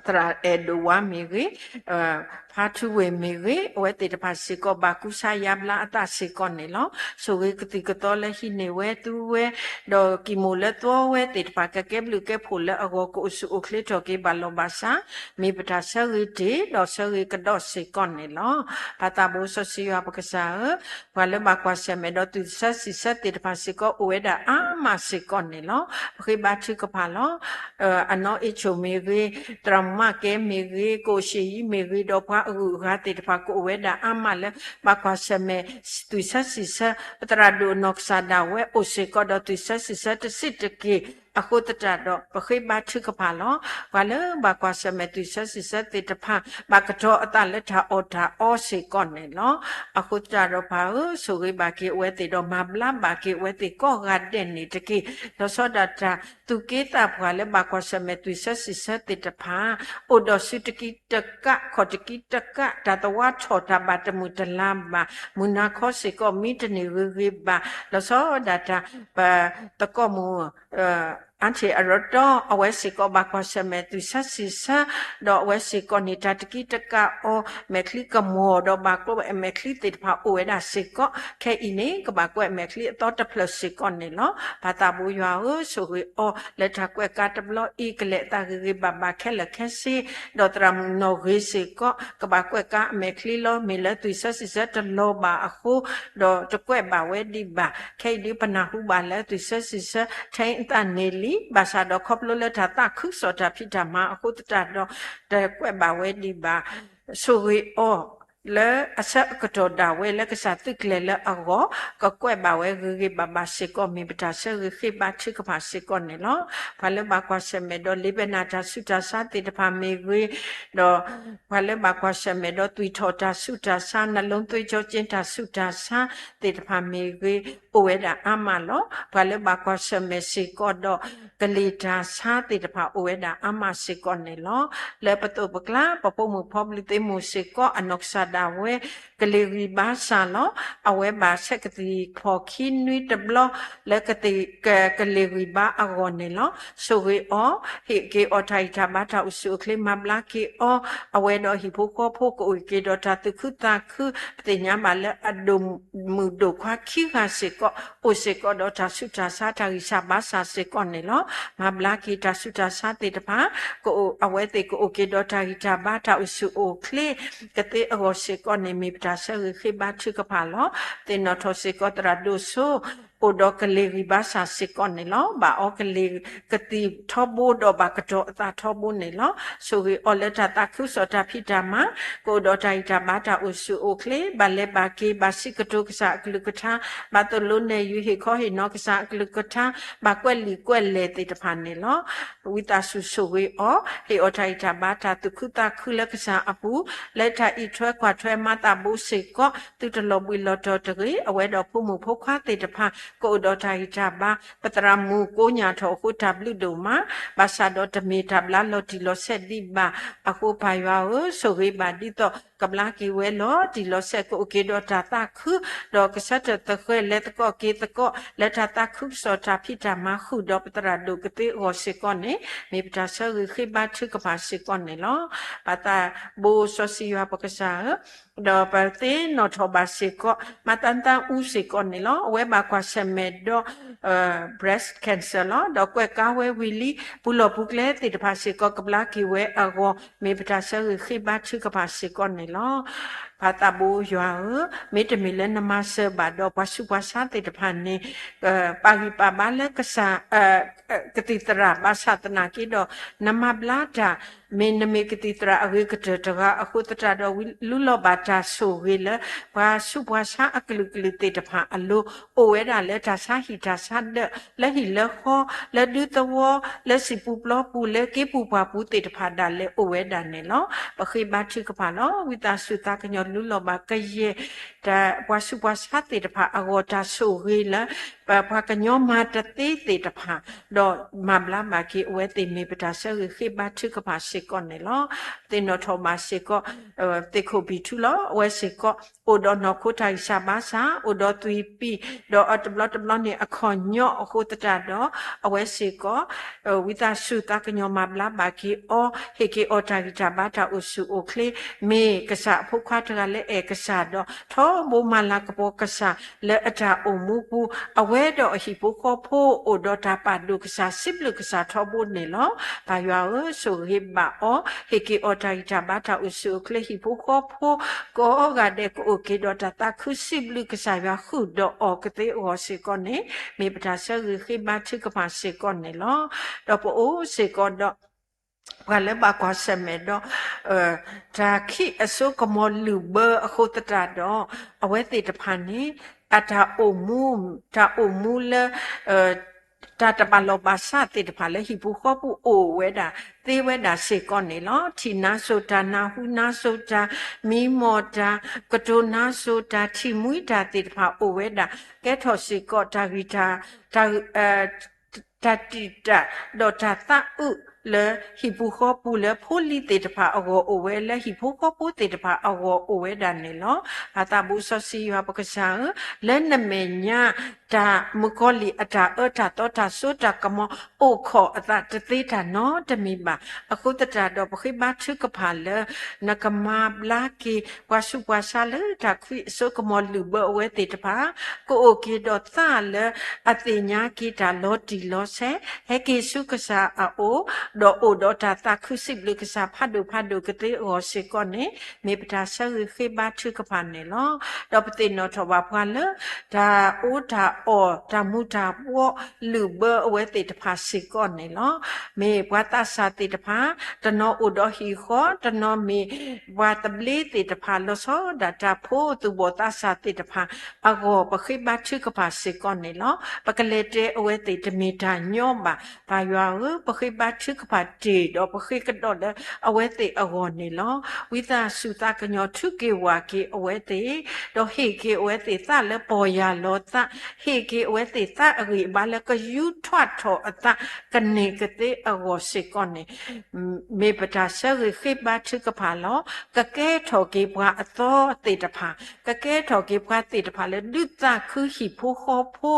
သရၣ်အဲၣ်ဒိၣ်ဝါမ့ၢ်ဂ့ၤ, ဖါထူဝ့ၢ်မ့ၢ်ဂ့ၤ, အဝဲသ့ၣ်တဖၣ်စ့ၢ်ကီး ဘၣ်ကူစါယါဘျါအသးစ့ၢ်ကီးန့ၣ်လီၤ. ဆိၣ်ဂ့ၤကသံၣ်ကသီလၢဟံးန့ၢ်ဝဲသူဝဲ, ဒီးကံၢ်မိၢ်လၢသီဝဲသ့ၣ်တဖၣ် ကကဲဘျုးကဲဖှိၣ်လၢအဂီၢ် ကအိၣ်ဆူၣ်အိၣ်ချ့ထီၣ်က့ၤ ဘၣ်လီၤဘၣ်စး, မ့ၢ်ပတၢ်ဆၢဂ့ၤတ့ၢ် ဒီးဆၢဂ့ၤကဒီးစ့ၢ်ကီးန့ၣ်လီၤ. ပၢ်သးဘိစီဆှံယွၤပကစၢ်ဧၢ, ပှၤလၢဘၣ်ကွၢ်ဆၢၣ်မဲာ်ဒီးသူၣ်ဆၢစံးဆၢသ့ၣ်တဖၣ်စ့ၢ်ကီး အိၣ်ဝဲဒၣ်အါမးစ့ၢ်ကီးန့ၣ်လီၤ. ပဃ့ဘါထုကဖၣ်လီၤ. အနီၢ်အ့ၣ်ဆိၣ်မ့ၢ်ဂ့ၤ, သရၣ်မူမးကဲမ့ၢ်ဂ့ၤ, ကအိၣ်ရှ့ယံမ့ၢ်ဂ့ၤ, ဒီးပှၤအဂုၤအဂၤသ့ၣ်တဖၣ် ကအိၣ်ဝဲဒၣ်အါမးလၢ ဘၣ်ကွၢ်ဆၢၣ်မဲာ် သူၣ်ဆၢစံးဆၢ ပသရၣ်ဒိၣ်အနီၢ်ကစၢ်ဒၣ်ဝဲ အိၣ်စ့ၢ်ကီးဒီးသူၣ်ဆၢစံးဆၢတစံးတက့ၢ် အဃိသတးဒီး ပဃ့ဘါထုကဖၣ်လီၤ. ပှၤလၢဘၣ်ကွၢ်ဆၢၣ်မဲာ်သူၣ်ဆၢစံးဆၢသ့ၣ်တဖၣ် ဘၣ်ကတီၤအသးလၢတၢ်အီၣ်တၢ်အီစ့ၢ်ကီးန့ၣ်လီၤ. အဃိသတးဒီးပၢ်ဧၢ, ဆိၣ်ဂ့ၤဘၣ်က့ၤအဝဲသ့ၣ်ဒီး မၤဘျါဘၣ်က့ၤအဝဲသ့ၣ်ကိးဂၤဒဲးန့ၣ်တက့ၢ်. လီၤဆီဒၣ်တၢ်သူၣ်က့သးပှၢ်လၢဘၣ်ကွၢ်ဆၢၣ်မဲာ်သူၣ်ဆၢစံးဆၢသ့ၣ်တဖၣ် အိၣ်ဒီးစုတကံတကး ခီၣ်တကံတကး တၢ်သဝါထီၣ်တၢ်ဘၣ်တမုာ်တလၤဘၣ်, မုၢ်နၤခီစ့ၢ်ကီးမံတန့ၢ်ဂ့ၤဂ့ၤဘၣ်, လီၤဆီဒၣ်တၢ် ပသကိးမုၣ် အါထံၣ်အရီတီ အဝဲစ့ၢ်ကီးဘၣ်ကွၢ်ဆၢၣ်မဲာ်သူၣ်ဆၢစံးဆၢ, ဒီးအဝဲစ့ၢ်ကီးန့ၣ် တၢ်တကံတကးအီၤ မဲာ်ချံကမီၤ ဒီးဘၣ်ကွဲးအမဲာ်ချံသ့ၣ်တဖၣ်အိၣ်ဝဲဒၣ်စ့ၢ်ကီး, ခဲအံၤန့ၣ် ကဘၣ်ကွဲးအမဲာ်ချံအသီတဖျၢၣ်စ့ၢ်ကီးန့ၣ်လီၤ. ပၢ်သးဘိယွၤဧၢ, ဆိၣ်ဂ့ၤအီၤလၢတၢ်ကွဲးကါတဘျီအံၤ ကလဲၤအသးဂ့ၤဂ့ၤဘၣ်ဘၣ်ခဲလၢာ်ခဲဆ့, ဒီးသရၣ်မုၣ်နီၢ်ဂ့ၤစ့ၢ်ကီး ကဘၣ်ကွဲးကါအမဲာ်ချံလီၤ. မ့ၢ်လၢသူၣ်ဆၢစံးဆၢတလီၤဘၣ်အဃိ ဒီးတကွဲးဘၣ်ဝဲဒံးဘၣ်. ခဲအံၤဒုးပနၢ်ဟူဘၣ်လၢသူၣ်ဆၢစံးဆၢ ထဲအသးန့ၣ်လံ, ဘၣ်ဆၣ်ဒီးခီဖျိလၢတၢ်သးခုကစီၣ်တၢ်ဖံးတၢ်မၤအဃိသတးဒီး တကွဲးဘၣ်ဝဲဒံးဘၣ်. ဆိၣ်ဂ့ၤအီၤ လၢအဆၢအကတီၢ်ဒၣ်ဝဲလၢကစၢ်သုးကျဲၤလၢအဂီၢ် ကကွဲးဘၣ်ဝဲဂ့ၤဂ့ၤဘၣ်ဘၣ်စ့ၢ်ကီး မ့ၢ်ပတၢ်ဆၢဂ့ၤဃ့ဘါထုကဖၣ်စ့ၢ်ကီးန့ၣ်လီၤ. ပှၤလၢဘၣ်ကွၢ်ဆၢၣ်မဲာ်ဒီးလ့ပနၢ်တၢ်ဆူးတၢ်ဆါသ့ၣ်တဖၣ်မ့ၢ်ဂ့ၤ, ဒီး ပှၤလၢဘၣ်ကွၢ်ဆၢၣ်မဲာ်ဒီးသွံၣ်ထီၣ်တၢ်ဆူးတၢ်ဆါ နလိသွ့ကၠီက့တၢ်ဆူးတၢ်ဆါသ့ၣ်တဖၣ်မ့ၢ်ဂ့ၤ အိၣ်ဝဲဒၣ်အါမးလီၤ. ပှၤလၢဘၣ်ကွၢ်ဆၢၣ်မဲာ်စ့ၢ်ကီးဒီး ကလံၤတၢ်ဆါသ့ၣ်တဖၣ်အိၣ်ဝဲဒၣ်အါမးစ့ၢ်ကီးန့ၣ်လီၤ. လၢပသိးပကျါ ပဖိမုၣ်ဖိပျုၤသ့ၣ်မုၣ်စ့ၢ်ကီးအနီၢ်ကစၢ်ဒၣ်ဝဲ ကလ့ၤဂံၢ်ဘါစၢ်လီၤ. အဝဲဘၣ်ဆဲးကသံၣ်ဖီၣ်ခံနွံတဘျီ လၢကသ့ၣ်က ကလ့ၤဂံၢ်ဘါအဂီၢ်န့ၣ်လီၤ. ဆိၣ်ဂ့ၤအီၤ ဟ့ၣ်က့ၤအီၤတၢ်ဂံၢ်တၢ်ဘါတၢ်အိၣ်ဆူၣ်အိၣ်ချ့ မၤဘျါက့ၤအီၤ, အဝဲဒီးဟံၣ်ဖိဃီဖိကအိၣ်က့ၤဒီးတၢ်သူၣ်ခုသးခု, ပသ့ၣ်ညါဘၣ်လၢအဒိၣ်မုၣ်ဒိၣ်ခွါခံဂၤစ့ၢ်ကီး အိၣ်စ့ၢ်ကီးဒီးတၢ်ဆူးတၢ်ဆါတၢ်ဂံၢ်စၢ်ဘါစၢ်စ့ၢ်ကီးန့ၣ်လီၤ. မၤဘျါက့ၤတၢ်ဆူးတၢ်ဆါသ့ၣ်တဖၣ် ကအိၣ် အဝဲသ့ၣ်ကအိၣ်က့ၤဒီးတၢ်ဂံၢ်တၢ်ဘါတၢ်အိၣ်ဆူၣ်အိၣ်ချ့ ကသ့အဂီၢ်စ့ၢ်ကီးန့ၣ် မ့ၢ်ပတၢ်ဆၢဂ့ၤဃ့ဘါထုကဖၣ်လီၤ. သ့ၣ်နီၣ်ထီၣ်စ့ၢ်ကီးသရၣ်ဒိၣ်စိ အိၣ်ဒီးကလ့ၤဂံၢ်ဘါစၢ်စ့ၢ်ကီးန့ၣ်လီၤ. ဘၣ်အီၤကလ့ၤကသံၣ်ထီဘိဒီးဘၣ်ကတီၤအသးထီဘိန့ၣ်လီၤ. ဆိၣ်ဂ့ၤအီၤလၢတၢ်သးခုကစီၣ်တၢ်ဖံးတၢ်မၤ ကအိၣ်ဒီးတၢ်ဂံၢ်တၢ်ဘါတၢ်အိၣ်ဆူၣ်အိၣ်ချ့ ဘၣ်လဲၤဘၣ်က့ၤ ဘၣ်စံးကတိၤကစၢ်အကလုၢ်ကထါ ဘၣ်သိၣ်လိနဲၣ်ယုာ်ဟ့ၣ်ခီဟ့ၣ်နီၤကစၢ်အကလုၢ်ကထါ ဘၣ်ကွဲးလံာ်ကွဲးလဲၢ်သ့ၣ်တဖၣ်န့ၣ်လီၤ. ဝံသးစူၤဆိၣ်ဂ့ၤအီၤ ဟ့ၣ်အီၤတၢ်ဂံၢ်တၢ်ဘါတၢ်သူၣ်ခုသးခုလၢကစၢ်အပူၤ လၢတၢ်အံးထွဲကွၢ်ထွဲမၤသးဘိစ့ၢ်ကီး သုတလီၤဘှံးလီၤတီၤတဂ့ၤ. အဝဲဒီးဖိမုၣ်ဖိခွါသ့ၣ်တဖၣ် ကအိၣ်ဒီးတၢ်ဂံၢ်တၢ်ဘါ ပသရၣ်မုၣ်ကိးညၣ်ထီၣ်အဃိတၢ်ဘျုးဒိၣ်မး ဘၣ်ဆၣ်ဒီးတမ့ၢ်တၢ်ဘျါလီၤတံၢ်လီၤဆဲးဒံးဘၣ်အဃိ ပၢ်ယွၤဧၢ ဆိၣ်ဂ့ၤဘၣ်ဒ်သိး ကဘျါက့ၤဝဲလီၤတံၢ်လီၤဆဲး ကအိၣ်က့ၤဒီးတၢ်သးခု ဒီးကဆၢထၢၣ်သဃဲၤလဲၤသကိးက့ၤသကိး လၢတၢ်သးခုကစီၣ်တၢ်ဖံးတၢ်မၤဃုာ်ဒီးပသရၣ်ဒိၣ်ကသ့အဂီၢ်စ့ၢ်ကီးန့ၣ် မ့ၢ်ပတၢ်ဆၢဂ့ၤဃ့ဘါထုကဖၣ်စ့ၢ်ကီးန့ၣ်လီၤ. ပၢ်သးဘိစီဆှံယွၤပကစၢ်ဧၢ ဒီးပသ့ၣ်နီၣ်ထီၣ်ဘၣ်စ့ၢ်ကီး မၤသးသးအူစ့ၢ်ကီးန့ၣ်လီၤ. အဝဲဘၣ်ကွၢ်ဆၢၣ်မဲာ်ဒီး breast cancer လီၤ. ဒီးကွဲးကါဝဲဝံၤလံ ပူၤလီၢ်ပူၤကျဲသ့ၣ်တဖၣ်စ့ၢ်ကီး ကဘျါက့ၤဝဲအဂီၢ် မ့ၢ်ပတၢ်ဆၢဂ့ၤဃ့ဘါထုကဖၣ်စ့ၢ်ကီးန့ၣ်လီၤ. ပၢ်သးဘိယွၤဧၢ, မ့တမ့ၢ်လၢနမၤစၢၤဘၣ်ဒီးပှၤဆူးပှၤဆါသ့ၣ်တဖၣ်န့ၣ် ပာ်ဂံၢ်ပာ်ဘါလၢကစၢ် ကသံၣ်သရၣ် ဘၣ်ဆၣ်သနာ်က့ဒီး နမၤဘျါတၢ် မ့ၢ်နမ့ၢ်ကသံၣ်သရၣ်အဂ့ၤကတၢၢ်တဂၤအဃိသတးဒီး ဝံလူလီၤဘၣ်တၢ်ဆိၣ်ဂ့ၤလၢ ပှၤဆူးပှၤဆါအကလုာ်ကလုာ်သ့ၣ်တဖၣ်အလိၤ အိၣ်ဝဲဒၣ်လၢတၢ်ဆါဟံၣ်တၢ်ဆါဒၢး လၢဟံၣ်လၢဃီ လၢဒူသဝီ လၢစံာ်ပူၤပျီပူၤ လၢက့ပူၤပှၢ်ပူၤသ့ၣ်တဖၣ်ဒၣ်လဲာ်အိၣ်ဝဲဒၣ်န့ၣ်လီၤ. ပဃ့ဘါထုကဖၣ်လီၤ. ဝံသးစူၤသးကညီၤလူလီၤဘၣ်ကယဲၢ် တၢ်ပှၤဆူးပှၤဆါသ့ၣ်တဖၣ်အဂီၢ် တၢ်ဆိၣ်ဂ့ၤလၢ ပှၤကညီမၤတသ့သ့ၣ်တဖၣ် ဒီးမၤဘျါဘၣ်က့ၤအဝဲသ့ၣ် မ့ၢ်ပတၢ်ဆၢဂ့ၤဃ့ဘါထုကဖၣ်စ့ၢ်ကီးန့ၣ်လီၤ. သ့ၣ်နီၣ်ထီၣ်ဘၣ်စ့ၢ်ကီး သ့ၣ်ခိၣ်ဘံၣ်ထူလီၤ. အဝဲစ့ၢ်ကီး အိၣ်ဒီးနီၢ်ခိတၢ်ဂံၢ်စၢ်ဘါစၢ် အိၣ်ဒီးသွံၣ်ပံၣ် ဒီးအတဘျီတဘျီန့ၣ် အခီၣ်ညီအဃိသတးဒီး အဝဲစ့ၢ်ကီး ဝံသးစူၤသးကညီၤမၤဘျါဘၣ်က့ၤအီၤ ဟ့ၣ်က့ၤအီၤတၢ်ဂံၢ်တၢ်ဘါတၢ်အိၣ်ဆူၣ်အိၣ်ချ့ မ့ၢ်ကစၢ်အဖိခွါတဂၤလၢအဲၣ်ကစၢ်ဒီး ထီဘိမၤလၤကပီၤကစၢ်လၢအတၢ်အိၣ်မူပူၤ အဝဲဒီးအဟံၣ်ဖိဃီဖိ အိၣ်ဒီးတၢ်ပာ်ဒိၣ်ကစၢ် စံးဘျုးကစၢ်ထီဘိန့ၣ်လီၤ. ပၢ်ယွၤဧၢ, ဆိၣ်ဂ့ၤဘၣ်အီၤ ဟ့ၣ်က့ၤအီၤတၢ်ဂံၢ်တၢ်ဘါတၢ်အိၣ်ဆူၣ်အိၣ်ချ့ ဟံၣ်ဖိဃီဖိ ကိးဂၤဒဲးကအိၣ်က့ၤဒီးတၢ်သးခု စံးဘျုးကစၢ်ယွၤဃုာ်ဒီးအီၤကသ့အဂီၢ်စ့ၢ်ကီးန့ၣ် မ့ၢ်ပတၢ်ဆၢဂ့ၤဃ့ဘါထုကဖၣ်စ့ၢ်ကီးန့ၣ်လီၤ. ဒီးပအိၣ်စ့ၢ်ကီးဒီး ပှၤလၢဘၣ်ကွၢ်ဆၢၣ်မဲာ်ဒီး တၢ်ခံးအစိကမီၤလုာ်ဘၢအဃိသတးဒီး အဝဲသ့ၣ်တဖၣ်န့ၣ် အတၢ်အိၣ်မူ တၢ်အိၣ်မူလၢ တၢ်တဘၣ်လီၢ်ဘၣ်စးသ့ၣ်တဖၣ်လၢဟံၣ်ဖိဃီဖိအိၣ်ဝဲဒၣ်သ့ဝဲဒၣ်စ့ၢ်ကီးန့ၣ်လီၤ. ထံၣ်နါစိၤတၢ် နၢ်ဟူနါစိၤတၢ် မံမီၢ်တၢ် ကတိၤနါစိၤတၢ် ထံၣ်မှံတၢ်သ့ၣ်တဖၣ်အိၣ်ဝဲဒၣ် ကဲထီၣ်စ့ၢ်ကီးတၢ်ဂံၢ်တၢ် တၢ် တၢ်တံာ်တာ် ဒီးတၢ်သးအုးလၢဟံၣ်ပူၤဃီပူၤလၢဖိလံၤသ့ၣ်တဖၣ်အဂီၢ်အိၣ်ဝဲ လၢဟံၣ်ဖိဃီဖိသ့ၣ်တဖၣ်အဂီၢ်အိၣ်ဝဲဒၣ်န့ၣ်လီၤ. ပၢ်သးဘိစီဆှံယွၤပကစၢ်ဧၢ, လၢနမဲာ်ညါ တၢ်မုၣ်ကီၤလံၢ်အတၢ်အၢတၢ်သီတၢ်စိတၢ်ကမီၤ အိၣ်ခိးအသးတသ့တၢ်နီတမံၤဘၣ်. အဃိသတးဒီးပဃ့ဘါထုကဖၣ်လၢ နကမၤဘျါက့ၤ ပှၤဆူးပှၤဆါလၢတၢ်ခွံးအစိကမီၤလုာ်ဘၢအဝဲသ့ၣ်တဖၣ် ကအိၣ်က့ၤဒီးသးလၢအသ့ၣ်ညါက့ၤတၢ်လီၤတံၢ်လီၤဆဲး ဟဲက့ၤဆူကစၢ်အအိၣ် ဒီးအိၣ်ဒီးတၢ်သးခုစံးဘျုးကစၢ်ဖးဒိၣ်ဖးဒိၣ်ကသ့အဂီၢ်စ့ၢ်ကီးန့ၣ် မ့ၢ်ပတၢ်ဆၢဂ့ၤဃ့ဘါထုကဖၣ်န့ၣ်လီၤ. ဒီးပသ့ၣ်နီၣ်ထီၣ်ဘၣ်ပှၤလၢ တၢ်အီတၢ်အီၣ် တၢ်မူၤတၢ်ဘှီး လုာ်ဘၢအဝဲသ့ၣ်တဖၣ်စ့ၢ်ကီးန့ၣ်လီၤ. မ့ၢ်ပှၤသးစၢ်သ့ၣ်တဖၣ် တနီၤအိၣ်ဒီးဟံၣ်ဃီ, တနီၤမ့ၢ်ပှၤသဘျ့သ့ၣ်တဖၣ် လီၤဆီဒၣ်တၢ်ဖိသူၣ်ဘီၣ်သးစၢ်သ့ၣ်တဖၣ်အဂီၢ် ပဃ့ဘါထုကဖၣ်စ့ၢ်ကီးန့ၣ်လီၤ. ပကလဲၤတဲအဝဲသ့ၣ်တမ့ၢ်တၢ်ညီဘၣ်. ပၢ်ယွၤဧၢ, ပဃ့ဘါထုကဖၣ်တ့ၢ်ဒီးပဃ့ကဒီးလၢအဝဲသ့ၣ်အဂီၢ်န့ၣ်လီၤ. ဝံသးစူၤသးကညီၤထုးက့ၤဝးက့ၤအဝဲသ့ၣ်, ဒီးဟ့ၣ်က့ၤအဝဲသ့ၣ်သးလၢပီၢ်ယၢ်လီၤသး, ဟ့ၣ်က့ၤအဝဲသ့ၣ်သးအဂံၢ်အဘါလၢကယူးထီၣ်ထီၣ်အသး ကန့ၢ်ကသ့အဂီၢ်စ့ၢ်ကီးန့ၣ် မ့ၢ်ပတၢ်ဆၢဂ့ၤဃ့ဘါထုကဖၣ်လီၤ. ကကဲထီၣ်က့ၤပှၤအသီသ့ၣ်တဖၣ်, ကကဲထီၣ်က့ၤပှၤသ့ၣ်တဖၣ်လၢဒုးသးခုဟံၣ်ဖိဃီဖိ,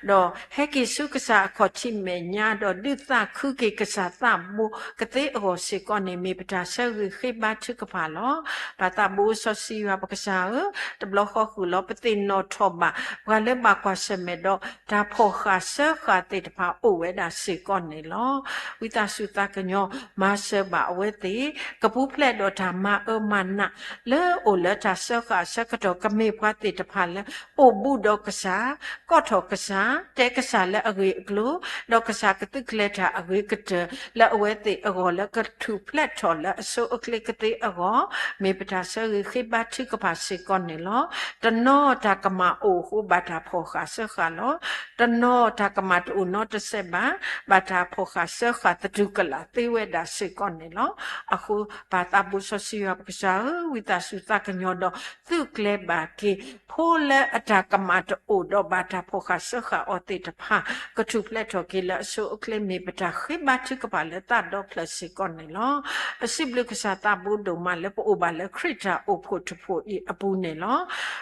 ဒီးဟဲက့ၤဆူကစၢ်အခီၣ်ထံးမဲာ်ညါ, ဒီးဒုးသးခုက့ၤကစၢ်သးဘိကသ့အဂီၢ်စ့ၢ်ကီးန့ၣ် မ့ၢ်ပတၢ်ဆၢဂ့ၤဃ့ဘါထုကဖၣ်လီၤ. ပၢ်သးဘိစီဆှံယွၤပကစၢ်ဧၢ, တဘျီဃီဃုာ်လီၤ ပသ့ၣ်နီၣ်ထီၣ်ဘၣ် ပှၤလၢဘၣ်ကွၢ်ဆၢၣ်မဲာ်ဒီးတၢ်ဖီၣ်ဃာ်စၢဃာ်သ့ၣ်တဖၣ်အိၣ်ဝဲဒၣ်စ့ၢ်ကီးန့ၣ်လီၤ. ဝံသးစူၤသးကညီၤမၤစၢၤဘၣ်အဝဲသ့ၣ်, ကပူၤဖျဲးဒီးတၢ်မၤအၢမၤနး လၢအိၣ်လၢတၢ်စၢဃာ်အဆၢကတီၢ် ကမ့ၢ်ပှၤသ့ၣ်တဖၣ်လၢ အိၣ်ဘူးဒီးကစၢ်, ကိးထီၣ်ကစၢ်, တဲကစၢ်လၢအဂ့ၢ်အကျိၤ, ဒီးကစၢ်ကသုးကျဲၤတၢ်အဂ့ၤကတၢၢ် လၢအဝဲသ့ၣ်အဂီၢ်လၢကထူၣ်ဖျဲးထီၣ်လၢအဆိအချ့ကသ့အဂီၢ်, မ့ၢ်ပတၢ်ဆၢဂ့ၤဃ့ဘါထုကဖၣ်စ့ၢ်ကီးန့ၣ်လီၤ. တနီၤတၢ်ကမၣ်အိၣ်အဃိ ဘၣ်တၢ်ဖီၣ်ဃာ်စၢဃာ်လီၤ. တနီၤတၢ်ကမၣ်တအိၣ်နီတစဲးဘၣ်, ဘၣ်တၢ်ဖီၣ်ဃာ်စၢဃာ်သတူၢ်ကလာ်သ့ဝဲဒၣ်စ့ၢ်ကီးန့ၣ်လီၤ. အဃိ ပၢ်သးဘိစီဆှံယွၤပကစၢ်ဧၢ, ဝံသးစူၤသးကညီၤဒီးသုးကျဲၤဘၣ်က့ၤ ဖိလၢအတၢ်ကမၣ်တအိၣ်ဒီးဘၣ်တၢ်ဖီၣ်ဃာ်စၢဃာ်အီၤသ့ၣ်တဖၣ် ကထူၣ်ဖျဲးထီၣ်က့ၤလၢအဆိအချ့ မ့ၢ်ပတၢ်ဃ့ဘါထုကဖၣ်လၢသးဒီဖျၢၣ်စ့ၢ်ကီးန့ၣ်လီၤ. ပစံးဘျုးကစၢ်သးဘိဒိၣ်မးလၢပအိၣ်ဘၣ်လၢခရံာ်တၢ်အိၣ်ဖှိၣ်တဖှိၣ်အံၤအပူၤန့ၣ်လီၤ.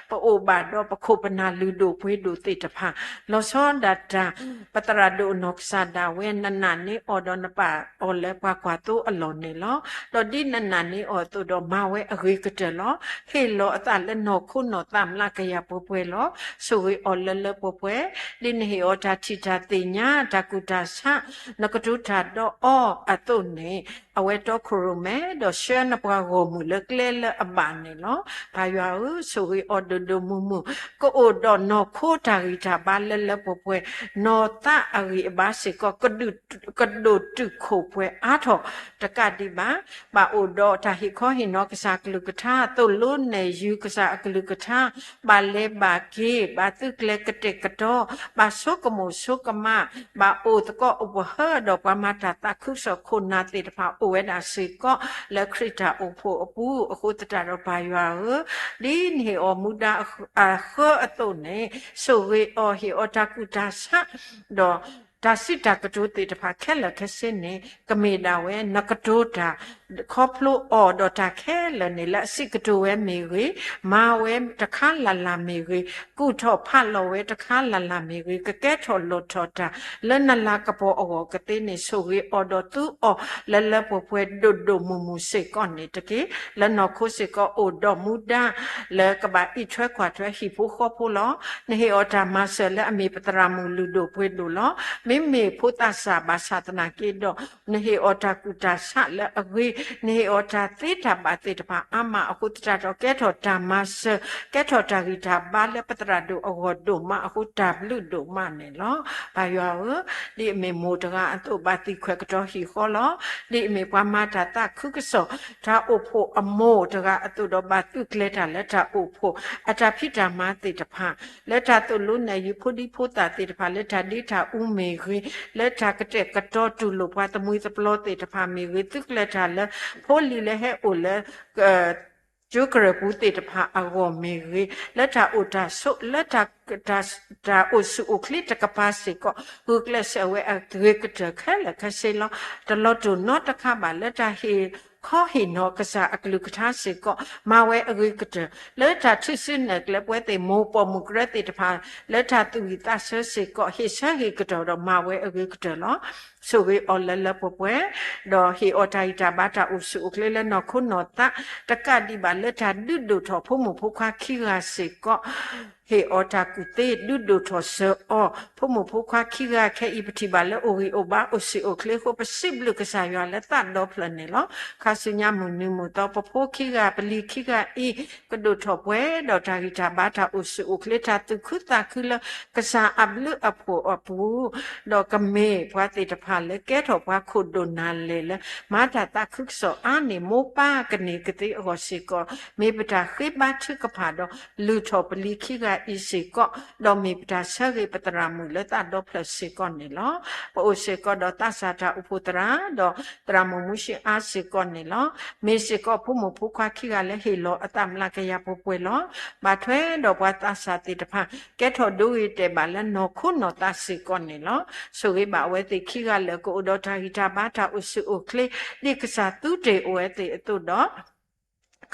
ပအိၣ်ဘၣ်ဒီးပခိၣ်ပနၢ်လုၢ်ဒိၣ်ပှ့ၤဒိၣ်သ့ၣ်တဖၣ် လီၤဆီဒၣ်တၢ် ပသရၣ်ဒိၣ်အနီၢ်ကစၢ်ဒၣ်ဝဲ နနာ်န့ၢ်အီၤဒီးနပာ်အီၤလၢပှၤကွၢ်သိအလီၢ်န့ၣ်လီၤ. ဒီးဒ်နနာ်န့ၢ်အီၤအသိးဒီးမၤဝဲအဂ့ၤကတၢၢ်လီၤ. ဟ့ၣ်လီၤအသးလၢနီၢ်ခိနီၢ်သးမျးကယၤပှဲၤပှဲၤလီၤ. ဆိၣ်ဂ့ၤအီၤလၢလၢပှဲၤပှဲၤ, ဒ်နဟ့ၣ်အီၤတၢ်ထံၣ်တၢ်သ့ၣ်ညါ တၢ်ကူၣ်တၢ်ဆး နကတိၤတၢ်ဒီးအီၤအသိးန့ၣ် အဝဲတီခိၣ်ရိၣ်မဲ ဒီးဆှၢနပှၤဂီၢ်မုၢ်လၢကျဲလၢအဘၣ်န့ၣ်လီၤ. ပၢ်ယွၤဧၢ, ဆိၣ်ဂ့ၤအီၤဒိၣ်ဒိၣ်မုၢ်မုၢ်, ကအိၣ်ဒီးနီၢ်ခိတၢ်ဂံၢ်တၢ်ဘါလၢလၢပှဲၤပှဲၤ, နီၢ်သးအဂံၢ်အဘါစ့ၢ်ကီး ကဒိၣ်တုာ်ခိၣ်ပှဲၤအါထီၣ်တကးဒံးဘၣ်, ဘၣ်အိၣ်ဒီးတၢ်ဟ့ၣ်ခီဟ့ၣ်နီၤကစၢ်အကလုၢ်ကထါ, သိၣ်လိနဲၣ်ယုာ်ကစၢ်အကလုၢ်ကထါ, ဘၣ်လဲၤဘၣ်က့ၤ, ဘၣ်သုးကျဲၤကတဲာ်ကတီၤ, ဘၣ်ဆိကမိၣ်ဆိကမး, ဘၣ်အိၣ်သကိးအိၣ်ပဟၢဒီးပှၤမၤတၢ်သးခုကစီၣ်ခိၣ်နၢ်သ့ၣ်တဖၣ်အိၣ်ဝဲဒၣ်စ့ၢ်ကီး လၢခရံာ်တၢ်အိၣ်ဖှိၣ်အပူၤ, အဃိသတးဒီးပၢ်ယွၤဧၢ, ဒ်နဟ့ၣ်အီၤမူဒါအဃၢအသိးန့ၣ်, ဆိၣ်ဂ့ၤအီၤဟ့ၣ်အီၤတၢ်ကူၣ်တၢ်ဆး, ဒီးတၢ်စံးတၢ်ကတိၤသ့ၣ်တဖၣ်ခဲလၢာ်ခဲဆ့န့ၣ် ကမ့ၢ်ဒၣ်ဝဲ နကတိၤတၢ် ခီဖျိအီၤဒီးတၢ်ခဲလၢာ်န့ၣ် လၢအစံးကတိၤဝဲမ့ၢ်ဂ့ၤ, မၤဝဲတခါလၢ်လၢ်မ့ၢ်ဂ့ၤ, ကူၣ်ထီၣ်ဖးလီၤဝဲတခါလၢ်လၢ်မ့ၢ်ဂ့ၤ, ကကဲထီၣ်လီၤထီၣ်တၢ် လၢနလၤကပီၤအဂီၢ်ကသ့န့ၣ် ဆိၣ်ဂ့ၤအီၤဒီးသူအီၤ လၢလၢပှဲၤပှဲၤဒိၣ်ဒိၣ်မုၢ်မုၢ်စ့ၢ်ကီးန့ၣ်တက့ၢ်. လၢနီၢ်ခိစ့ၢ်ကီးအိၣ်ဒီးမူဒါ လၢကဘၣ်အံးထွဲကွၢ်ထွဲဟံၣ်ဖိဃီဖိလီၤ. နဟ့ၣ်အီၤတၢ်မၤစၢၤလၢအမ့ၢ်ပသရၣ်မုၣ်လုၢ်ဒိၣ်ပှ့ၤဒိၣ်လီၤ. မ့မ့ၢ်ဖိသၣ်စၢ်ဘၣ်ဆၣ်သနာ်က့ဒီး နဟ့ၣ်အီၤတၢ်ကူၣ်တၢ်ဆးလၢအဂ့ၤ, နဟ့ၣ်အီၤတၢ်သ့တၢ်ဘၣ်သ့ၣ်တဖၣ်အါမးအဃိသတးဒီး ကဲထီၣ်တၢ်မၤစၢၤ, ကဲထီၣ်တၢ်ဂံၢ်တၢ်ဘါလၢပသရၣ်ဒိၣ်အဂီၢ်ဒိၣ်မးအဃိ တၢ်ဘျုးဒိၣ်မးန့ၣ်လီၤ. ပၢ်ယွၤဧၢ, ဒ်အမ့ၢ်မိၢ်တဂၤအသိး ဘၣ်သံခွဲးကတီၤဟံၣ်ဃီလီၤ. ဒ်အမ့ၢ်ပှၤမၤတၢ်သးခုကစီၣ် တၢ်အိၣ်ဖှိၣ်အမိၢ်တဂၤအသိးဒီး ဘၣ်သုးကျဲၤတၢ်လၢတၢ်အိၣ်ဖှိၣ် အတၢ်ဖံးတၢ်မၤသ့ၣ်တဖၣ် လၢတၢ်သိၣ်လိနဲၣ်ယုာ်ဖိဒံဖိသၣ်သ့ၣ်တဖၣ် လၢတၢ်ဒ့တၢ်အူမ့ၢ်ဂ့ၤ, လၢတၢ်ကတဲာ်ကတီၤတူၢ်လိာ်ပှၤသမှံသပျီသ့ၣ်တဖၣ်မ့ၢ်ဂ့ၤ, သုးကျဲၤတၢ်လၢဖိလံၤလၢဟဲအိၣ်လၢ ကၠိကရၢၢ်ပူၤသ့ၣ်တဖၣ်အဂီၢ်မ့ၢ်ဂ့ၤ, လၢတၢ်အိၣ်တၢ်ဆိး လၢတၢ် တၢ်အိၣ်ဆူၣ်အိၣ်ချ့တကပၤစ့ၢ်ကီး ဂုာ်ကျဲးစၢးဝဲအဂ့ၤကတၢၢ်ခဲလၢာ်ခဲဆ့လီၤ. တလီၤတူာ်နီတခါဘၣ် လၢတၢ်ဟ့ၣ်ခီဟ့ၣ်နီၤကစၢ်အကလုၢ်ကထါစ့ၢ်ကီး မၤဝဲအဂ့ၤကတၢၢ် လၢတၢ်ထုးစုနဲၣ်ကျဲပဝဲသ့ၣ်မိၢ်ပိာ်မုၣ်ကရၢသ့ၣ်တဖၣ် လၢတၢ်သူၣ်ဝံၣ်သးဆၢစ့ၢ်ကီး ဟ့ၣ်ဆၢဂ့ၤကတၢၢ်ဒီးမၤဝဲအဂ့ၤကတၢၢ်လီၤ. ဆိၣ်ဂ့ၤအီၤလၢလၢပှဲၤပှဲၤ, ဒီးဟ့ၣ်အီၤတၢ်ဂံၢ်တၢ်ဘါတၢ်အိၣ်ဆူၣ်အိၣ်ချ့လၢနီၢ်ခိနီၢ်သး, တကးဒံးဘၣ်လၢတၢ်ဒုးဒိၣ်ထီၣ်ဖိမုၣ်ဖိခွါခံဂၤစ့ၢ်ကီး, ဟ့ၣ်အီၤတၢ်ကူၣ်သ့ဒုးဒိၣ်ထီၣ်စၢၤအီၤ, ဖိမုၣ်ဖိခွါခံဂၤခဲအံၤ ပထံၣ်ဘၣ်လၢအိၣ်ဂံၢ်အိၣ်ဘါအိၣ်စံာ်အိၣ်ချ့အဃိ ပစံးဘျုးကစၢ်ယွၤလၢသးဒီဖျၢၣ်န့ၣ်လီၤ. ခါဆူညါမုၢ်နံၤမုၢ်သီ ပဖိခံဂၤပလံၤခံဂၤအံၤ ကဒိၣ်ထီၣ်ပှဲၤဒီးတၢ်ဂံၢ်တၢ်ဘါတၢ်အိၣ်ဆူၣ်အိၣ်ချ့ တၢ်သူၣ်ခုသးခုလၢကစၢ်အဘျုးအဖှိၣ်အပူၤ, ဒီးကမ့ၢ်ပှၤသ့ၣ်တဖၣ်လၢကဲထီၣ်ပှၤခိၣ်ဒိၣ်နၢ်လဲၢ်လၢ မၤတၢ်သးခုကစီၣ်အါန့ၢ်မိၢ်ပၢ်ကန့ၢ်ကသ့အဂီၢ်စ့ၢ်ကီး, မ့ၢ်ပတၢ်ဃ့ဘါထုကဖၣ်ဒီး လုၢ်ထီၣ်ပလံၤခံဂၤအံၤစ့ၢ်ကီး, ဒီးမ့ၢ်ပတၢ်ဆၢဂ့ၤပသရၣ်မုၣ်လၢသးဒီဖျၢၣ်စ့ၢ်ကီးန့ၣ်လီၤ. ပအိၣ်စ့ၢ်ကီးဒီးသးစၢ်တၢ်အိၣ်ဖှိၣ်သရၣ်, ဒီးသရၣ်မုၣ်မူၡ့အါစ့ၢ်ကီးန့ၣ်လီၤ. မ့ၢ်စ့ၢ်ကီးဖိမုၣ်ဖိခွါခံဂၤလၢဟ့ၣ်လီၤအသးမျးကယၤပှဲၤပှဲၤလီၤ. ဘၣ်ထွဲဒီးပှၤသးစၢ်သ့ၣ်တဖၣ် ကဲထီၣ်ဒိဂ့ၤတဲာ်ဘၣ်လၢနီၢ်ခိနီၢ်သးစ့ၢ်ကီးန့ၣ်လီၤ. ဆိၣ်ဂ့ၤဘၣ်အဝဲသ့ၣ်ခံဂၤလၢာ် ကအိၣ်ဒီးတၢ်ဂံၢ်တၢ်ဘါတၢ်အိၣ်ဆူၣ်အိၣ်ချ့ ဒ်ကစၢ်သူတ့ၢ်အိၣ်ဝဲသ့ၣ်အသိးဒီး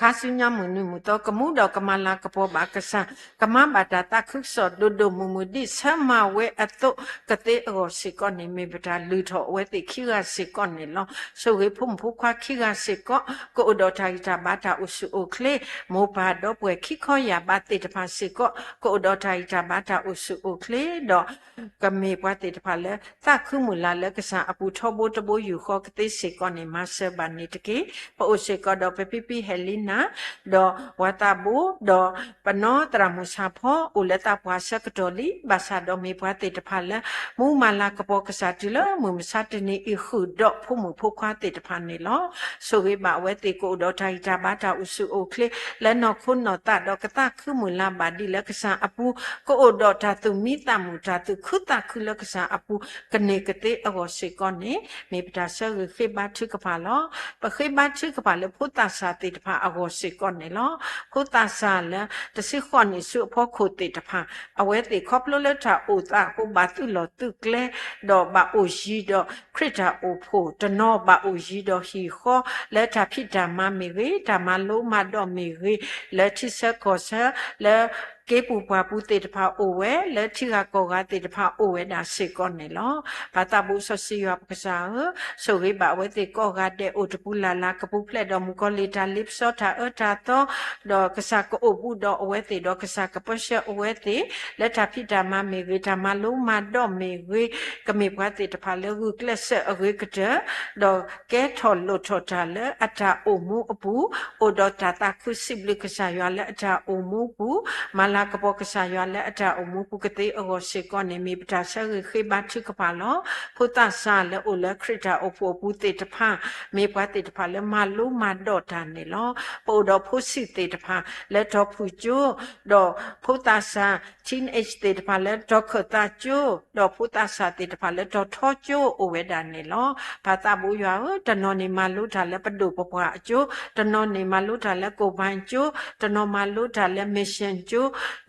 ခါဆူညါမုၢ်နံၤမုၢ်သီ ကမူဒီးကမၤလၤကပီၤဘၣ်ကစၢ်, ကမၤဘၣ်တၢ်သးခုကစီၣ်ဒိၣ်ဒိၣ်မုၢ်မုၢ် ဒ်ဆၢမၤဝဲအသိးကသ့အဂီၢ်စ့ၢ်ကီးန့ၣ် မ့ၢ်ပတၢ်လုၢ်ထီၣ်အဝဲသ့ၣ်ခံဂၤစ့ၢ်ကီးန့ၣ်လီၤ. ဆိၣ်ဂ့ၤဖိမုၣ်ဖိခွါခံဂၤစ့ၢ်ကီး ကအိၣ်ဒီးတၢ်ဂံၢ်တၢ်ဘါတၢ်အိၣ်ဆူၣ်အိၣ်ချ့, မိၢ်ပၢ်ဒီပုၢ်ဝဲၢ်ခံခီယာ်ဘးသ့ၣ်တဖၣ်စ့ၢ်ကီး ကအိၣ်ဒီးတၢ်ဂံၢ်တၢ်ဘါတၢ်အိၣ်ဆူၣ်အိၣ်ချ့ဒီး ကမ့ၢ်ပှၤသ့ၣ်တဖၣ်လၢသးခုမုၢ်လၢ်လၢကစၢ်အပူၤထီဘိတဘိယူၢ်ဃီကသ့စ့ၢ်ကီးန့ၣ် မၤစၢၤဘၣ်န့ၣ်တက့ၢ်. ပအိၣ်စ့ၢ်ကီးဒီးပဖံဖံဟဲလံနၤ, ဒီးပှၤသးဘိ, ဒီးပနီၢ်သရၣ်မုၣ်ဆၣ်ဖီ အိၣ်လၢသးပှၢ်ဆၢကတီၢ်လံ, ဘၣ်ဆၣ်ဒီးမ့ၢ်ပှၤသ့ၣ်တဖၣ်လၢ မူမၤလၤကပီၤကစၢ်တုၤလၢမုၢ်မဆါတနံၤအံၤ ဃုာ်ဒီးဖိမုၣ်ဖိခွါသ့ၣ်တဖၣ်န့ၣ်လီၤ. ဆိၣ်ဂ့ၤဘၣ်အဝဲသ့ၣ်ကအိၣ်ဒီးတၢ်ဂံၢ်တၢ်ဘါတၢ်အိၣ်ဆူၣ်အိၣ်ချ့ လၢနီၢ်ခိနီၢ်သးဒီးကသးခုမုၢ်လၢ်ဘၣ်ဒ်လၢကစၢ်အပူၤ ကအိၣ်ဒီးတၢ်သူၣ်မံသးမုာ် တၢ်သူၣ်ခုသးခုလၢကစၢ်အပူၤ ကန့ၢ်ကသ့အဂီၢ်စ့ၢ်ကီးန့ၣ် မ့ၢ်ပတၢ်ဆၢဂ့ၤဃ့ဘါထုကဖၣ်လီၤ. ပဃ့ဘါထုကဖၣ်လၢဖိသၣ်ဆၣ်သ့ၣ်တဖၣ်အဂီၢ်စ့ၢ်ကီးန့ၣ်လီၤ. ဖိသၣ်ဆၣ်လၢတဆံဃိးနံၣ်ဆူအဖီခိၣ်သ့ၣ်တဖၣ် အဝဲသ့ၣ်ခီဖျိလၢတၢ်အိၣ်သးအဃိ ဘၣ်သုးလီၢ်သုးကျဲ ဒီးဘၣ်အိၣ်ယံၤဒီးခရံာ်တၢ်အိၣ်ဖှိၣ်, တနီၤဘၣ်အိၣ်ယံၤဒီးဟံၣ်ဃီ လၢတၢ်ဖံးတၢ်မၤမ့ၢ်ဂ့ၤ, တၢ်မၤလိမၤဒိးမ့ၢ်ဂ့ၤ, လၢထံဆၢကီၢ်ဆၢ, လၢက့ၤပူၤပှၢ်ပူၤသ့ၣ်တဖၣ်အိၣ်ဝဲ, လၢထံဂၤကီၢ်ဂၤသ့ၣ်တဖၣ်အိၣ်ဝဲဒၣ်စ့ၢ်ကီးန့ၣ်လီၤ. ပၢ်သးဘိစီဆှံယွၤပကစၢ်ဧၢ, ဆိၣ်ဂ့ၤဘၣ်အဝဲသ့ၣ်ကိးဂၤဒဲး အိၣ်တပူၤလၢ်လၢ် ကပူၤဖျဲးဒီးမုၣ်ကီၤလံၢ်တၢ်လ့ပစီတၢ်အၢတၢ်သီ, ဒီးကစၢ်ကအိၣ်ဘူးဒီးအဝဲသ့ၣ် ဒီးကစၢ်ကပၢဆှၢအဝဲသ့ၣ် လၢတၢ်ဖံးတၢ်မၤမ့ၢ်ဂ့ၤ, တၢ်မၤလိမၤဒိးမ့ၢ်ဂ့ၤ, ကမ့ၢ်ပှၤသ့ၣ်တဖၣ်လၢဂုာ်ကျဲးစၢးအဂ့ၤကတၢၢ်, ဒီးကဲထီၣ်လိၣ်ထီၣ်တၢ်လၢအတၢ်အိၣ်မူအပူၤ, အိၣ်ဒီးတၢ်သးခုစံးဘျုးကစၢ်ယွၤလၢအတၢ်အိၣ်မူပူၤ, မၤလၤကပီၤကစၢ်ယွၤလၢအတၢ်အိၣ်မူပူၤကသ့အဂီၢ်စ့ၢ်ကီးန့ၣ် မ့ၢ်ပတၢ်ဆၢဂ့ၤဃ့ဘါထုကဖၣ်လီၤ. ဖိသၣ်ဆၣ်လၢအိၣ်လၢခရံာ်တၢ်အိၣ်ဖှိၣ်အပူၤသ့ၣ်တဖၣ် မ့ၢ်ပှၤသ့ၣ်တဖၣ်လၢမၤလိမၤဒိးတၢ်န့ၣ်လီၤ. ပအိၣ်ဒီးဖိဆံးသ့ၣ်တဖၣ်လၢတီၤဖုၣ်ကၠိ, ဒီးဖိသၣ်ဆၣ် teenage သ့ၣ်တဖၣ်လၢတီၤခၢၣ်သးကၠိ, ဒီးဖိသၣ်ဆၣ်သ့ၣ်တဖၣ်လၢတီၤထီကၠိအိၣ်ဝဲဒၣ်န့ၣ်လီၤ. ပၢ်သးဘိယွၤဧၢ, တနီၤန့ၣ်မၤလိတၢ်လၢပဒိၣ်ပပှၢ်အကၠိ, တနီၤန့ၣ်မၤလိတၢ်လၢကိၣ်ဘၣ်ကၠိ, တနီၤမၤလိတၢ်လၢ mission ကၠိ,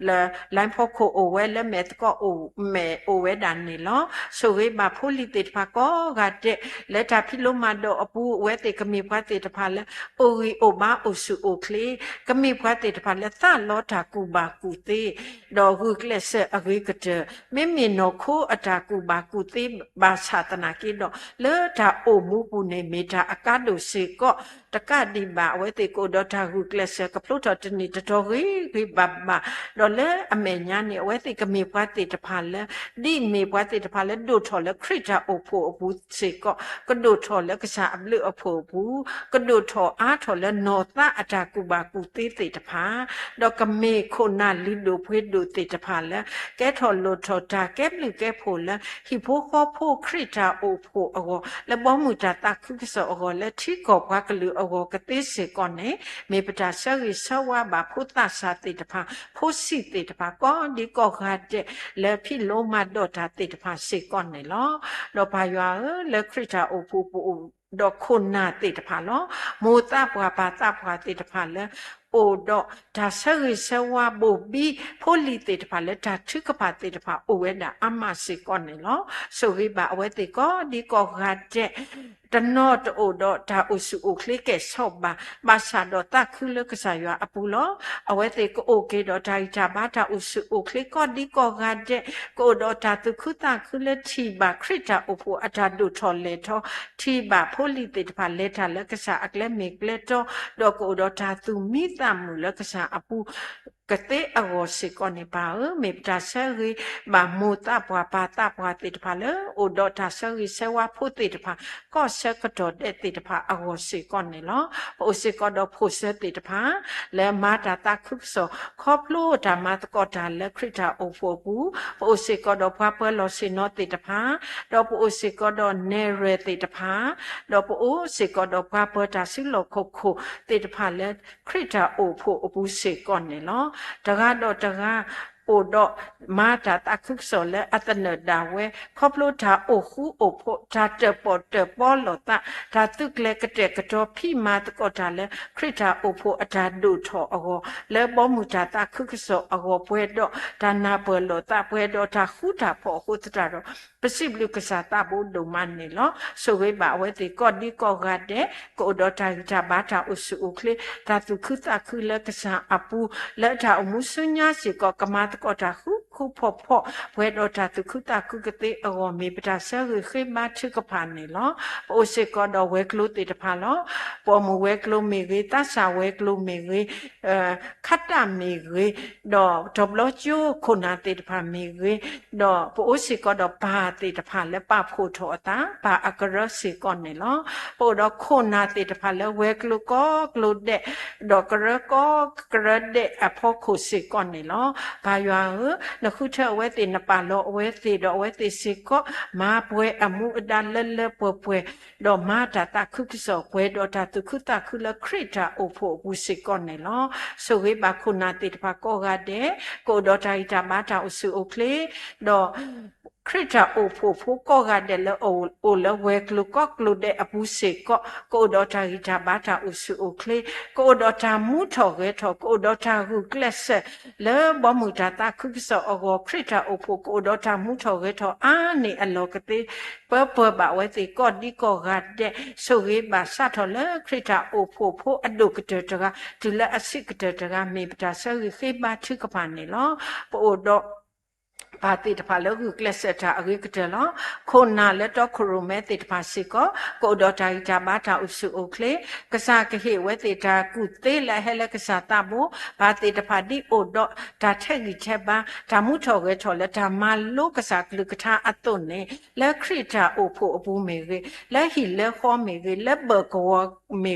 လၢ လိုင်းဖီခိၣ်အိၣ်ဝဲ လၢမဲာ်သကိးအိၣ်မဲာ်အိၣ်ဝဲဒၣ်န့ၣ်လီၤ. ဆိၣ်ဂ့ၤဘၣ်ဖိလံၤသ့ၣ်တဖၣ်ကိးဂၤဒဲး လၢတၢ်ဖံးလိမၤဒိးအပူၤ အဝဲသ့ၣ်ကမ့ၢ်ပှၤသ့ၣ်တဖၣ်လၢ အိၣ်ဂံၢ်အိၣ်ဘါအိၣ်ဆူၣ်အိၣ်ချ့, ကမ့ၢ်ပှၤသ့ၣ်တဖၣ်လၢသးလီတၢ်ကူၣ်ဘၣ်ကူၣ်သ့, ဒီးဂုာ်ကျဲးစၢးအဂ့ၤကတၢၢ်, မ့မ့ၢ်နီၢ်ခိအတၢ်ကူၣ်ဘၣ်ကူၣ်သ့ဘၣ်ဆၣ်သနာ်က့ဒီး လၢတၢ်အိၣ်မူပူၤန့ၣ် မ့ၢ်တၢ်အကါဒိၣ်စ့ၢ်ကီး, တကးဒံးဘၣ် အဝဲသ့ၣ်ကအိၣ်ဒီးတၢ်ဂုာ်ကျဲးစၢး ကဖျိထီၣ်တနံၣ်တတီၤဂ့ၤဂ့ၤဘၣ်ဘၣ်, ဒီးလၢအမဲာ်ညါန့ၣ် အဝဲသ့ၣ်ကမ့ၢ်ပှၤသ့ၣ်တဖၣ်လၢ ဒ်မ့ၢ်ပှၤသ့ၣ်တဖၣ်လၢဒိၣ်ထီၣ်လၢခရံာ်တၢ်အိၣ်ဖှိၣ်အပူၤစ့ၢ်ကီး, ကဒိၣ်ထီၣ်လၢကစၢ်အဘျုးအဖှိၣ်အပူၤ, ကဒိၣ်ထီၣ်အါထီၣ်လၢနီၢ်သးအတၢ်ကူၣ်ဘၣ်ကူၣ်သ့သ့ၣ်တဖၣ်, ဒီးကမ့ၢ်ခိၣ်နၢ်လုၢ်ဒိၣ်ပှ့ၤဒိၣ်သ့ၣ်တဖၣ်လၢ ကဲထီၣ်လိၣ်ထီၣ်တၢ်ကဲဘျုးကဲဖှိၣ်လၢ ဟံၣ်ဖိဃီဖိခရံာ်တၢ်အိၣ်ဖှိၣ်အဂီၢ်, လၢဘီမုၢ်တၢ်သးခုကစီၣ်အဂီၢ်, လၢထံကီၢ်ပှၤကလုာ်အဂီၢ်ကသ့စ့ၢ်ကီးန့ၣ်, မ့ၢ်ပတၢ်ဆၢဂ့ၤဆၢဝါဘၣ်ဖိသၣ်ဆၣ်သ့ၣ်တဖၣ်, ဖိဆံးသ့ၣ်တဖၣ် ကိးဒံကိးဂၤဒဲး လၢဖံးလိမၤဒိးတၢ်သ့ၣ်တဖၣ်စ့ၢ်ကီးန့ၣ်လီၤ. ဒီးပၢ်ယွၤဧၢ, လၢခရံာ်တၢ်အိၣ်ဖှိၣ်ပူၤ ဒီးခိၣ်နၢ်သ့ၣ်တဖၣ်လီၤ. မိၢ်သးပှၢ်ပၢ်သးပှၢ်သ့ၣ်တဖၣ်လၢ အိၣ်ဒီးတၢ်ဆၢဂ့ၤဆၢဝါဘိၣ်ဘံ ဖိလံၤသ့ၣ်တဖၣ်လၢတၢ်ထုကဖၣ်သ့ၣ်တဖၣ်အိၣ်ဝဲဒၣ်အါမးစ့ၢ်ကီးန့ၣ်လီၤ. ဆိၣ်ဂ့ၤဘၣ်အဝဲသ့ၣ်ကိးဒံကိးဂၤဒဲး တနီၤတအိၣ်ဒီးတၢ်အိၣ်ဆူၣ်အိၣ်ချ့ကဲၣ်ဆိးဘၣ်, ဘၣ်ဆၣ်ဒီးသးခုလၢကစၢ်ယွၤအပူၤလီၤ. အဝဲသ့ၣ်ကအိၣ်က့ၤဒီးတၢ်ဂံၢ်တၢ်ဘါတၢ်အိၣ်ဆူၣ်အိၣ်ချ့ကီၢ်ဒံကီၢ်ဂၤဒဲး, ကအိၣ်ဒီးတၢ်သူၣ်ခုသးခုလၢထံၣ်ဘၣ်ခရံာ်တၢ်အိၣ်ဖှိၣ်အတၢ်ဒိၣ်ထီၣ်လဲၤထီၣ်, ထံၣ်ဘၣ်ဖိလံၤသ့ၣ်တဖၣ်လဲၤတၢ်လၢကစၢ်အကျဲမ့ၢ်ကျဲတီ, ဒီးကအိၣ်ဒီးတၢ်သူၣ်မံသးမုာ်လၢကစၢ်အပူၤ ကသ့အဂီၢ်စ့ၢ်ကီးန့ၣ် ပၢ်ဧၢ, မ့ၢ်ပတၢ်ဆၢဂ့ၤဘၣ်မိၢ်သးပှၢ်ပၢ်သးပှၢ်သ့ၣ်တဖၣ်လၢ အိၣ်ဒီးတၢ်ဆၢဂ့ၤဆၢဝါဖိသ့ၣ်တဖၣ် ကီၢ်ဆၢကတီၢ်ဒဲးသ့ၣ်တဖၣ်အဂီၢ်စ့ၢ်ကီးန့ၣ်လီၤ. ပအိၣ်စ့ၢ်ကီးဒီးဖိၣ်စၢၤသ့ၣ်တဖၣ် လၢမၤတၢ်သးခုကစီၣ် ခီဖျိတၢ်မၤသကိးတၢ်လၢခရံာ်တၢ်အိၣ်ဖှိၣ်အပူၤ, ပအိၣ်စ့ၢ်ကီးဒီးပှၤပၢၤလီၢ်ဆ့ၣ်နီၤသ့ၣ်တဖၣ်, ဒီးပအိၣ်စ့ၢ်ကီးဒီးနဲၣ်ရွဲၣ်သ့ၣ်တဖၣ်, ဒီးပအိၣ်စ့ၢ်ကီးဒီးပှၤပၢၤတၢ်စုလီၢ်ခီၣ်ခိၣ်သ့ၣ်တဖၣ်လၢ ခရံာ်တၢ်အိၣ်ဖှိၣ်အပူၤစ့ၢ်ကီးန့ၣ်လီၤ. တဂၤဒီးတဂၤ အိၣ်ဒီးမၤတၢ်သးခုကစီၣ်လၢအသနၢၣ်ဒၣ်ဝဲ ခီဖျိတၢ်အိၣ်ဃူအိၣ်ဖိး တၢ်တၢၣ်ပီၣ်တၢၣ်ပီလိာ်သး တၢ်သုးကျဲၤကတဲာ်ကတီၤဖံးမၤသကိးတၢ်လၢ ခရံာ်တၢ်အိၣ်ဖှိၣ်အတၢ်ဒိၣ်ထီၣ်အဂီၢ် လၢဘီမုၢ်တၢ်သးခုကစီၣ်အဂီၢ် ပှဲၤဒီးတၢ်နၢ်ပၢၢ်လိာ်သး ပှဲၤဒီးတၢ်ဃူတၢ်ဖိးအဃိသတးဒီး ပစံးဘျုးကစၢ်သးဘိဒိၣ်မးန့ၣ်လီၤ. ဆိၣ်ဂ့ၤဘၣ်အဝဲသ့ၣ်ကီၢ်ဒံကီၢ်ဂၤဒဲး ကအိၣ်ဒီးတၢ်ဂံၢ်တၢ်ဘါတၢ်အိၣ်ဆူၣ်အိၣ်ချ့ တၢ်သူၣ်ခုသးခုလၢကစၢ်အပူၤ လၢတၢ်အိၣ်မူဆူညါစ့ၢ်ကီး ကမၤသကိးတၢ်ဃူဃူဖိးဖိး ပှဲၤဒီးတၢ်သူၣ်ခုသးခုကသ့အဂီၢ် မ့ၢ်ပတၢ်ဆၢဂ့ၤဃ့ဘါထုကဖၣ်န့ၣ်လီၤ. ပအိၣ်စ့ၢ်ကီးဒီးဝဲၤကျိၤသ့ၣ်တဖၣ်လီၤ. ပိာ်မုၣ်ဝဲၤကျိၤမ့ၢ်ဂ့ၤ, သးစၢ်ဝဲၤကျိၤမ့ၢ်ဂ့ၤ, ခးတၢ်မ့ၢ်ဂ့ၤ, ဒီးတဘျီကၠိခိၣ်နၢ်သ့ၣ်တဖၣ်မ့ၢ်ဂ့ၤ, ဒီးပအိၣ်စ့ၢ်ကီးဒီးပၢ်သ့ၣ်တဖၣ်လၢပာ်ဖှိၣ်ထီၣ်အသး ပၢ်အကရၢစ့ၢ်ကီးန့ၣ်လီၤ. ပအိၣ်ဒီးခိၣ်နၢ်သ့ၣ်တဖၣ်လၢဝဲၤကျိၤကိးကျိၤဒဲး, ဒီးကရၢကိးကရၢဒဲးအဖီခိၣ်စ့ၢ်ကီးန့ၣ်လီၤ. ပၢ်ယွၤဧၢ, နဃုထၢအဝဲသ့ၣ် နပာ်လီၤအဝဲသ့ၣ်ဒီးအဝဲသ့ၣ်စ့ၢ်ကီး မၤပှဲၤအမူအဒါလၢလၢပှဲၤပှဲၤ ဒီးမၤတၢ်သးခုကစီၣ်ပှဲၤဒီးတၢ်သူၣ်ခုသးခုလၢခရံာ်တၢ်အိၣ်ဖှိၣ်အပူၤစ့ၢ်ကီးန့ၣ်လီၤ. ဆိၣ်ဂ့ၤဘၣ်ခိၣ်နၢ်သ့ၣ်တဖၣ်ကိးဂၤဒဲး ကအိၣ်ဒီးတၢ်ဂံၢ်တၢ်ဘါတၢ်အိၣ်ဆူၣ်အိၣ်ချ့, ဒီး ခရံာ်တၢ်အိၣ်ဖှိၣ်ဖိကိးဂၤဒဲးလၢအိၣ်လၢဝဲၤကျိၤကိးကျိၤဒဲးအပူၤစ့ၢ်ကီး ကအိၣ်ဒီးတၢ်ဂံၢ်တၢ်ဘါတၢ်အိၣ်ဆူၣ်အိၣ်ချ့, ကအိၣ်ဒီးတၢ်မူထီၣ်ဂဲၤထီၣ်, ကအိၣ်ဒီးတၢ်ဂုာ်ကျဲးစၢး လၢဘီမုၢ်တၢ်သးခုကစီၣ်အဂီၢ် ခရံာ်တၢ်အိၣ်ဖှိၣ် ကအိၣ်ဒီးတၢ်မူထီၣ်ဂဲၤထီၣ်အါန့ၢ်အလီၢ်ကသ့ ပၢပၢဘၣ်အဝဲသ့ၣ်ကိးဒံကိးဂၤဒဲး, ဆိၣ်ဂ့ၤဘၣ်စးထီၣ်လၢခရံာ်တၢ်အိၣ်ဖှိၣ်ဖိအဒိၣ်ကတၢၢ်တဂၤ တုၤလၢအဆံးကတၢၢ်တဂၤ မ့ၢ်ပတၢ်ဆၢဂ့ၤဃ့ဘါထုကဖၣ်န့ၣ်လီၤ. ပအိၣ်ဒီး ပၢ်သ့ၣ်တဖၣ်လၢဂုာ်ကျဲးစၢးတၢ်အဂ့ၤကတၢၢ်လီၤ. ခိၣ်နၢ်လၢတီခိၣ်ရိၣ်မဲသ့ၣ်တဖၣ်စ့ၢ်ကီး ကအိၣ်ဒီးတၢ်ဂံၢ်တၢ်ဘါတၢ်အိၣ်ဆူၣ်အိၣ်ချ့, ကစၢ်ကဟ့ၣ်ဝဲသ့ၣ်တၢ်ကူၣ်သ့လၢအဟဲလၢကစၢ်သးဘိ, ပၢ်သ့ၣ်တဖၣ်ဒ်အိၣ်ဒီးတၢ်ထဲးဂံၢ်ထဲးဘါ တၢ်မူထီၣ်ဂဲၤထီၣ်လၢတၢ်မၤလိကစၢ်ကလုၢ်ကထါအသိးန့ၣ် လၢခရံာ်တၢ်အိၣ်ဖှိၣ်အပူၤမ့ၢ်ဂ့ၤ, လၢဟံၣ်လၢဃီမ့ၢ်ဂ့ၤ, လၢဘၢၣ်ကဝီၤမ့ၢ်ဂ့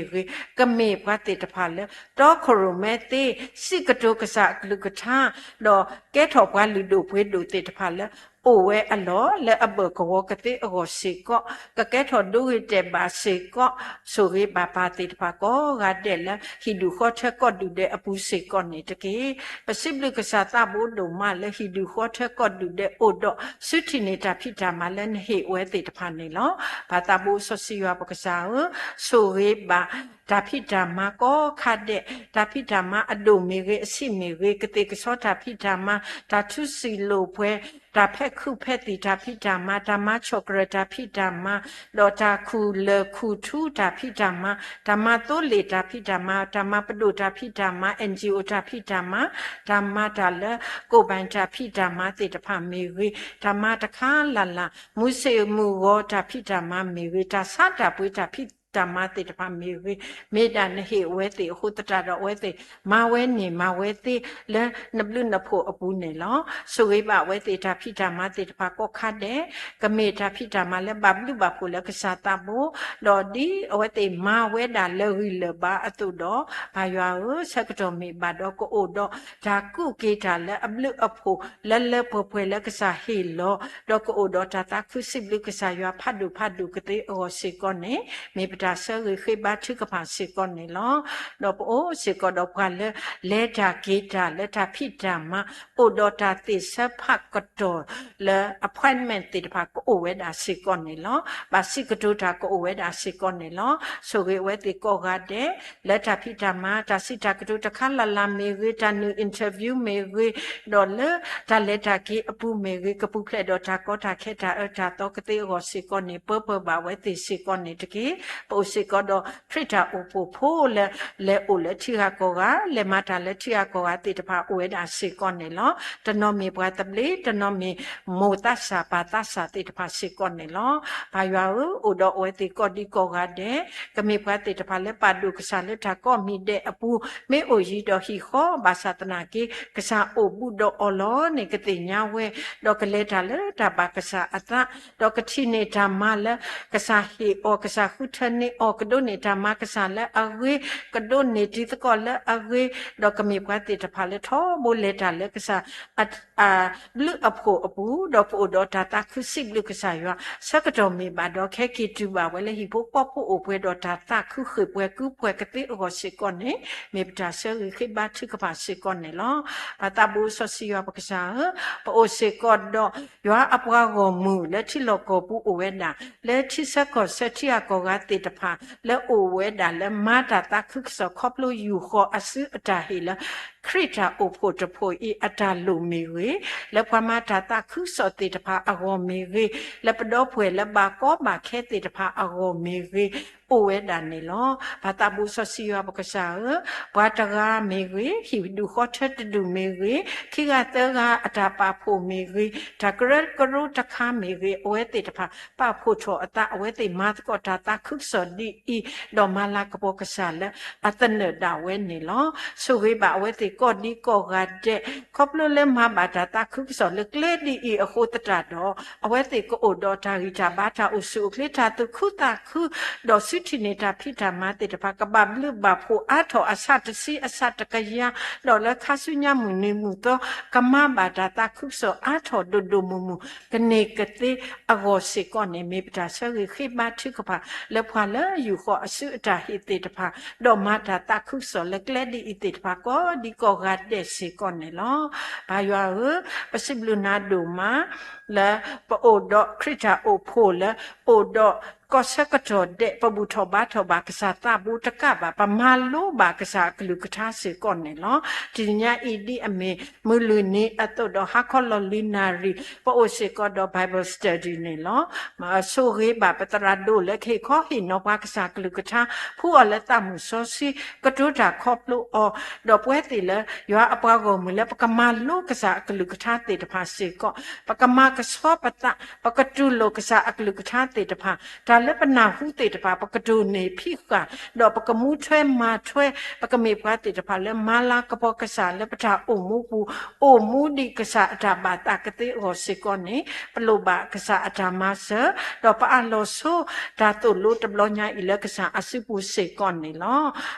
ၤ, ကမ့ၢ်ပှၤသ့ၣ်တဖၣ်လၢ တီခိၣ်ရိၣ်မဲသ့ စံးကတိၤကစၢ်အကလုၢ်ကထါ ဒီးကဲထီၣ်ပှၤလုၢ်ဒိၣ်ပှ့ၤဒိၣ်သ့ၣ်တဖၣ်လၢ အိၣ်ဝဲအလီၢ်လၢအဘၢၣ်ကဝီၤကသ့အဂီၢ်စ့ၢ်ကီး, ကကဲထီၣ်ဒိဂ့ၤတဲာ်ဘၣ်စ့ၢ်ကီး, ဆိၣ်ဂ့ၤဘၣ်ပၢ်သ့ၣ်တဖၣ်ကိးဂၤဒဲးလၢ ဟံၣ်ဒူၣ်ဃီထၢကီၢ်ဒူၣ်ဒဲးအပူၤစ့ၢ်ကီးန့ၣ်တက့ၢ်. ပစံးဘျုးကစၢ်သးဘိဒိၣ်မးလၢဟံၣ်ဒူၣ်ဃီထၢကီၢ်ဒူၣ်ဒဲးအိၣ်ဒီး စုထံၣ်န့ၢ်တၢ်ဖံးတၢ်မၤလၢနဟ့ၣ်ဝဲသ့ၣ်တဖၣ်န့ၣ်လီၤ. ပၢ်သးဘိစီဆှံယွၤပကစၢ်ဧၢ, ဆိၣ်ဂ့ၤဘၣ် တၢ်ဖံးတၢ်မၤကိးခါဒဲး, တၢ်ဖံးတၢ်မၤအဒိၣ်မ့ၢ်ဂ့ၤ, အဆံးမ့ၢ်ဂ့ၤ, ကသ့ၣ်ကဆီတၢ်ဖံးတၢ်မၤ, တၢ်ထူစံာ်လိာ်ပှဲၤ, တၢ်ဖဲးခုးဖဲးသံၣ်တၢ်ဖံးတၢ်မၤ, တၢ်မၤဆီၣ်ကရၢၢ်တၢ်ဖံးတၢ်မၤ, ဒီးတၢ်ခူၣ်လၢၢ်ခူၣ်ထူတၢ်ဖံးတၢ်မၤ, တၢ်မၤသိလ့ၣ်တၢ်ဖံးတၢ်မၤ, တၢ်မၤပဒိၣ်တၢ်ဖံးတၢ်မၤ, အၣ်အၣ်ကၠီအိၣ်တၢ်ဖံးတၢ်မၤ, တၢ်မၤတၢ်လၢ ကိၣ်ဘၣ်တၢ်ဖံးတၢ်မၤသ့ၣ်တဖၣ်မ့ၢ်ဂ့ၤ, တၢ်မၤတခါလၢ်လၢ်, မုၢ်ဆ့ၣ်မုၢ်ဂီၤတၢ်ဖံးတၢ်မၤမ့ၢ်ဂ့ၤ, တၢ်ဆါတၢ်ပှ့ၤတၢ်ဖံးတၢ်မၤသ့ၣ်တဖၣ်မ့ၢ်ဂ့ၤ, မ့ၢ်ဒၣ်နဟ့ၣ်အဝဲသ့ၣ်အဃိသတးဒီး အဝဲသ့ၣ်မၤဝဲန့ၣ်မၤဝဲသ့ လၢနဘျုးနဖှိၣ်အပူၤန့ၣ်လီၤ. ဆိၣ်ဂ့ၤဘၣ်အဝဲသ့ၣ်တၢ်ဖံးတၢ်မၤသ့ၣ်တဖၣ်ကိးခါဒဲး, ကမ့ၢ်တၢ်ဖံးတၢ်မၤလၢဘၣ်ဘျုးဘၣ်ဖှိၣ်လၢကစၢ်သးဘိ, ဒီးဒ်အဝဲသ့ၣ်မၤဝဲဒၣ်လၢာ်ဂံၢ်လၢာ်ဘါအသိးဒီး, ပၢ်ယွၤဧၢ, ဆၢကတီၢ်မ့ၢ်ဘၣ်ဒီးကအိၣ်ဒီး တၢ်ကူးက့ၤတၢ်လၢအဘျုးအဖှိၣ်လၢလၢပှဲၤပှဲၤလၢကစၢ်ဟ့ၣ်လီၤ, ဒီးကအိၣ်ဒီးတၢ်သးခုစံးဘျုးကစၢ်ယွၤဖးဒိၣ်ဖးဒိၣ်ကသ့အဂီၢ်စ့ၢ်ကီးန့ၣ်, မ့ၢ်ပ မ့ၢ်ပတၢ်ဆၢဂ့ၤဃ့ဘါထုကဖၣ်စ့ၢ်ကီးန့ၣ်လီၤ. ဒီးပအိၣ်စ့ၢ်ကီးဒီးပှၤလၢ လဲၤတၢ်က့ၤတၢ်လၢတၢ်ဖံးတၢ်မၤ အိၣ်ဒီးတၢ်သ့ၣ်ဆၢဖးကတီၢ်လၢ appointment သ့ၣ်တဖၣ်ကအိၣ်ဝဲဒၣ်စ့ၢ်ကီးန့ၣ်လီၤ. ဘၣ်စံးကတိၤတၢ်ကအိၣ်ဝဲဒၣ်စ့ၢ်ကီးန့ၣ်လီၤ. ဆိၣ်ဂ့ၤအဝဲသ့ၣ်ကိးဂၤဒဲး လၢတၢ်ဖံးတၢ်မၤ တၢ်စံးတၢ်ကတိၤတခါလၢ်လၢ်မ့ၢ်ဂ့ၤ, တၢ်နုာ် interview မ့ၢ်ဂ့ၤ, ဒီးလၢတၢ်လဲၤတၢ်က့ၤအပူၤမ့ၢ်ဂ့ၤ, ကပူၤဖျဲးဒီးတၢ်ကီတၢ်ခဲတၢ်အၢတၢ်သီကသ့အဂီၢ်စ့ၢ်ကီးန့ၣ် ပၢပၢဘၣ်ဝဲသ့ၣ်စ့ၢ်ကီးန့ၣ်တက့ၢ်. ပအိၣ်စ့ၢ်ကီးဒီးခရံာ်တၢ်အိၣ်ဖှိၣ်ဖိလၢ လဲၤအိၣ်လၢထံဂၤကီၢ်ဂၤ, လဲၤမၤတၢ်လၢထံဂၤကီၢ်ဂၤသ့ၣ်တဖၣ်အိၣ်ဝဲဒၣ်စ့ၢ်ကီးန့ၣ်လီၤ. တနီၤမ့ၢ်ပှၤသဘျ့, တနီၤမ့ၢ်မိၢ်သးစၢ်ပၢ်သးစၢ်သ့ၣ်တဖၣ်စ့ၢ်ကီးန့ၣ်လီၤ. ပၢ်ယွၤဧၢ, အိၣ်ဒီးအဝဲသ့ၣ်ကိးဒံကိးဂၤဒဲး, ကမ့ၢ်ပှၤသ့ၣ်တဖၣ်လၢပာ်ဒိၣ်ကစၢ်လၢတၢ်ကိးမံၤဒဲးအပူၤ, မ့ၢ်အိၣ်ယံၤဒီးဟံၣ်ဃီ, ဘၣ်ဆၣ်သနာ်က့ ကစၢ်အိၣ်ဘူးဒီးအီၤလီၤန့ၣ် ကသ့ၣ်ညါဝဲ, ဒီးကလဲၤတၢ်လၢတၢ်ဘၣ်ကစၢ်အသး, ဒီးကထံၣ်န့ၢ်တၢ်မၤလၢ ကစၢ်ဟ့ၣ်အီၤ, ကစၢ်ဃုထၢန့ၢ်အီၤ, ကဒိးန့ၢ်တၢ်မၤကစၢ်လၢအဂ့ၤ, ကဒိးန့ၢ်တံၤသကိးလၢအဂ့ၤ, ဒီးကမ့ၢ်ပှၤသ့ၣ်တဖၣ်လၢထီဘိလဲၤတၢ်လၢကစၢ် အဘျုးအဖှိၣ်အပူၤ, ဒီးပအိၣ်ဒီးတၢ်သးခုစံးဘျုးကစၢ်ယွၤ, ဆၢကတီၢ်မ့ၢ်ဘၣ်ဒီး ခဲက့ၤတုၤဘၣ်ဝဲလၢဟံၣ်ဖိဃီဖိအိၣ်ပှဲၤဒီးတၢ်သးခုဃ့ၢ်ပှဲၤကုၢ်ပှဲၤကသ့အဂီၢ်စ့ၢ်ကီးန့ၣ်, မ့ၢ်ပတၢ်ဆၢဂ့ၤဃ့ဘါထုကဖၣ်စ့ၢ်ကီးန့ၣ်လီၤ. ပၢ်သးဘိစီဆှံယွၤပကစၢ်ဧၢ, ပအိၣ်စ့ၢ်ကီးဒီး ယွၤအပှၤဂီၢ်မုၢ်လၢထံလီၢ်ကီၢ်ပူၤအိၣ်ဝဲဒၣ်, လၢထံဆၢကီၢ်ဆၢထံဂၤကီၢ်ဂၤသ့ၣ်တဖၣ် လၢအိၣ်ဝဲဒၣ်လၢမၤတၢ်သးခုကစီၣ်ခီဖျိယူၢ်ဃီၤအစုအတၢ်ဟ့ၣ်လၢ ခရံာ်တၢ်အိၣ်ဖှိၣ်တဖှိၣ်အံၤအတၢ်လိၣ်မ့ၢ်ဂ့ၤ, လၢပှၤမၤတၢ်သးခုကစီၣ်သ့ၣ်တဖၣ်အဂီၢ်မ့ၢ်ဂ့ၤ, လၢပဒီပုၢ်ဝဲၢ်လၢဘၣ်ကီဘၣ်ခဲသ့ၣ်တဖၣ်အဂီၢ်မ့ၢ်ဂ့ၤ, အိၣ်ဝဲဒၣ်န့ၣ်လီၤ. ပၢ်သးဘိစီဆှံယွၤပကစၢ်ဧၢ, ပှၤတဂၤမ့ၢ်ဂ့ၤ, ဟံၣ်ဒူၣ်ဃီထၢတဒူၣ်မ့ၢ်ဂ့ၤ, ခံဂၤသၢဂၤအတၢ်ပာ်ဖှိၣ်မ့ၢ်ဂ့ၤ, တၢ်ကရၢကရိတခါမ့ၢ်ဂ့ၤ, အဝဲသ့ၣ်တဖၣ် ပာ်ဖှိၣ်ထီၣ်အသး, အဝဲသ့ၣ်မၤသကိးတၢ်သးခုကစီၣ်ဒ်အံၤ, ဒီးမၤလၤကပီၤကစၢ်လၢအသနၢၣ်ဒၣ်ဝဲန့ၣ်လီၤ. ဆိၣ်ဂ့ၤဘၣ်အဝဲသ့ၣ်ကိးဒံကိးဂၤဒဲး, ခီဖျိလၢမၤဘၣ်တၢ်သးခုကစီၣ်လၢကျဲဒ်အံၤအဃိသတးဒီး, အဝဲသ့ၣ်ကအိၣ်ဒီးတၢ်ဂံၢ်တၢ်ဘါ, တၢ်အိၣ်ဆူၣ်အိၣ်ချ့, တၢ်သူၣ်ခုသးခု, ဒီးစုထံၣ်န့ၢ်တၢ်ဖံးတၢ်မၤသ့ၣ်တဖၣ် ကဘၣ်ဘျုးဘၣ်ဖှိၣ်အါထီၣ်အဆၣ်တဆံအဆၣ်တကယၤ, ဒီးလၢခါဆူညါမုၢ်နံၤမုၢ်သီ ကမၤဘၣ်တၢ်သးခုကစီၣ်အါထီၣ်ဒိၣ်ဒိၣ်မုၢ်မုၢ် ကန့ၢ်ကသ့အဂီၢ်စ့ၢ်ကီးန့ၣ်, မ့ၢ်ပတၢ်ဆၢဂ့ၤဃ့ဘါထုကဖၣ် လၢပှၤလၢယူၢ်ဃီၤအစုအတၢ်ဟ့ၣ်သ့ၣ်တဖၣ်, ဒီးမၤတၢ်သးခုကစီၣ်လၢကျဲဒ်အံၤသ့ၣ်တဖၣ် ကိးဒံကိးဂၤဒဲးစ့ၢ်ကီးန့ၣ်လီၤ. ပၢ်ယွၤဧၢ, ပစံးဘျုးနၤဒိၣ်မး လၢပအိၣ်ဒီးခရံာ်တၢ်အိၣ်ဖှိၣ်လၢ အိၣ်ဒီးကီၢ်ဆၢကတီၢ်ဒဲး ပဘူၣ်ထီၣ်ဘါထီၣ်ဘၣ်ကစၢ်သးဘိတကးဘၣ်, ပမၤလိဘၣ်ကစၢ်အကလုၢ်ကထါစ့ၢ်ကီးန့ၣ်လီၤ. တနံၤညါအံၤဒ်အမ့ၢ် မုၢ်လုၢ်နံၤအသိးဒီး ဟါခီလီၤလွံၢ်နၣ်ရံၣ် ပအိၣ်စ့ၢ်ကီးဒီး Bible study န့ၣ်လီၤ. ဆိၣ်ဂ့ၤဘၣ်ပသရၣ်ဒိၣ်လၢကဟ့ၣ်ခီဟ့ၣ်နီၤပှၤကစၢ်အကလုၢ်ကထါ, ဖှူအီၤလၢသးမုၢ်စီဆှံ, ကတိၤတၢ်ခီဖျိအီၤ, ဒီးပဝဲသ့ၣ်လၢယွၤအပှၤဂီၢ်မုၢ်လၢပကမၤလိကစၢ်အကလုၢ်ကထါသ့ၣ်တဖၣ်စ့ၢ်ကီး, ပကမၤကဆှီပသး, ပကတူၢ်လိာ်ကစၢ်အကလုၢ်ကထါသ့ၣ်တဖၣ်, တၢ်လၢပနၢ်ဟူသ့ၣ်တဖၣ် ပကဒိးန့ၢ်ဖံးဃာ်, ဒီးပကမူထွဲမၤထွဲ, ပကမ့ၢ်ပှၤသ့ၣ်တဖၣ်လၢမၤလၤကပီၤကစၢ်လၢပတၢ်အိၣ်မူပူၤ, အိၣ်မူဒ်ကစၢ်အတၢ်ဘၣ်သးကသ့အဂီၢ်စ့ၢ်ကီးန့ၣ်, ပလိၣ်ဘၣ်ကစၢ်အတၢ်မၤစၢၤ, ဒီးပအၢၣ်လီၤဆိတၢ်သိၣ်လိတဘျီညါအံၤလၢကစၢ်အစုပူၤစ့ၢ်ကီးန့ၣ်လီၤ.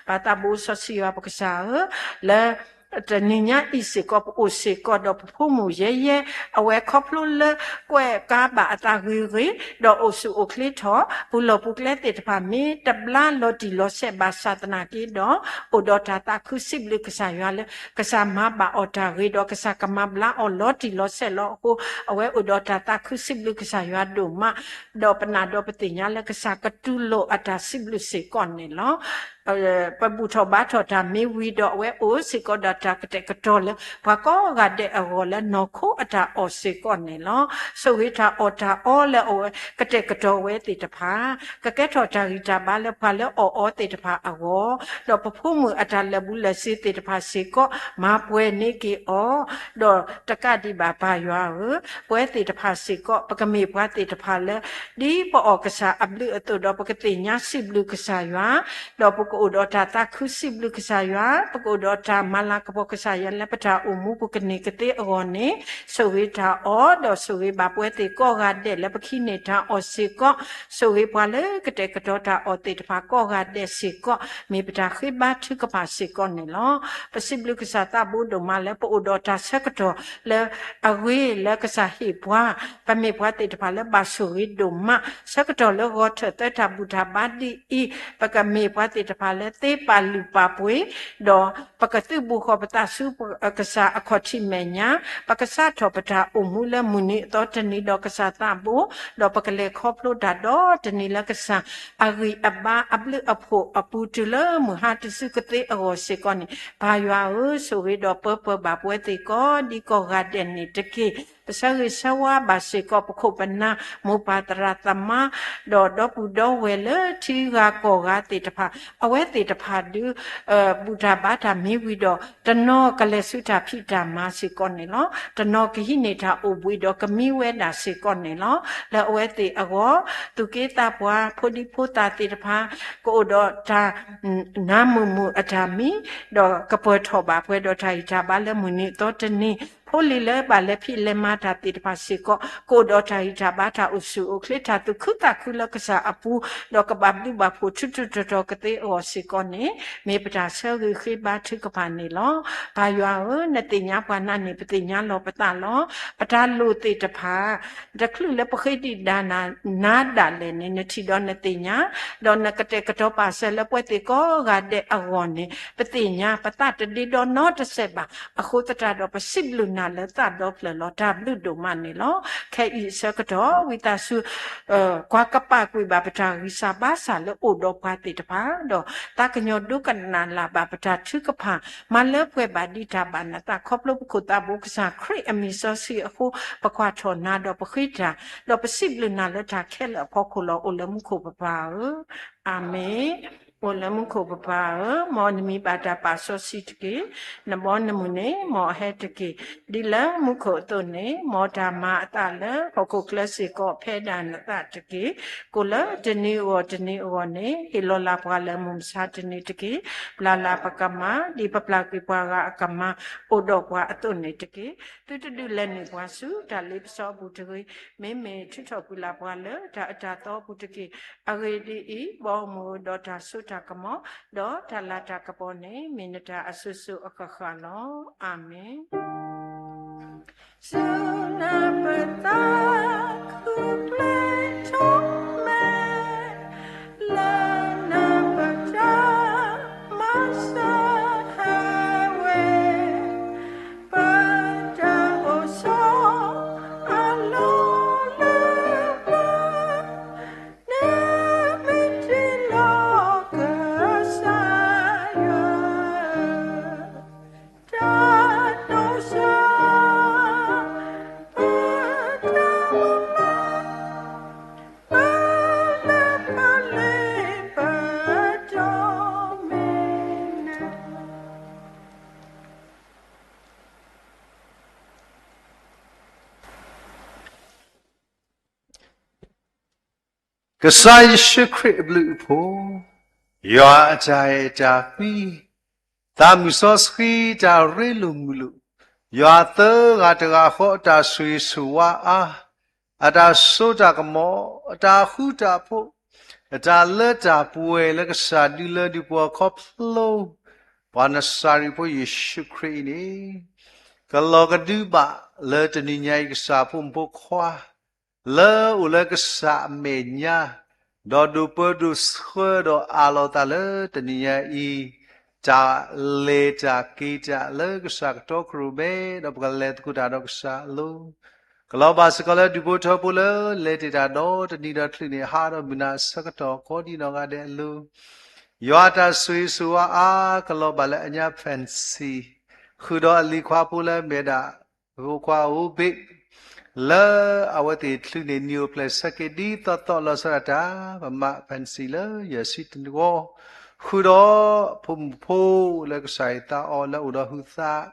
ပၢ်သးဘိစီဆှံယွၤပကစၢ်ဧၢ, လၢ တနံၤညါအံၤစ့ၢ်ကီး ပအိၣ်စ့ၢ်ကီးဒီးပဖိမုၣ်ယဲယဲ, အဝဲခီဖျိလၢကွဲးကါဘၣ်အသးဂ့ၤဂ့ၤ, ဒီးအိၣ်ဆူၣ်အိၣ်ချ့ထီၣ်, ပူၤလီၢ်ပူၤကျဲသ့ၣ်တဖၣ် မ့ၢ်တဘျါလီၤတံၢ်လီၤဆဲးဘၣ်ဆၣ်သနာ်က့ဒီး, အိၣ်ဒီးတၢ်သးခုစံးဘျုးကစၢ်ယွၤလၢ ကစၢ်မၤဘၣ်အီၤတၢ်ဂ့ၤဒီး ကစၢ်ကမၤဘျါအီၤလီၤတံၢ်လီၤဆဲးလီၤအဃိ, အဝဲအိၣ်ဒီးတၢ်သးခုစံးဘျုးကစၢ်ယွၤဒိၣ်မး, ဒီးပနာ်ဒီးပသ့ၣ်ညါလၢကစၢ်ကတူၢ်လိာ်အတၢ်စံးဘျုးစ့ၢ်ကီးန့ၣ်လီၤ. ပဘူၣ်ထီၣ်ဘါထီၣ်တၢ်မ့ၢ်ဝံၤဒီး အဝဲအိၣ်စ့ၢ်ကီးဒီးတၢ်ကတဲာ်ကတီၤလၢ ပှၤကိးဂၤဒဲးအဂီၢ်လၢနီၢ်ခိအတၢ်အီၣ်စ့ၢ်ကီးန့ၣ်လီၤ. ဆိၣ်ဂ့ၤတၢ်အီၣ်တၢ်အီလၢအဝဲကတဲာ်ကတီၤဝဲသ့ၣ်တဖၣ်, ကကဲထီၣ်တၢ်ဂံၢ်တၢ်ဘါလၢပှၤလၢအီၣ်အီသ့ၣ်တဖၣ်အဂီၢ်, ဒီးပဖိမုၣ်အတၢ်လၢာ်ဘူၣ်လၢာ်စ့ၤသ့ၣ်တဖၣ်စ့ၢ်ကီး မၤပှဲၤန့ၢ်က့ၤအီၤ, ဒီးတကးဒံးဘၣ်ပၢ်ယွၤဧၢ, ပဝဲသ့ၣ်တဖၣ်စ့ၢ်ကီး ပကမ့ၢ်ပှၤသ့ၣ်တဖၣ်လၢ ဒ်ပအီၣ်ကစၢ်အဘျုးအသိးဒီး ပကသ့ၣ်ညါစံးဘျုးကစၢ်ယွၤ, ဒီးပက ပအိၣ်ဒီးတၢ်သးခုစံးဘျုးကစၢ်ယွၤ, ပကအိၣ်ဒီးတၢ်မၤလၤကပီၤကစၢ်ယွၤလၢပတၢ်အိၣ်မူပူၤကန့ၢ်ကသ့အဂီၢ်န့ၣ်, ဆိၣ်ဂ့ၤတၢ်အီၣ်, ဒီးဆိၣ်ဂ့ၤဘၣ်ပဝဲသ့ၣ်ကိးဂၤဒဲးလၢပကဟံးန့ၢ်တၢ်အီၣ်စ့ၢ်ကီး, ဆိၣ်ဂ့ၤပှၤလၢကတဲာ်ကတီၤတၢ်အီၣ်သ့ၣ်တဖၣ်ကိးဂၤဒဲးစ့ၢ်ကီး, မ့ၢ်ပတၢ်ဃ့ဘါထုကဖၣ်စ့ၢ်ကီးန့ၣ်လီၤ. ပစံးဘျုးကစၢ်သးဘိဒိၣ်မးလၢပအိၣ်ဒီးတၢ်ဆၢကတီၢ်လၢအဂ့ၤလၢကစၢ်ဟ့ၣ်ပှၤ, ပမ့ၢ်ပှၤသ့ၣ်တဖၣ်လၢဘၣ်ဆိၣ်ဂ့ၤဒိၣ်မး, ဆၢကတီၢ်လၢဂီၤထၢၣ်သၢတၢ်ဘူၣ်တၢ်ဘါဒ်အံၤ, ပကမ့ၢ်ပှၤသ့ၣ်တဖၣ်လၢသ့ပာ်လုၢ်ပာ်ပှ့ၤ, ဒီးပကသုးဘူးဃီၤပသးဆူကစၢ်အခီၣ်ထံးမဲာ်ညါ, ပကစးထီၣ်ပတၢ်အိၣ်မူလၢမုၢ်နံၤအသီတနံၤဒီးကစၢ်သးဘိ, ဒီးပကလဲၤခီဖျိတၢ်ဒီတနံၤလၢကစၢ်အဂံၢ်အဘါအဘျုးအဖှိၣ်အပူၤတုၤလၢမုၢ်ဟါတစုကသ့အဂီၢ်စ့ၢ်ကီးန့ၣ်, ပၢ်ယွၤဧၢ, ဆိၣ်ဂ့ၤဒီးပၢပှဲၤဘၣ်ပဝဲသ့ၣ်ကိးဒံကိးဂၤဒဲးန့ၣ်တက့ၢ်. ပဆၢဂ့ၤဆၢဝါဘၣ်စ့ၢ်ကီးပခိၣ်ပနၢ်, မိၢ်ပၢ်သရၣ်သမါ, ဒီးဒီပုၢ်ဒီဝဲၢ်လၢထံဂၤကီၢ်ဂၤသ့ၣ်တဖၣ်, အဝဲသ့ၣ်တဖၣ်ဒုး ဘူၣ်တၢ်ဘါတၢ်မံဝံၤဒီး, တနီၤကလဲၤဆူတၢ်ဖံးတၢ်မၤစ့ၢ်ကီးန့ၣ်လီၤ. တနီၤကဟံးန့ၢ်တၢ်အိၣ်ဘှံးဒီးကမံဝဲဒၣ်စ့ၢ်ကီးန့ၣ်လီၤ. လၢအဝဲသ့ၣ်အဂီၢ်, သူၣ်က့သးပှၢ်, ဖိဒံဖိသၣ်သ့ၣ်တဖၣ်, ကအိၣ်ဒီးတၢ် နါမုာ်မုာ်အတၢ်မံ, ဒီးကပၢၤထီၣ်ဘၣ်ပှဲၤဒီးတၢ်ဂံၢ်တၢ်ဘါလၢမုၢ်နံၤအသီတနံၤ, ဖိလံၤလၢဘၣ်လဲၤဖံးလဲၤမၤတၢ်သ့ၣ်တဖၣ်စ့ၢ်ကီး, ကအိၣ်ဒီးတၢ်ဂံၢ်တၢ်ဘါတၢ်အိၣ်ဆူၣ်အိၣ်ချ့တၢ်သူၣ်ခုသးခုလၢကစၢ်အပူၤ, ဒီးကဘၣ်ဘျုးဘၣ်ဖှိၣ်ထုးထုးထီၣ်ထီၣ်ကသ့အဂီၢ်စ့ၢ်ကီးန့ၣ်, မ့ၢ်ပတၢ်ဆၢဂ့ၤဃ့ဘါထုကဖၣ်န့ၣ်လီၤ. ပၢ်ယွၤဧၢ, နသ့ၣ်ညါပှၤနၤန့ၣ် ပသ့ၣ်ညါလီၤပသးလီၤ. ပတၢ်လိၣ်သ့ၣ်တဖၣ် တချုးလၢပဃ့ဒံးဒၣ်နၤဒၣ်လဲာ်န့ၣ် နထံၣ်ဒီးနသ့ၣ်ညါ, ဒီးနကတဲာ်ကတီၤပာ်စၢၤလၢပဝဲသ့ၣ်ကိးဂၤဒဲးအဂီၢ်န့ၣ် ပသ့ၣ်ညါ, ပသးတဒ့ဒီနီတစဲးဘၣ်. အဃိသတးဒီးပစံးဘျုးနၤလၢသးဒီဖျၢၣ်လီၤ. တၢ်ဘျုးဒိၣ်မးန့ၣ်လီၤ. ခဲအံၤအဆၢကတီၢ် ဝံသးစူၤ ကွၢ်ကပာ်ကွံာ်ဘၣ်ပတၢ်ဂံၢ်စၢ်ဘါစၢ်လၢအိၣ်ဒီးပှၤသ့ၣ်တဖၣ်, ဒီးသးကညီၤဒိကနၣ်လၢ်ဘၣ်ပတၢ်ထုကဖၣ်, မၤလၢပှဲၤဘၣ်ဒံးတၢ်ဘၣ်နသး ခီဖျိပခိၣ်သးဘိကစၢ်ခရံာ်အမံၤစီဆှံအဃိ, ပကွၢ်ထီၣ်နၤဒီးပဃ့တၢ်, ဒီးပစံးဘျုးနၤလၢတၢ်ခဲလၢာ်အဖီခိၣ်လီၤ. အိၣ်လၢမူခိၣ်ပပၢ်ဧၢ, အၤမ့ၣ်. အိၣ်လၢမူခိၣ်ပပၢ်ဧၢ, မ်နမံၤဘၣ်တၢ်ပာ်စီဆှံတက့ၢ်. နဘီနမုၢ်န့ၣ် မ်အဟဲတက့ၢ်. ဒ်လၢမူခိၣ်အသိးန့ၣ်, မ်တၢ်မၤအသးလၢဟီၣ်ခိၣ်ချၢစ့ၢ်ကီး ဖဲဒၣ်နသးတက့ၢ်. ကိၣ်လၢတနံၤအဂီၢ်တနံၤအဂီၢ်န့ၣ်, ဟ့ၣ်လီၤလၢ်ပှၤလၢမုၢ်မဆါတနံၤတက့ၢ်. ပျၢ်လၢ်ပကမၤ, ဒ်ပပျၢ်ကွံာ်ပှၤဂၤအကမၤ, အိၣ်ဒီးပှၤအသိးန့ၣ်တက့ၢ်. သုတဒုးလဲၤနုာ်ပှၤဆူတၢ်လ့ပစီအပူၤတဂ့ၤ. မ့မ့ၢ်ထုးထီၣ်ကွံာ်လၢ်ပှၤလၢတၢ်အၢတၢ်သီအပူၤတက့ၢ်. အဂ့ၢ်ဒ်အံၤ, ဘီမုၢ်ဒီးတၢ်စိတၢ်ကမီၤ, ဒီးတၢ်လၤတၢ်ကပီၤန့ၣ် မ့ၢ်နတၢ်အစိၤစိၤအဃၣ်ဃၣ်လီၤ. အၤမ့ၣ်. စူနပသးခုကျဲထီၣ်မဲ လၢနပတၢ်မၤစၢၤဟဲဝဲ, ပတၢ်အိၣ်ဆီအလီၢ်လၢပှၤ, နမ့ၢ်တ့လီၤကစၢ်ယွၤ တၢ်ဒိၣ်စၢ်, ပတၢ်မုၢ်လၢ်, ပလၢပလ့ပဒီမ့ၢ်နၤ. ကစၢ်ယ့ၣ်ၡူးခရံာ်အဘျုးအဖှိၣ်, ယွၤအတၢ်အဲၣ်တၢ်ကွံ, သးမုၢ်စီဆှံတၢ်ရ့လိာ်မုာ်လိာ်, ယွၤသၢဂၤတဂၤဃီအတၢ်ဆိၣ်ဂ့ၤဆိၣ်ဝါအါ, အတၢ်စိတၢ်ကမီၤ, အတၢ်ဃူတၢ်ဖိး, အတၢ်လၢတၢ်ပှဲၤလၢကစၢ်ဒုးလၢဒုးပှၤခီဖျိ ပှၤနစၤရ့းဖိယ့ၣ်ၡူးခရံာ်အံၤန့ၣ်, ကလီၤကဒုဘၣ်လၢတနံၤညါအံၤ ကစၢ်ဖိမုၣ်ဖိခွါ လၢအိၣ်လၢကစၢ်အမဲာ်ညါ, ဒီးဒိးပၢဒိးဆှၢဒီးအးလီၤသးလၢတနံၤညါအံၤ, တၢ်လဲၤတၢ်က့ၤတၢ်လၢကစၢ်ကတီၢ်ကရူၢ်ဘဲ, ဒီးပကလဲၤသကိးတၢ်ဒီးကစၢ်အလိၤ, ကလီၤဘၣ်စ့ၢ်ကီးလၢဒူၣ်ဖိထၢဖိလၢလဲၤတ့ၢ်တၢ်ဒီတနံၤဒီးတချုးန့ၣ် ဟးဒီးမုၢ်နၤအဆၢကတီၢ်ကိးဒံနီၢ်ဂၤဒဲးအလိၤ, ယွၤအတၢ်ဆိၣ်ဂ့ၤဆိၣ်ဝါအါ ကလီၤဘၣ်လၢအညါ Fancy, ဃုာ်ဒီးအလံၤခွါဖိလၢအမ့ၢ်ဝဲဒၣ် ဖိခွါအိၣ်ဘ့ၣ်, လၢအဝဲသ့ၣ်ချုးန့ၢ်နံၣ်အိၣ်ဖျဲၣ်ဆၢက့ၤဒ်သိးသိးလီၤဆီဒၣ်တၢ်, ပမၤ Fancy လၢယဲၢ်ဆံတနံၣ်ဂီၢ်, ဃုာ်ဒီးဖိမုၣ်ဖိလၢကစၢ်အသးအိၣ်လၢအိၣ်ဒီးဟုသး,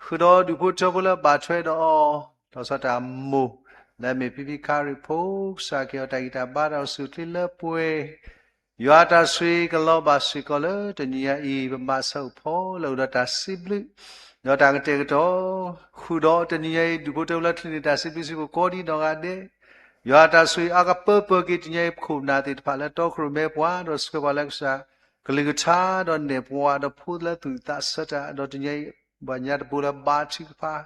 ဃုာ်ဒီးဒူၣ်ဖိထၢဖိလၢဘၣ်ထွဲဒီးအီၤ, လီၤဆီဒၣ်တၢ်မိၢ်, လၢအမ့ၢ်ဖံဖံခါရံၣ်ဖိ, ကစၢ်က့ၤအီၤတၢ်ဂံၢ်တၢ်ဘါတၢ်အိၣ်ဆူၣ်အိၣ်ချ့လၢပှဲၤ ယွၤအတၢ်ဆိၣ်ဂ့ၤကလီၤဘၣ်စ့ၢ်ကီးလၢတနံၤညါအံၤ ပဘၣ်ဆၣ်အိၣ်ဖီလၢအိၣ်ဒီးတၢ်စံးဘျုး ဒီးတၢ်ကတဲာ်ကတီၤ ဃုာ်ဒီးတနံၤညါအံၤ ဒူၣ်ဖိထၢဖိလၢချံးန့ၣ်တၢ်စံးဘျုးစံးဖှိၣ်ကိးဒံးနီၢ်ဂၤဒဲး, ယွၤအတၢ်ဆိၣ်ဂ့ၤအါကပၢပၢက့ၤတနံၤညါအံၤ ပခိၣ်ပနၢ်သ့ၣ်တဖၣ်လၢတီခိၣ်ရိၣ်မဲပှၤ ဒီးဆှၢပှၤလၢကစၢ်ကလုၢ်ကထါ ဒီးနဲၣ်ပှၤဒီးဖိလၢသူၣ်သးဆၢတၢ် ဒီးတနံၤညါအံၤ ဘၣ်ညါတဘိလၢဘါထုကဖၣ်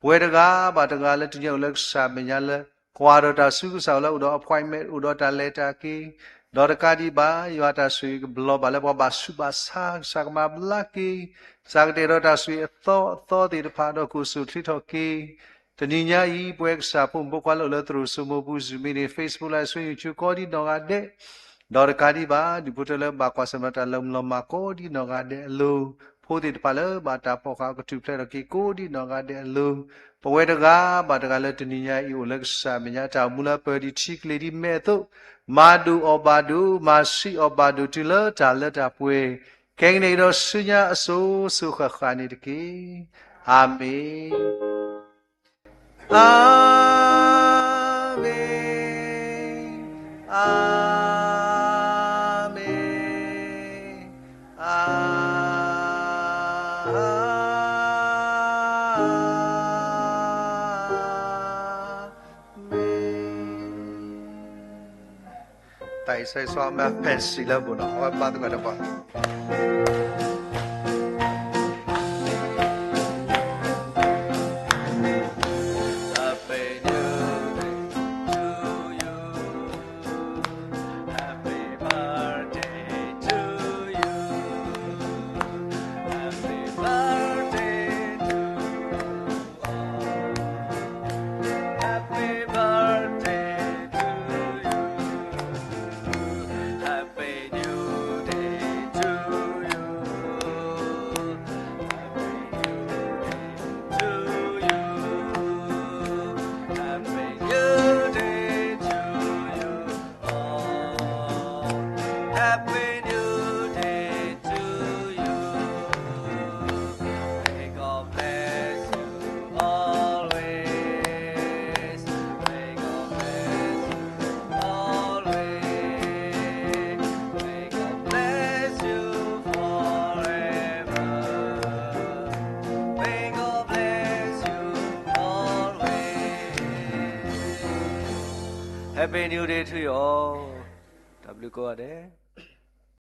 ပဝဲတဂၤဘၣ်တဂၤလၢတနံၤညါအိၣ်လၢကစၢ်မဲာ်ညါလၢ ကွၢ်ဒီးတၢ်ဆူကစၢ်အိၣ်လၢအိၣ်ဒီး appointment အိၣ်ဒီးတၢ်လဲၤတၢ်က့ၤ ဒီးတကးဒံးဘၣ် ယွၤအတၢ်ဆိၣ်ဂ့ၤကဘျီဘၣ်လၢပှၤဘၣ်ဆူးဘၣ်ဆါ ကစၢ်ကမၤဘျါက့ၤ ကစၢ်ကတဲာ်ဒီးတၢ်ဆိၣ်ဂ့ၤအသီအသီသ့ၣ်တဖၣ် ဒီးကအိၣ်ဆူၣ်အိၣ်ချ့ထီၣ်က့ၤ တနံၤညါအံၤ ပဝဲကစၢ်ဖိမုၣ်ဖိခွါလၢအိၣ်လၢသရိာ်စိမိၤပူၤ Zoom မ့ၢ်န့ၣ် Facebook လၢ ဆွေYouTube ကိးဒံးနီၢ်ဂၤဒဲး ဒီးတကးဒံးဘၣ် ဒူၣ်ဖိထၢလၢဘၣ်ကွၢ်ဆၢၣ်မဲာ်တၢ်လီၤမုၢ်လီၤမၢ်ကိးဒံးနီၢ်ဂၤဒဲးအလိၤ, ဖိသ့ၣ်တဖၣ်လၢဘၣ်တၢ်ဖီၣ်ဃာ်အီၤကထူၣ်ဖျဲးထီၣ်က့ၤကိးဒံးနီၢ်ဂၤဒဲးအလိၤ, ပဝဲတဂၤဘၣ်တဂၤလၢတနံၤညါအံၤအိၣ်လၢကစၢ်မဲာ်ညါတၢ်အိၣ်မူလၢပၢၤဒံးထံကလ့ၤဒ်မဲာ်အသိး, မၤဒိၣ်အီၣ်ဘၣ်ဒိၣ်, မၤဆံးအီၣ်ဘၣ်ဒိၣ်တုၤလၢတၢ်လၢတၢ်ပှဲၤ, ခဲကနံၣ်အံၤဒီးဆူညါအစိၤစိၤဃၣ်ဃၣ်န့ၣ်တက့ၢ်. အၤမ့ၣ်. အၤမ့ၣ်, အၤမ့ၣ်, အၤမ့ၣ်. တၢ်အံၤစဲးဆှီမ့ၢ်ဖဲစံးလၢပူၤနီၤ အဝဲဘါသကိးတပှၢ် Happy New Day to you. Happy birthday to you. Happy birthday to you. Happy birthday to you. Happy new day to you. Happy new day to you. Happy new day to you. Happy new day to you. May God bless you always. May God bless you always. May God bless you forever. May God bless you always. Happy New Day to you all. တၢ်ဘျုးကိးဂၤဒဲး.